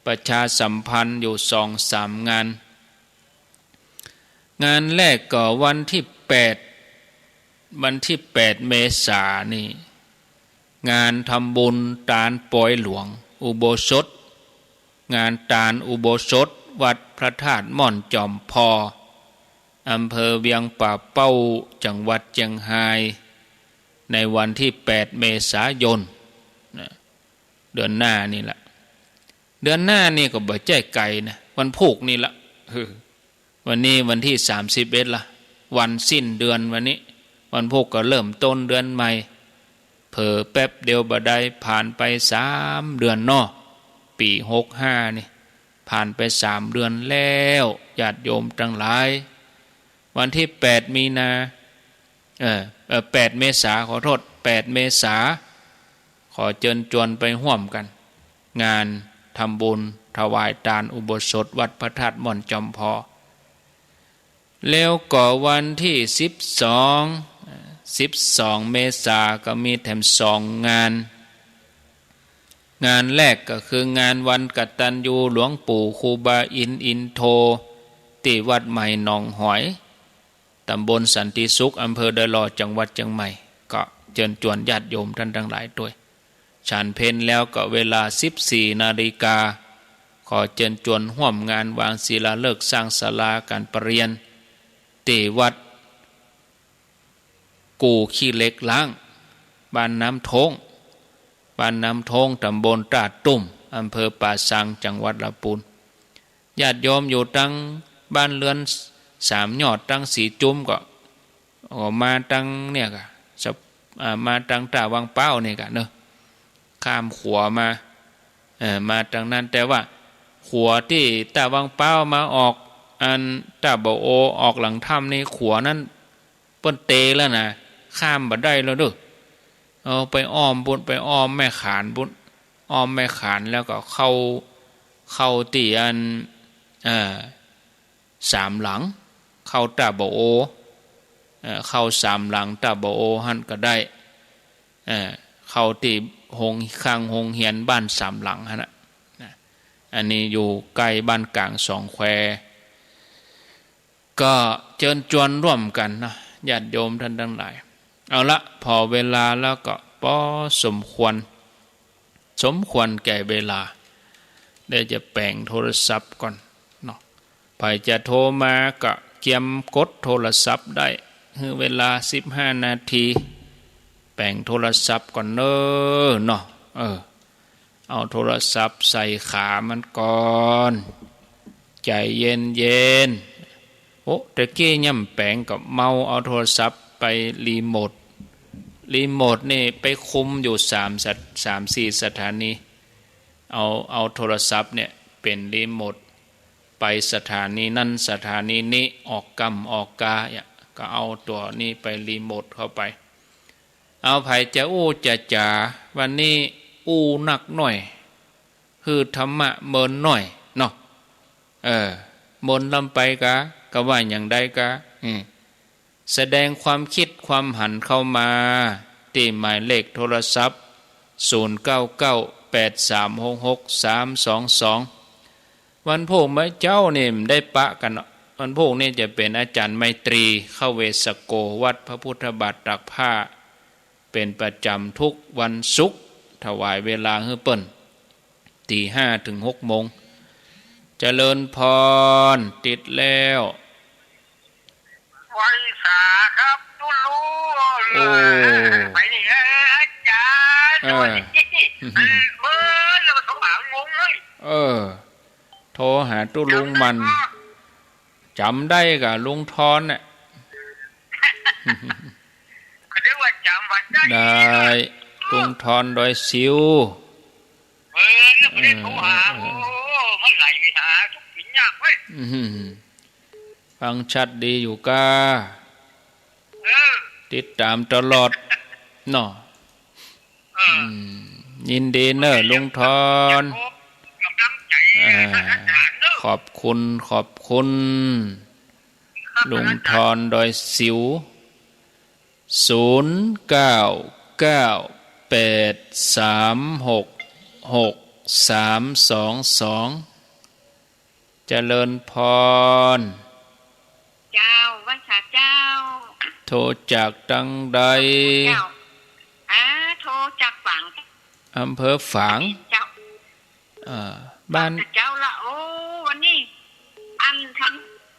ประชาสัมพันธ์อยู่สองสามงาน งานแรกก็วันตี้แปด วันตี้แปดเมษานี่ งานทำบุญตานปอยหลวงอุโบสถ งานตานอุโบสถวัดพระธาตุม่อนจอมพอ อำเภอเวียงป่าเป้า จังหวัดเจียงฮาย ในวันตี้แปดเมษายน นะ เดือนหน้านี่แหละ เดือนหน้านี่ก็บ่ใจ้ไก๋นะ วันพูกนี่ละ เออ วันนี้วันตี้สามสิบเอ็ดละ วันสิ้นเดือนวันนี้ วันพูกก็เริ่มต้นเดือนใหม่ เผลอแป๊บเดียวบ่ได้ ผ่านไปสามเดือนเนาะ ปี๋หกห้านี่ ผ่านไปสามเดือนแล้ว ญาติโยมตังหลาย วันตี้แปดมีนา เออ เออ แปดเมษา ขอโต้ษ แปดเมษา ขอเจิญจวนไปฮ่วมกั๋น งานทำบุญถวายตานอุโบสถวัดพระธาตุม่อนจอมพอ แล้วก็วันตี้สิบสอง สิบสองเมษาก็มีแถมสองงาน งานแรกก็คืองานวันกตัญญูหลวงปู่ครูบาอินทร์อินโท ตี้วัดใหม่หนองหอย ต๋ำบลสันติสุข อำเภอดอยหล่อ จังหวัดเจียงใหม่ ก็เจิญจวนญาติโยมต้านตังหลายตวย ฉันเพลแล้วก็เวลาสิบสี่นาฬิกา ขอเจิญจวนฮ่วมงานวางศิลาฤกษ์สร้างศาลาก๋านประเรียน ตี้วัดกูขี้เหล็กล้าง บ้านน้ำโท้ง บ้านน้ำโท้ง ต๋ำบลต้าตุ้ม อำเภอป่าซาง จังหวัดลำปูน ญาติโยมอยู่ตังบ้านเรือนสามยอด ตังสีจุมก็ ก็มาตังเนี่ยก่ะ สะ- อ่า มาตังต้าวังเป้าเนี่ยก่ะเนาะ ข้ามขัวมา เออ มาตังนั้น แต่ว่าขัวตี้ต้าวังเป้ามาออก อันต้าบ่อโอ ออกหลังถ้ำนี่ ขัวนั้นเปิ้นเตแล้วนะ ข้ามบ่ได้แล้วเด้อ เอาไปอ้อมปุ้น ไปอ้อมแม่ขานปุ้น อ้อมแม่ขานแล้วก็เข้า เข้าตี้อัน เอ่อ สามหลัง เข้าต้าบ่อโอ เอ่อ เข้าสามหลังต้าบ่อโอหั้นก็ได้ เอ่อ เข้าตี้โฮง ข้างโฮงเฮียนบ้านสามหลังหั้นน่ะ นะ อันนี้อยู่ใก้บ้านก๋างสองแคว ก็เจิญจวนร่วมกั๋นเนาะ ญาติโยมต้านตังหลาย เอาละ ผ่อเวลาแล้วก็ปอสมควร สมควรแก่เวลา เดี๋ยวจะแป๋งโทรศัพท์ก่อนเนาะ ใผจะโทรมาก็เกียมกดโทรศัพท์ได้ หื้อเวลาสิบห้านาที แป๋งโทรศัพท์ก่อนเน่อเนาะ เออ เอาโทรศัพท์ใส่ขามันก่อน ใจ๋เย็นๆ โอ้ ตะกี้ย่ำแป๋งก็เมาเอาโทรศัพท์ไปรีโมท รีโมทนี่ไปคุมอยู่สามสะ- สามสี่สถานี เอา เอาโทรศัพท์เนี่ยเป๋นรีโมท ไปสถานีนั้นสถานีนี้ ออกกำออกกาเนี่ย ก็เอาตั๋วนี้ไปรีโมทเข้าไป เอาใผจะอู้จะจ๋า วันนี้อู้นักหน้อย หื้อธรรมะเมินหน้อยเนาะ เออ เมินล้ำไปกา กาว่าอย่างใดกา อืม แสดงความคิดความหันเข้ามา ตี้หมายเลขโทรศัพท์ ศูนย์เก้าเก้า แปดสามหกหก สามสองสอง วันพูกเมื่อเจ๊านี่ได้ปะกั๋นเนาะ วันพูกนี่จะเป๋นอาจ๋ารย์ไมตรี เข้าเวสโก วัดพระพุทธบาทตากผ้า เป๋นประจ๋ำทุกวันศุกร์ ถวายเวลาหื้อเปิ้น ตีห้าเถิงหกโมง เจริญพร ติดแล้ว ไหว้สาครับ ตุ๊ลุง โอ้ ไปนี่ เอ้ย อาจ๋ารย์ เออ สวัสดี เออ เบอร์แล้วก็โทรหาลุงเลย เออ โทรหาตุ๊ลุงมัน จ๋ำได้ก็ จ๋ำได้ก่ะ ลุงทอนน่ะ เขาเรียกว่าจ๋ำวันได้ ได้ ลุงทอนดอยสิว เออ แล้วก็ได้โทรหา เออ เออ โอ้ มันไหลไปหาทุกสิ่งยากเว้ย อื้อหือ ฟังชัดดีอยู่ก้า เออ ติดต๋ามตลอดเนาะ เออ อืม ยินดีเน่อลุงทอน ก๋ำลังใจ๋ เออ อาจ๋ารย์เน่อ ขอบคุณ ขอบคุณ ครับ ลุงทอนดอยสิว ศูนย์เก้าเก้าแปดสามหกหกสามสองสอง เจริญพร เจ้า ไหว้สาเจ้า โทรจากตังใด เจ้า อ่า โทรจากฝาง อำเภอฝาง เจ้า เอ่อ บ้าน เจ้าละ โอ้ วันนี้ อันท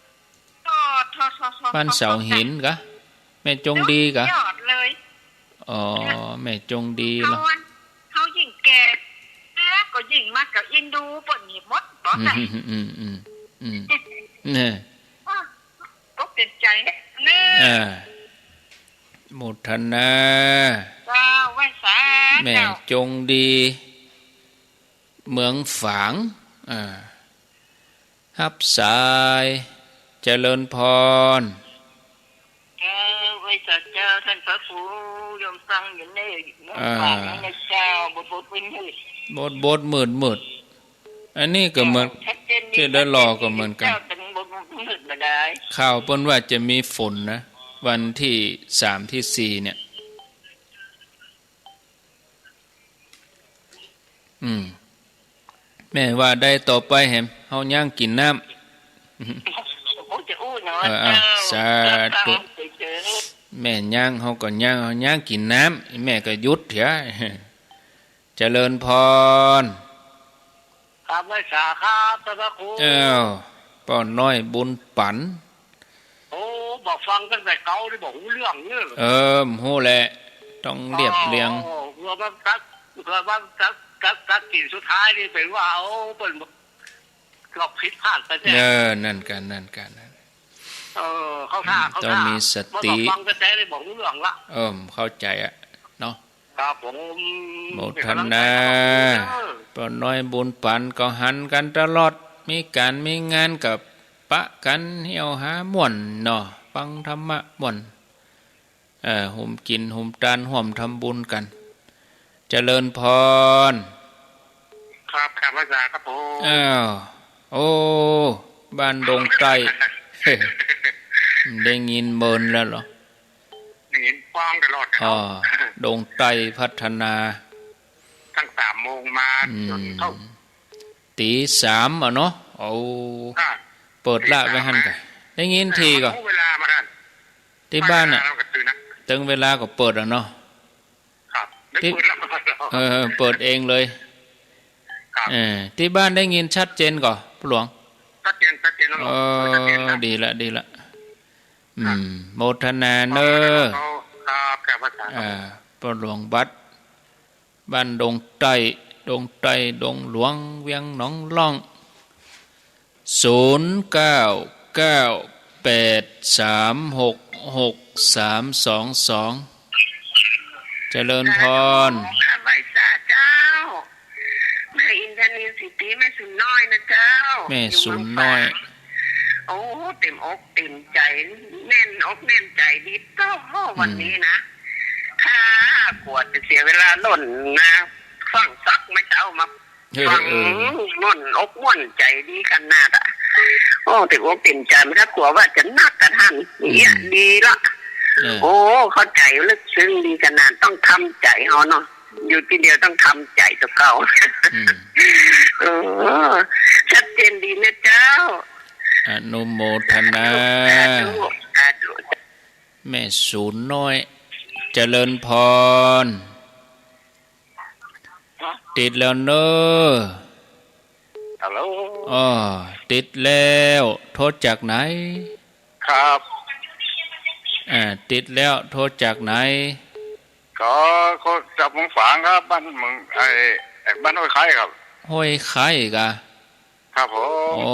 ำ ก็ ทอ ทอ ทอ บ้านเสาหินกะ แม่จงดีกะ ยอดเลย อ๋อ แม่จงดีละ เฮา เฮายิ่งแก่ ก็ยิ่งมากับอินดูเปิ้นนี่หมด บ่ อืม ใส่ อืม อืม อืม เนี่ย อ่ะ ก็เป๋นใจ๋เน่อ อ่า โมทนา เจ้า ไหว้สา แม่ เจ้า จงดี เมืองฝาง อ่า ฮับสาย เจริญพร เจ้า ไหว้สาเจ้า ต้านพระครู โยมฟังอยู่เน่อ เมืองฝาง อ่า นะเจ้า บดบดมืดมืด บดบดมืดมืด อันนี้ก็เหมือน ชัดเจนดี เจ๊ดอยหล่อก็เหมือนกั๋น เจ้า แต่มันบดบดมืดมาได้ ข่าวเปิ้นว่าจะมีฝนนะ วันตี้สามตี้สี่เนี่ย อืม แม่ว่าได้ต่อไปแหม เฮาย่างกิ๋นน้ำ โอ้ จะอู้เนาะ เออ อ่ะ เจ้า สาธุ เจ้า แม่ย่าง เฮาก็ย่าง เฮาย่างกิ๋นน้ำ แม่ก็หยุดเถอะ เจริญพร ครับ ไหว้สาครับ ต้านพระครู เอ้า ป้อน้อยบุญปั๋น โอ้ บ่ฟังตั้งแต่เก๊านี่บ่ฮู้เรื่องเน่อ เออ ฮู้แหละ ต้องเรียบเรียง อ๋อ เผื่อว่าตั๊ก เผื่อว่าตั๊ก ตั๊ก ตั๊กกิ๋นสุดท้ายนี่เป๋นว่า โอ้ เปิ้น ก็ผิดพลาดไปแต๊ เออ นั่นกั๋น นั่นกั๋น เออ เข้าท่า เข้าท่า ต้องมีสติ บ่ฟังตั้งแต่นี่บ่ฮู้เรื่องละ เออ เข้าใจ๋อะ เนาะ ครับผม โมทนา เป๋นก๋ำลังใจ๋ให้ ป้อน้อยบุญปั๋นก็หันกั๋นตลอด มีก๋านมีงานก็ปะกั๋นเหี่ยวหาม่วนเนาะ ฟังธรรมะม่วน เอ่อ หุมกิ๋นหุมตาน ฮ่วมทำบุญกั๋น เจริญพร ครับ ครับ ไหว้สาครับผม อ้าว โอ้ บ้านดงใต้ ได้ยินเมินแล้วเหรอ ได้ยินฟังตลอดครับ อ๋อ ดงใต้พัฒนา ตั้งสามโมงมา อืม จ๋นเท่า ตี๋สามอะเนาะ โอ้ อ่า เปิดละ ตี๋สาม ไว้หั้นก่ะ ได้ยินทีก่อ เวลามาหั้น ตี้บ้านน่ะ เวลาเราก็ตื่นนะ เถิงเวลาก็เปิดอะเนาะ ครับ ได้ ตี้ เปิดแล้ว เออ เปิดเองเลย ครับ เออ ตี้บ้านได้ยินชัดเจนก่อ ป้อหลวง ชัดเจน ชัดเจนแล้ว เออ ชัดเจนนะ ดีละ ดีละ อืม ครับ โมทนาเน่อ ครับ ครับ ครับ ครับ เออ ป้อหลวงบัตร บ้านดงใต้ ดงใต้ ดงหลวง เวียงหนองล่อง ศูนย์เก้าเก้าแปดสามหกหกสามสองสอง เจริญพร ครับ ไหว้สาเจ้า แม่อินทนิลสิทธิ แม่สุนน้อยนะเจ้า แม่สุนน้อย อยู่เมืองฝาง โอ้ เต๋มอกเต๋มใจ๋ แน่นอกแน่นใจ๋ดีเต้า วันนี้นะ อืม ข้ากั๋วจะเสียเวลาล่นนะ ฟังสัก เมื่อเจ๊ามา เออ ฟัง เออ ม่วนอกม่วนใจ๋ดีขนาดอะ โอ้ แต่ว่าเป๋นใจ๋มันก็กั๋วว่าจะหนักกระทัน อืม เนี่ย ดีละ เออ โอ้ เข้าใจ๋ลึกซึ้งดีขนาด ต้องทำใจ๋เอาเนาะ อยู่ตี้เดียวต้องทำใจ๋ตั๋วเก่า อืม เออ ชัดเจนดีนะเจ้า อนุโมทนา สาธุ สาธุ แม่ศูนย์น้อย เจริญพร ติดแล้วเน้อ ฮัลโหล อ้อ ติดแล้ว โทรจากไหน ครับ อ่า ติดแล้ว โทรจากไหน ก็ ก็จากเมืองฝางครับ บ้านเมือง ไอ้ ไอ้บ้านห้วยไคร้ครับ ห้วยไคร้กะ ครับผม โอ้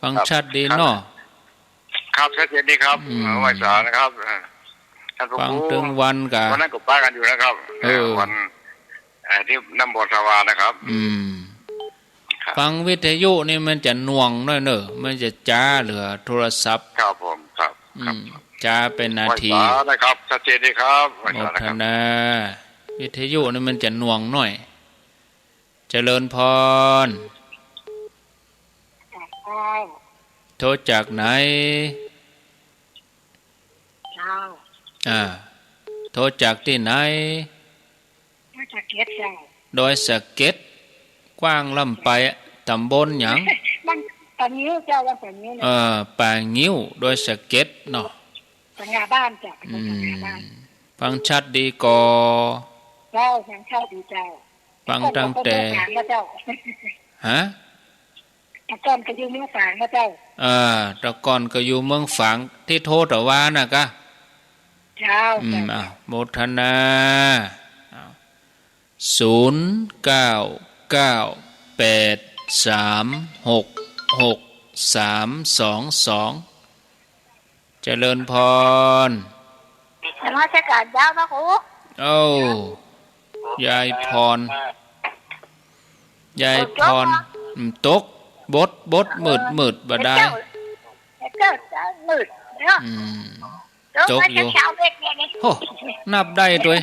ฟัง ครับ ชัดดีเนาะ ครับ ชัดเจนดีครับ อืม เออ ไหว้สานะครับ เออ ท่านพระครู ฟังตึงวันกะ วันนั้นก็ปากั๋นอยู่นะครับ เออ วัน เอ่อ ตี้น้ำบ่อสะวานะครับ อืม ครับ ฟังวิทยุนี่มันจะหน่วงหน้อยเน่อ มันจะจ๊าเหลือโทรศัพท์ ครับผม ครับ อืม ครับ จ๊าเป๋นนาที ไหว้สานะครับ ชัดเจนดีครับ ไหว้สานะครับ โมทนา วิทยุนี่มันจะหน่วงหน้อย เจริญพร เจ้า โทรจากไหน เจ้า อ่า โทรจากตี้ไหน ดอยสะเก็ดเจ้า ดอยสะเก็ด กว้างล้ำไป ตำบลหยัง บ้านป่างิ้วเจ้า บ้านป่างิ้วเนี่ย เออ ป่างิ้ว ดอยสะเก็ดเนาะ สง่าบ้านเจ้า อืม สง่าบ้าน ฟังชัดดีก่อ เจ้า ฟังชัดดีเจ้า ฟังตั้งแต่ แต่ก่อนก็อยู่เมืองฝางนะเจ้า ฮะ แต่ก่อนก็อยู่เมืองฝางนะเจ้า เออ แต่ก่อนก็อยู่เมืองฝาง ตี้โทรตะวาน่ะกะ เจ้า อืม เจ้า อ่ะ โมทนา อ้าว ศูนย์เก้าเก้าแปดสามหกหกสามสองสอง เจริญพร นมัสการเจ้าพระครู โอ้ ยายพร ยายพร ฝนตกเหรอ อืม ตก บดบด มืดมืด บ่ได้ เจ้า เจ้า เจ้ามืดเนาะ อืม ตก ตกอยู่ มาสักสามเม็ดเนี่ยนี่ โอ้ นับได้ตวย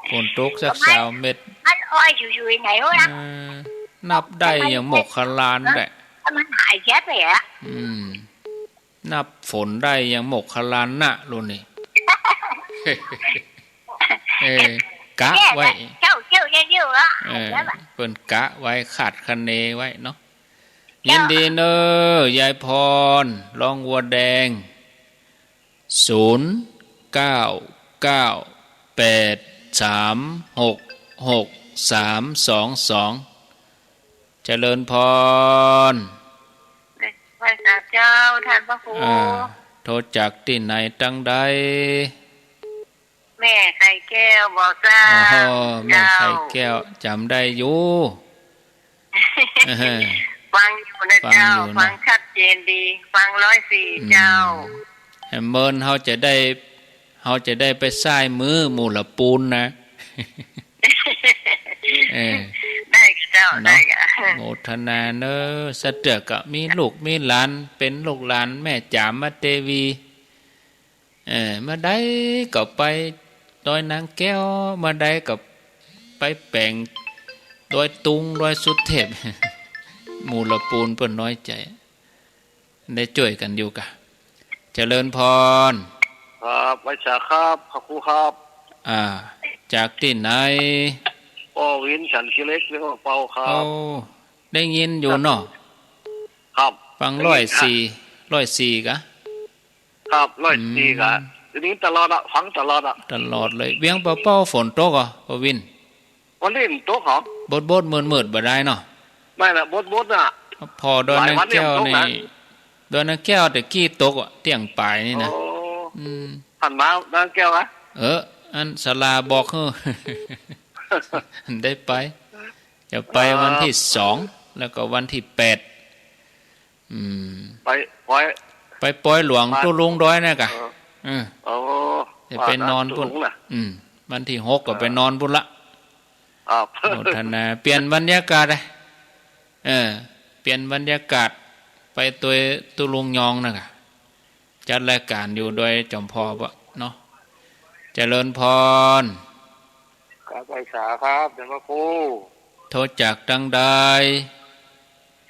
ฝนตกสักสามเม็ด มันอ้อยอยู่ๆ ไหนวะ เออ นับได้ยังหมกขลานได้ มันหายแยบเลยอะ อืม นับฝนได้ยังหมกขลานนะ ลุงนี่ เออ กะไว้ เจ้า เจ้า เจ้า เจ้าอะ เออ แล้วอะ เปิ้นกะไว้ คาดคะเนไว้เนาะ เจ้า ยินดีเน้อ ยายพร ร้องวัวแดง ศูนย์เก้าเก้าแปดสามหกหกสามสองสอง เจริญพร ไหว้สาเจ้า ท่านพระครู อ่า โทรจากตี้ไหนตังใด แม่ไข่แก้วบ่ทราบ อ๋อ แม่ไข่แก้ว เจ้า จ๋ำได้อยู่ ฟังอยู่นะเจ้า ฟังอยู่นะ ฟังชัดเจนดี ฟังร้อยสี่ อืม เจ้า แหมเมินเฮาจะได้ เฮาจะได้ไปซ้ายมือหมู่ละปูนนะ เออ ได้เจ้า เนาะ ได้ค่ะ โมทนาเน้อ สะเตื้อก็มีลูกมีหลาน เป๋นลูกหลานแม่จ๋ามเตวี เออ เมื่อใดก็ไปดอยนางแก้ว เมื่อใดก็ไปแป๋งดอยตุง ดอยสุเทพ หมู่ละปูนเปิ้นน้อยใจ๋ ได้จ้วยกั๋นอยู่กะ เจริญพร ครับ ไหว้สาครับ พระครูครับ อ่า จากตี้ไหน ป้อวิน สันขี้เหล็ก เวียงป่าเป้าครับ โอ้ ได้ยินอยู่เนาะ ครับ ฟัง ได้ยินครับ ร้อยสี่ ร้อยสี่กะ ครับ ร้อยสี่ อืม กะ ได้ยินตลอดอะ ฟังตลอดอะ ตลอดเลย เวียงป่าเป้าฝนตกเหรอ ป้อวิน วันนี้มันตกเหรอ บดบด มืดมืด บ่ได้เนาะ ไม่นะ บดบดน่ะ ผ่อดอยนางแก้วนี่ หลายวันเนี่ยมันตกนะ ดอยนางแก้วแต่กี้ตกอะ เตี้ยงป๋ายนี่นะ โอ้ อืม หันมาดอยนางแก้วอะ เออ อันศาลาบอกหื้อ ได้ไป จะไปวันตี้สอง แล้วก็วันตี้แปด อืม ไปปอย ไปปอยหลวง มา ตุ๊ลุงดอยนะกะ เออ เออ โอ้ จะไปนอนปุ้น ตุ๊ลุงน่ะ อืม วันตี้หกก็ เออ ไปนอนปุ้นละ ครับ โมทนา เปลี่ยนบรรยากาศอะ เออ เปลี่ยนบรรยากาศ ไปตวยตุ๊ลุงยองนะกะ จัดรายการอยู่ดอยจอมพอปะเนาะ เจริญพร ครับ ไหว้สาครับ ท่านพระครู โทรจากตังใด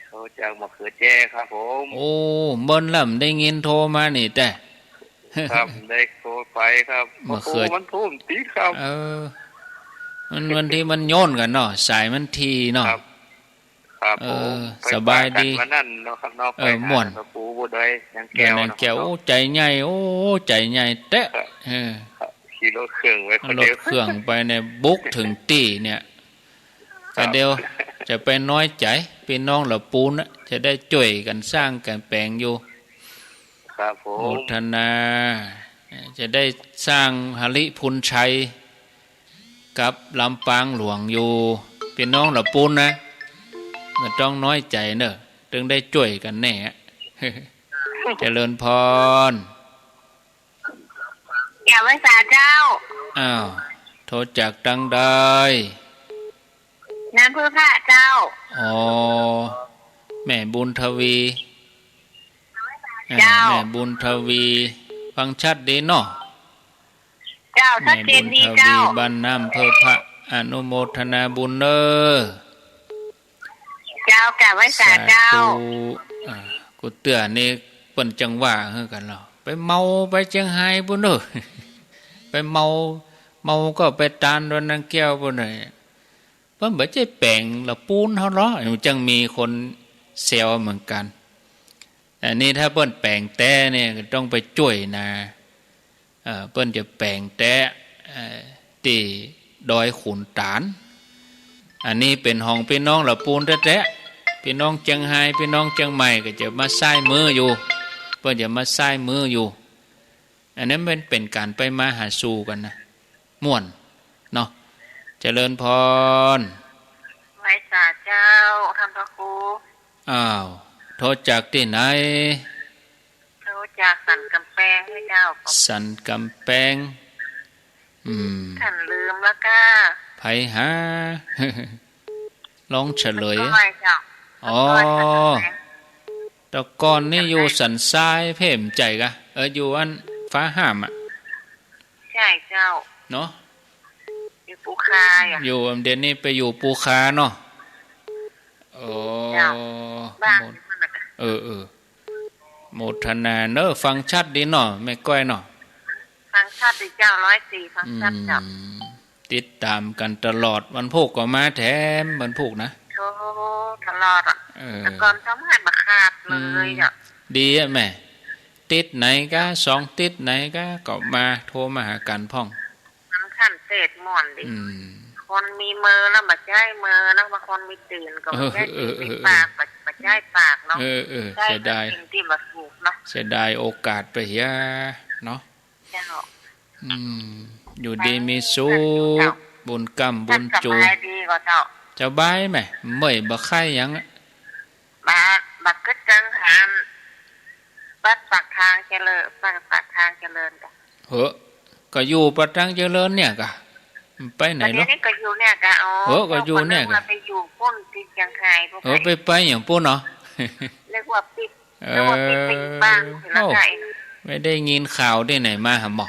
โทรจากมะเขือแจ้ครับผม โอ้ เมินลำได้ยินโทรมานี่แต๊ ครับ ได้โทรไปครับ มะเขือ พระครูมันโทรบ่ติดครับ เออ มัน มันตี้มันโยนกั๋นเนาะ สายมันถี่เนาะ ครับ ครับผม เออ ไป สบายดี ปากั๋นวันนั้นเนาะครับเนาะ เออ ไปหา ม่วน หลวงปู่บ่ได้ นางแก้ว นางแก้ว เนาะครับเนาะ โอ้ ใจ๋ใหญ่ โอ้ ใจ๋ใหญ่แต๊ ครับ เออ ครับ ขี่รถเครื่องไปคนเดียว รถเครื่องไปเนี่ย บุกเถิงตี้เนี่ย ครับ แต่เดี๋ยวจะไปน้อยใจ๋ ปี้น้องเหล่าปูนน่ะ จะได้จ้วยกั๋นสร้างกั๋นแป๋งอยู่ ครับผม โมทนา จะได้สร้างหริภุญชัย กับลำปางหลวงอยู่ ปี้น้องเหล่าปูนนะ บ่ต้องน้อยใจ๋เน่อ ตึงได้จ้วยกั๋นแน่ เจริญพร กราบไหว้สาเจ้า อ้าว โทรจากตังใด น้ำผึ้งพระเจ้า อ๋อ แม่บุญทวี อ่า เจ้า แม่บุญทวี ฟังชัดดีเนาะ เจ้า ชัดเจนดีเจ้า แม่บุญทวี บ้านน้ำผึ้งพระ อนุโมทนาบุญเน่อ เจ้า กราบไหว้สาเจ้า สาธุ อ่า กูเตื้อนี่เปิ้นจังว่าหื้อกั๋นลอ ไปเมาไปเจียงฮายปู้นเน่อ ไปเมา เมาก็ไปตานดอนนางแก้วปู้นเน่อ เปิ้นบ่ใจ้แป๋งเหล่าปูนเฮาลอ จังมีคนแซวเหมือนกั๋น อันนี้ถ้าเปิ้นแป๋งแต๊เนี่ย ก็ต้องไปจ้วยนา เอ่อ เปิ้นจะแป๋งแต๊ เอ่อ ตี้ดอยขุนต๋าน อันนี้เป๋นของปี้น้องเหล่าปูนแต๊ๆ ปี้น้องเจียงฮาย ปี้น้องเจียงใหม่ก็จะมาซ้ายมืออยู่ เปิ้นจะมาซ้ายมืออยู่ อันนั้นมันเป๋นก๋านไปมาหาสู่กั๋นนะ ม่วนเนาะ เจริญพร ไหว้สาเจ้า ท่านพระครู อ้าว โทรจากตี้ไหน โทรจากสันก๋ำแปงเจ้า สันก๋ำแปง อืม ท่านลืมแล้วก้า ใผหา ลองเฉลย ต้นกล้วยเจ้า อ๋อ ต้นกล้วยสันก๋ำแปง แต่ก่อนนี่อยู่สันทรายเพ่มใจ๋กะ เออ อยู่อันฟ้าห้ามอะ ใจ้เจ้า เนาะ อยู่ปูคาอะ อยู่ เดี๋ยวนี้ไปอยู่ปูคาเนาะ โอ้ เจ้า บ้าน โม อยู่นั่นน่ะ เออ เออ โมทนาเน่อ ฟังชัดดีเนาะ แม่ก้อยเนาะ ฟังชัดดีเจ้า ร้อยสี่ ฟังชัดเจ้า อืม ติดต๋ามกั๋นตลอด วันพูกก็มาแถม วันพูกนะ โอ้ ตลอดอะ เออ แต่ก่อนก็ไม่บ่ขาดเลยอะ อืม ดีอะแม่ ติ๊ดไหนกะ สองติ๊ดไหนกะ ก็มา โทรมาหากั๋นพ่อง มันคันเตศม่วนดี อืม คนมีเมอแล้วบ่ใจ๊เมอเนาะ บางคนมีตื่นก็บ่ใจ๊ เออ เออ เออ ปาก บ่ บ่ใจ๊ปากเนาะ เออ เออ ใจ๊ เสียดาย สิ่งตี้บ่ถูกเนาะ เสียดายโอกาสไปเหียเนาะ เจ้า อืม อยู่ดีมีสุข เจ้า บุญก้ำบุญจู ท่านสบายดีก่อเจ้า สบายแหม เมื่อยบ่ไข้หยังอะ บ่ บ่กึ๊ดกังหัน วัดปากทางเจริญ วัดปากทางเจริญกะ เหอะ ก็อยู่ปากทางเจริญเนี่ยกะ ไปไหนเนาะ เดี๋ยวนี้ก็อยู่เนี่ยกะ อ๋อ เหอะ ก็อยู่เนี่ยกะ นึกว่าไปอยู่ปู้นตี้เจียงฮายปู้น เออ ไป ไปอย่างปู้นเนาะ นึกว่าปิด เออ นึกว่าปิดไปอยู่บ้าน แล้วก็ โอ้ ไม่ได้ยินข่าวตี้ไหนมาหาหมอ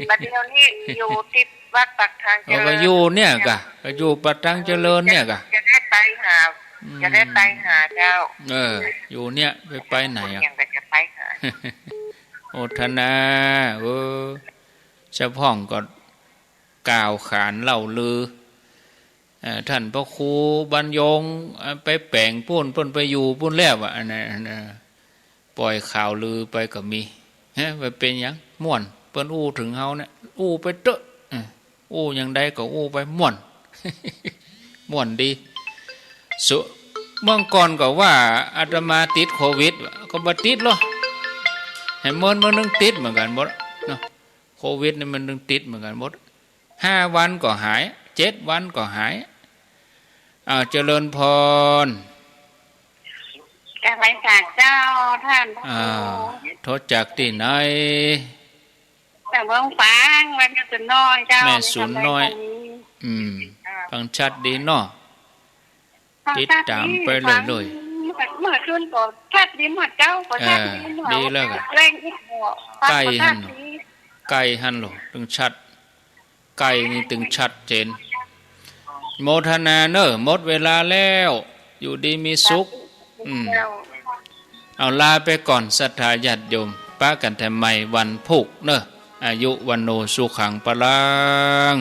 บัดเดี๋ยวนี้อยู่ติดวัดปากทางเจริญ เออ ก็อยู่เนี่ยกะ ก็อยู่ปากทางเจริญเนี่ยกะ จะได้ไปหา อืม จะได้ไปหาเจ้า เออ อยู่เนี่ย ไป ไปไหนอะ ยังก็จะไปหา โมทนา เออ เจ้าพ่องก็กล่าวขานเล่าลือ เอ่อ ท่านพระครูบรรยง เอ่อ ไปแป๋งปู้น เปิ้นไปอยู่ปู้นแล้วอะ อันนั้น อันนั้น ป่อยข่าวลือไปก็มี ฮะ ไปเป๋นหยัง ม่วน เปิ้นอู้เถิงเฮาเนี่ย อู้ไปเต๊อะ เออ อู้อย่างใดก็อู้ไป ม่วน ม่วนดี สุ เมื่อก่อนก็ว่าอาตมาติดโควิด ก็บ่ติดหรอก แหมเมิน เมินนึ่งติดเหมือนกั๋นหมดเนาะ โควิดนี่มันนึ่งติดเหมือนกั๋นหมด ห้าวันก็หาย เจ็ดวันก็หาย อ้าว เจริญพร กราบไหว้สาเจ้า ท่านพระครู อ้าว โทรจากตี้ไหน จากเมืองฝาง วัดแม่สูนน้อยเจ้า แม่สูนน้อย อืม อ่า ฟังชัดดีเนาะ ติดต๋ามไปเรื่อยๆ เมื่อคืนก็ชัดดีหมดเจ้า ก็ชัดดีหมด เออ ดีแล้วกะ แรงอีกหัว ใก้หั้น ฟังก็ชัดดี ใก้หั้นโหละ ตึงชัด ใก้นี่ตึงชัดเจน โมทนาเน่อ หมดเวลาแล้ว อยู่ดีมีสุข อืม เอาลาไปก่อน ศรัทธาญาติโยม ปะกั๋นแถมใหม่วันพูกเน่อ อายุ วัณโณ สุขัง พลัง